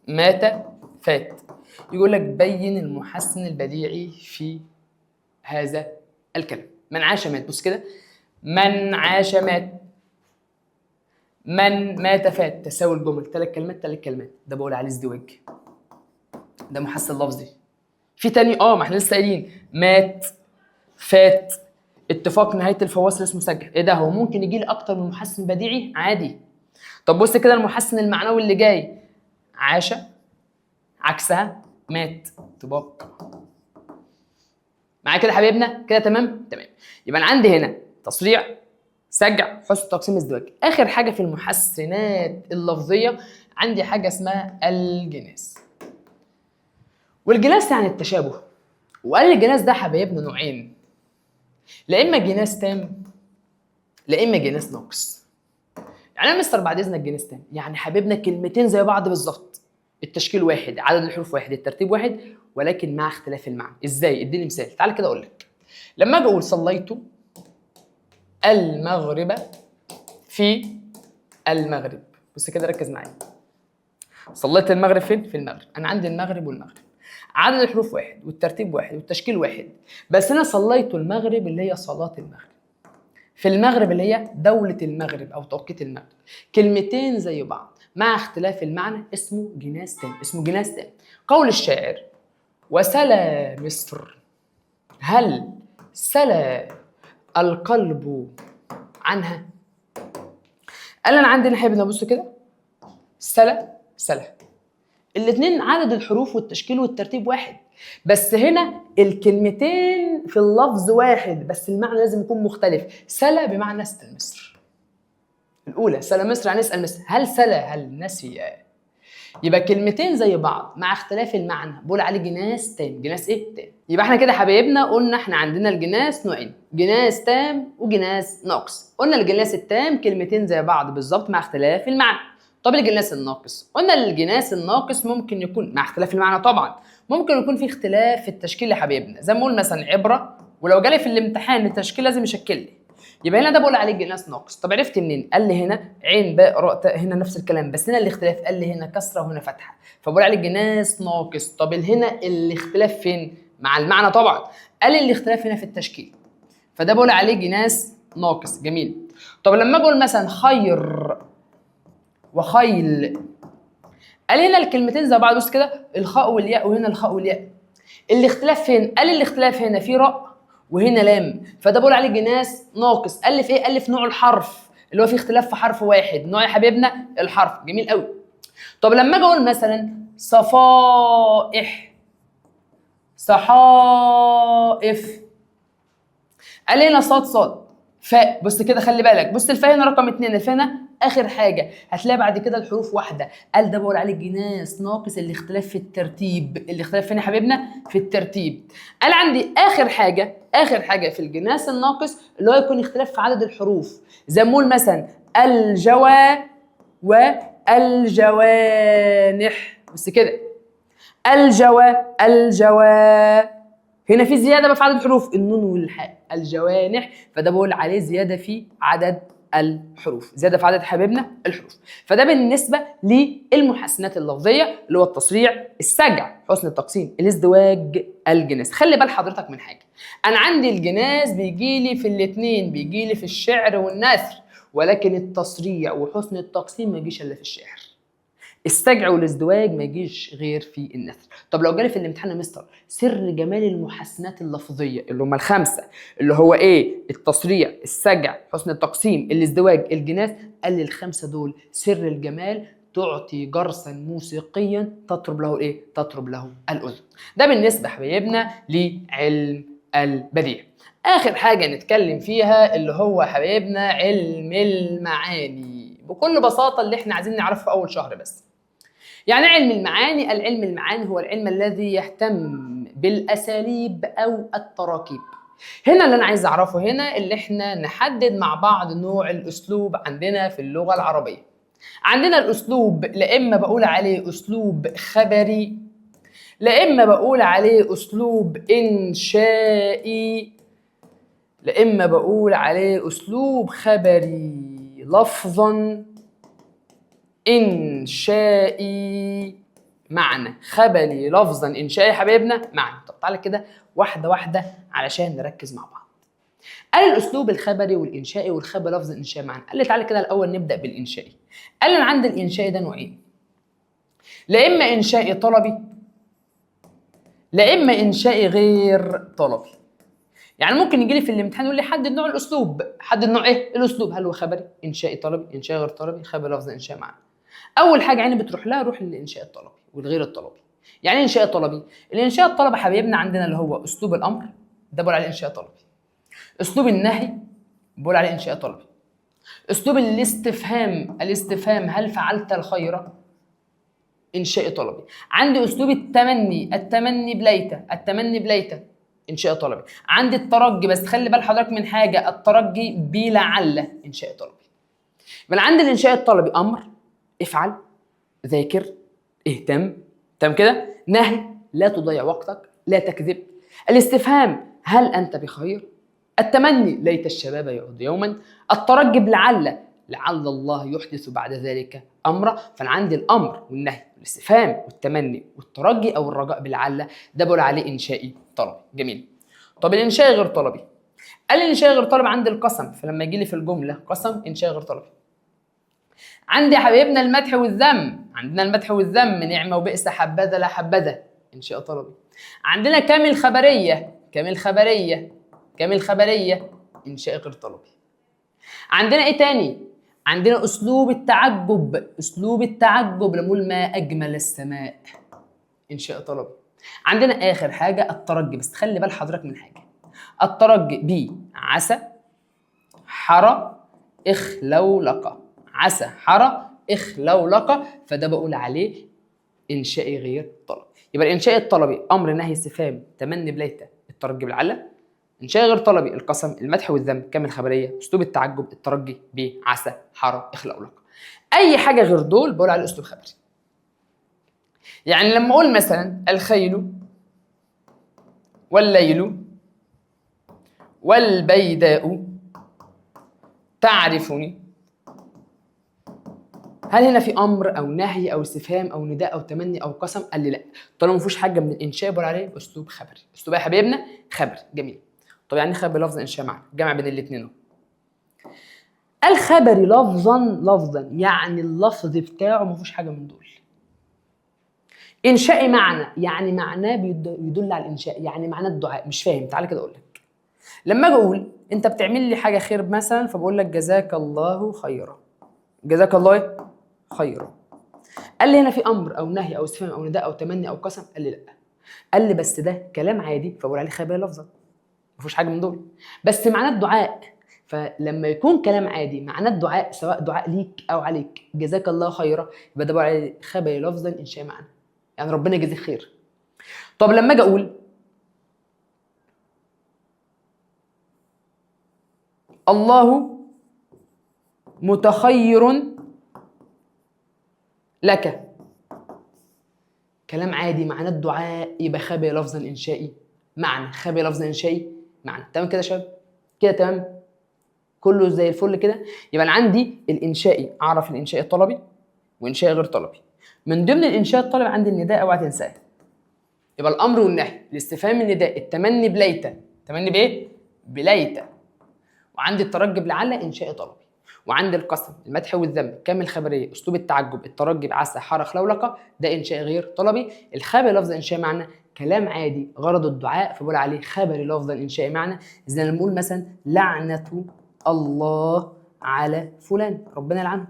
مات فات. يقول لك بين المحسن البديعي في هذا الكلام. من عاش مات، بص كده، من عاش مات، من مات فات، تساوي الجمل، ثلاث كلمات ثلاث كلمات، ده بقول عليه ازدواج، ده محسن لفظي. في تاني ما احنا لسه قايلين مات فات، اتفاق نهاية الفواصل اسمه سجع. ايه ده؟ هو ممكن يجي لي اكتر من محسن بديعي عادي. طب بص كده المحسن المعنوي اللي جاي، عاش عكسها مات، طباق. معايا كده حبايبنا؟ كده تمام؟ تمام. يبقى انا عندي هنا تصريع، سجع، حسن تقسيم، ازدواج. اخر حاجة في المحسنات اللفظية عندي حاجة اسمها الجناس. والجناس يعني التشابه. وقال الجناس ده حبايبنا نوعين، لا اما جناس تام لا اما جناس ناقص. يعني ايه مستر بعد اذنك جناس تام؟ يعني حبيبنا كلمتين زي بعض بالظبط، التشكيل واحد، عدد الحروف واحد، الترتيب واحد، ولكن مع اختلاف المعنى. ازاي؟ اديني مثال. تعال كده اقول لك. لما اجي اقول صليت المغرب في المغرب، بص كده ركز معايا. صليت المغرب فين؟ في المغرب. انا عندي المغرب والمغرب، عدد الحروف واحد والترتيب واحد والتشكيل واحد، بس انا صليت المغرب اللي هي صلاة المغرب، في المغرب اللي هي دولة المغرب أو توقيت المغرب. كلمتين زي بعض مع اختلاف المعنى، اسمه جناس تام، اسمه جناس تام. قول الشاعر: وسلا مصر هل سلا القلب عنها. قال انا عندي ناحية، بنبص كده، سلا سلا، الاثنين عدد الحروف والتشكيل والترتيب واحد، بس هنا الكلمتين في اللفظ واحد بس المعنى لازم يكون مختلف. سلا بمعنى اسال مصر، الاولى سلا مصر يعني اسال مصر، هل سلا هل نسي. يبقى كلمتين زي بعض مع اختلاف المعنى، بقول عليه جناس تام. جناس ايه؟ تام. يبقى احنا كده حبايبنا قلنا احنا عندنا الجناس نوعين، جناس تام وجناس ناقص. قلنا الجناس التام كلمتين زي بعض بالظبط مع اختلاف المعنى. طب الجناس الناقص؟ قلنا الجناس الناقص ممكن يكون مع اختلاف المعنى طبعا، ممكن يكون في اختلاف في التشكيل يا حبايبنا، زي ما اقول مثلا عبره، ولو جالي في الامتحان التشكيل لازم يشكل لي، يبقى هنا ده بقول عليه جناس ناقص. طب عرفت منين؟ قال لي هنا عين باء راء تاء، هنا نفس الكلام بس هنا الاختلاف، قال لي هنا كسره وهنا فتحه، فبقول عليه جناس ناقص. طب هنا الاختلاف فين؟ مع المعنى طبعا، قال لي الاختلاف هنا في التشكيل، فده بقول عليه جناس ناقص. جميل. طب لما اجي اقول مثلا خير وخيل، قال هنا الكلمتين زي بعض، بص كده الخاء والياء وهنا الخاء والياء، الاختلاف فين؟ قال الاختلاف هنا في راء وهنا لام، فده بقول عليه جناس ناقص. قال لي في ايه؟ قال لي في نوع الحرف اللي هو في اختلاف في حرف واحد، نوع يا حبيبنا الحرف. جميل قوي. طب لما اجي اقول مثلا صفائح صحائف، قال لي هنا صاد صاد فاء، بص كده خلي بالك، بص الفاء هنا رقم 2، الفاء هنا اخر حاجة، هتلاقي بعد كده الحروف واحدة. قال ده بقول عليه جناس ناقص، الاختلاف في الترتيب. الاختلاف فين يا حبيبنا؟ في الترتيب. قال عندي اخر حاجة، اخر حاجة في الجناس الناقص اللي هو يكون اختلاف في عدد الحروف، زي ما نقول مثلا الجوا والجوانح، بس كده الجوا الجوا، هنا في زيادة بقى في عدد الحروف، النون والحاء، الجوانح، فده بقول عليه زيادة في عدد الحروف، زيادة في عدد حبايبنا الحروف. فده بالنسبة للمحسنات اللفظية اللي هو التصريع، السجع، حسن التقسيم، الازدواج، الجناس. خلي بال حضرتك من حاجة، انا عندي الجناس بيجي لي في الاثنين، بيجي لي في الشعر والنثر، ولكن التصريع وحسن التقسيم ما يجيش الا في الشعر. السجع والازدواج ما يجيش غير في النثر. طب لو جالي في الامتحان يا مستر سر جمال المحسنات اللفظية اللي هم الخمسة، اللي هو ايه؟ التصريع، السجع، حسن التقسيم، الازدواج، الجناس، قال لي الخمسة دول سر الجمال، تعطي جرسا موسيقيا تطرب له ايه؟ تطرب له الاذن. ده بالنسبة حبايبنا لعلم البديع. اخر حاجة نتكلم فيها اللي هو حبايبنا علم المعاني، بكل بساطة اللي احنا عايزين نعرفه في اول شهر بس. يعني علم المعاني، العلم المعاني هو العلم الذي يهتم بالأساليب أو التراكيب. هنا اللي أنا عايز أعرفه هنا اللي إحنا نحدد مع بعض نوع الأسلوب عندنا في اللغة العربية. عندنا الأسلوب لا إما بقول عليه أسلوب خبري، لا إما بقول عليه أسلوب إنشائي، لا إما بقول عليه أسلوب خبري لفظاً إنشائي معنى، خبري لفظا إنشائي حبايبنا معنى. طب تعالى كده واحدة واحدة علشان نركز مع بعض. قال الأسلوب الخبري والإنشائي والخبري لفظا إنشائي معنى. قال لي تعالى كده الأول نبدأ بالإنشائي. قال لي أنا عندي الإنشائي ده نوعين، لا إما إنشائي طلبي لا إما إنشائي غير طلبي. يعني ممكن يجي لي في الامتحان يقول لي حدد نوع الأسلوب، حدد نوع إيه؟ الأسلوب، هل هو خبري، إنشائي طلبي، إنشائي غير طلبي، خبري لفظا إنشائي معنى. اول حاجة عيني بتروح لها روح للانشاء الطلبي والغير الطلبي. يعني ايه انشاء طلبي؟ الانشاء الطلبي حبايبنا عندنا اللي هو اسلوب الامر، ده بقول عليه انشاء طلبي. اسلوب النهي بقول عليه انشاء طلبي. اسلوب الاستفهام، الاستفهام هل فعلت الخير، انشاء طلبي. عندي اسلوب التمني، التمني بليته، التمني بليته، انشاء طلبي. عندي الترجي، بس خلي بال حضرتك من حاجة، الترجي بلعل، انشاء طلبي. من عند الانشاء الطلبي امر، افعل، ذاكر، اهتم، تمام كده؟ نهي، لا تضيع وقتك، لا تكذب. الاستفهام، هل انت بخير؟ التمني، ليت الشباب يعود يوما. الترجي بلعل، لعل الله يحدث بعد ذلك امرا. فانا عندي الامر والنهي والاستفهام والتمني والترجي او الرجاء بلعل، ده بقول عليه انشائي طلبي. جميل. طب الانشائي غير طلبي، قال الانشائي غير طلبي عندي القسم، فلما يجي لي في الجملة قسم انشائي غير طلبي. عندي يا حبايبنا المدح والذم، عندنا المدح والذم، نعمه وبئس، حبذا لا حبذا، انشاء طلبي. عندنا كامل خبرية، كامل خبرية، كامل خبرية، انشاء غير طلبي. عندنا ايه تاني؟ عندنا اسلوب التعجب، اسلوب التعجب لما اقول ما اجمل السماء، انشاء طلبي. عندنا اخر حاجة الترجي، بس خلي بال حضرتك من حاجة، الترجي ب عسى، حرى، اخلولق، عسى، حرى، اخلولق، فده بقول عليه انشائي غير طلبي. يبقى الانشاء الطلبي امر، نهي، استفهام، تمني بليت، الترجي بالعلة. انشاء غير طلبي القسم، المدح والذم، كامل خبرية، اسلوب التعجب، الترجي بعسى، حرى، اخلولق. اي حاجة غير دول بقول عليه اسلوب خبري. يعني لما اقول مثلا الخيل والليل والبيداء تعرفني، هل هنا في امر او نهي او استفهام او نداء او تمني او قسم؟ قال لي لا، طالما ما فيهوش حاجة من الانشاء بقول عليه اسلوب خبري. اسلوب يا حبايبنا خبري. جميل. طب يعني خبري لفظ انشاء معنى، جمع بين الاثنين اهو. الخبري لفظا، لفظا يعني اللفظ بتاعه ما فيهوش حاجة من دول. انشائي معنى، يعني معناه بيدل على الانشاء، يعني معناه الدعاء. مش فاهم؟ تعالى كده اقول لك. لما اجي اقول انت بتعمل لي حاجة خير مثلا، فبقول لك جزاك الله خيرا، جزاك الله خيرا. قال لي هنا في امر او نهي او استفهام او نداء او تمني او قسم؟ قال لي لا. قال لي بس ده كلام عادي، فبقول عليه خبري لفظا، ما فيهوش حاجة من دول، بس معناه الدعاء. فلما يكون كلام عادي معناه الدعاء، سواء دعاء ليك او عليك، جزاك الله خيرا، يبقى ده بقول عليه خبري لفظا انشاء معنى، يعني ربنا يجزيك خير. طب لما اجي اقول الله متخير لك، كلام عادي معناه الدعاء، يبقى خبري لفظا انشائي معنى، خبري لفظا انشائي معنى. تمام كده يا شباب؟ كده تمام، كله زي الفل كده. يبقى انا عندي الانشائي، اعرف الانشائي الطلبي وانشائي غير طلبي. من ضمن الانشاء الطلبي عندي النداء، اوعى تنساه. يبقى الامر والنهي، الاستفهام، النداء، التمني بليت، التمني بايه؟ بليت. وعندي الترجي بلعل، انشائي طلبي. وعندي القسم، المدح والذم، كامل خبرية، اسلوب التعجب، الترجي بعسى، حرى، خلولقه، ده انشاء غير طلبي. الخبري لفظ انشاء معنى، كلام عادي غرض الدعاء، فبقول عليه خبري لفظا انشائي معنى. زي ما نقول مثلا لعنه الله على فلان، ربنا يلعنه،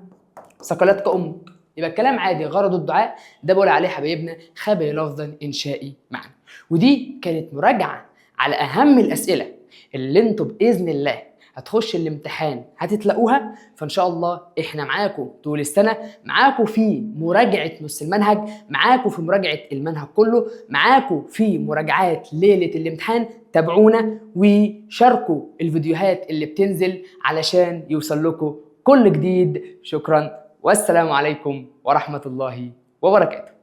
ثقلتك امك، يبقى الكلام عادي غرض الدعاء، ده بقول عليه حبايبنا خبري لفظا انشائي معنى. ودي كانت مراجعه على اهم الاسئلة اللي انتوا باذن الله هتخش الامتحان هتتلاقوها. فان شاء الله احنا معاكم طول السنة، معاكم في مراجعه نص المنهج، معاكم في مراجعه المنهج كله، معاكم في مراجعات ليلة الامتحان. تابعونا وشاركوا الفيديوهات اللي بتنزل علشان يوصل لكم كل جديد. شكرا والسلام عليكم ورحمة الله وبركاته.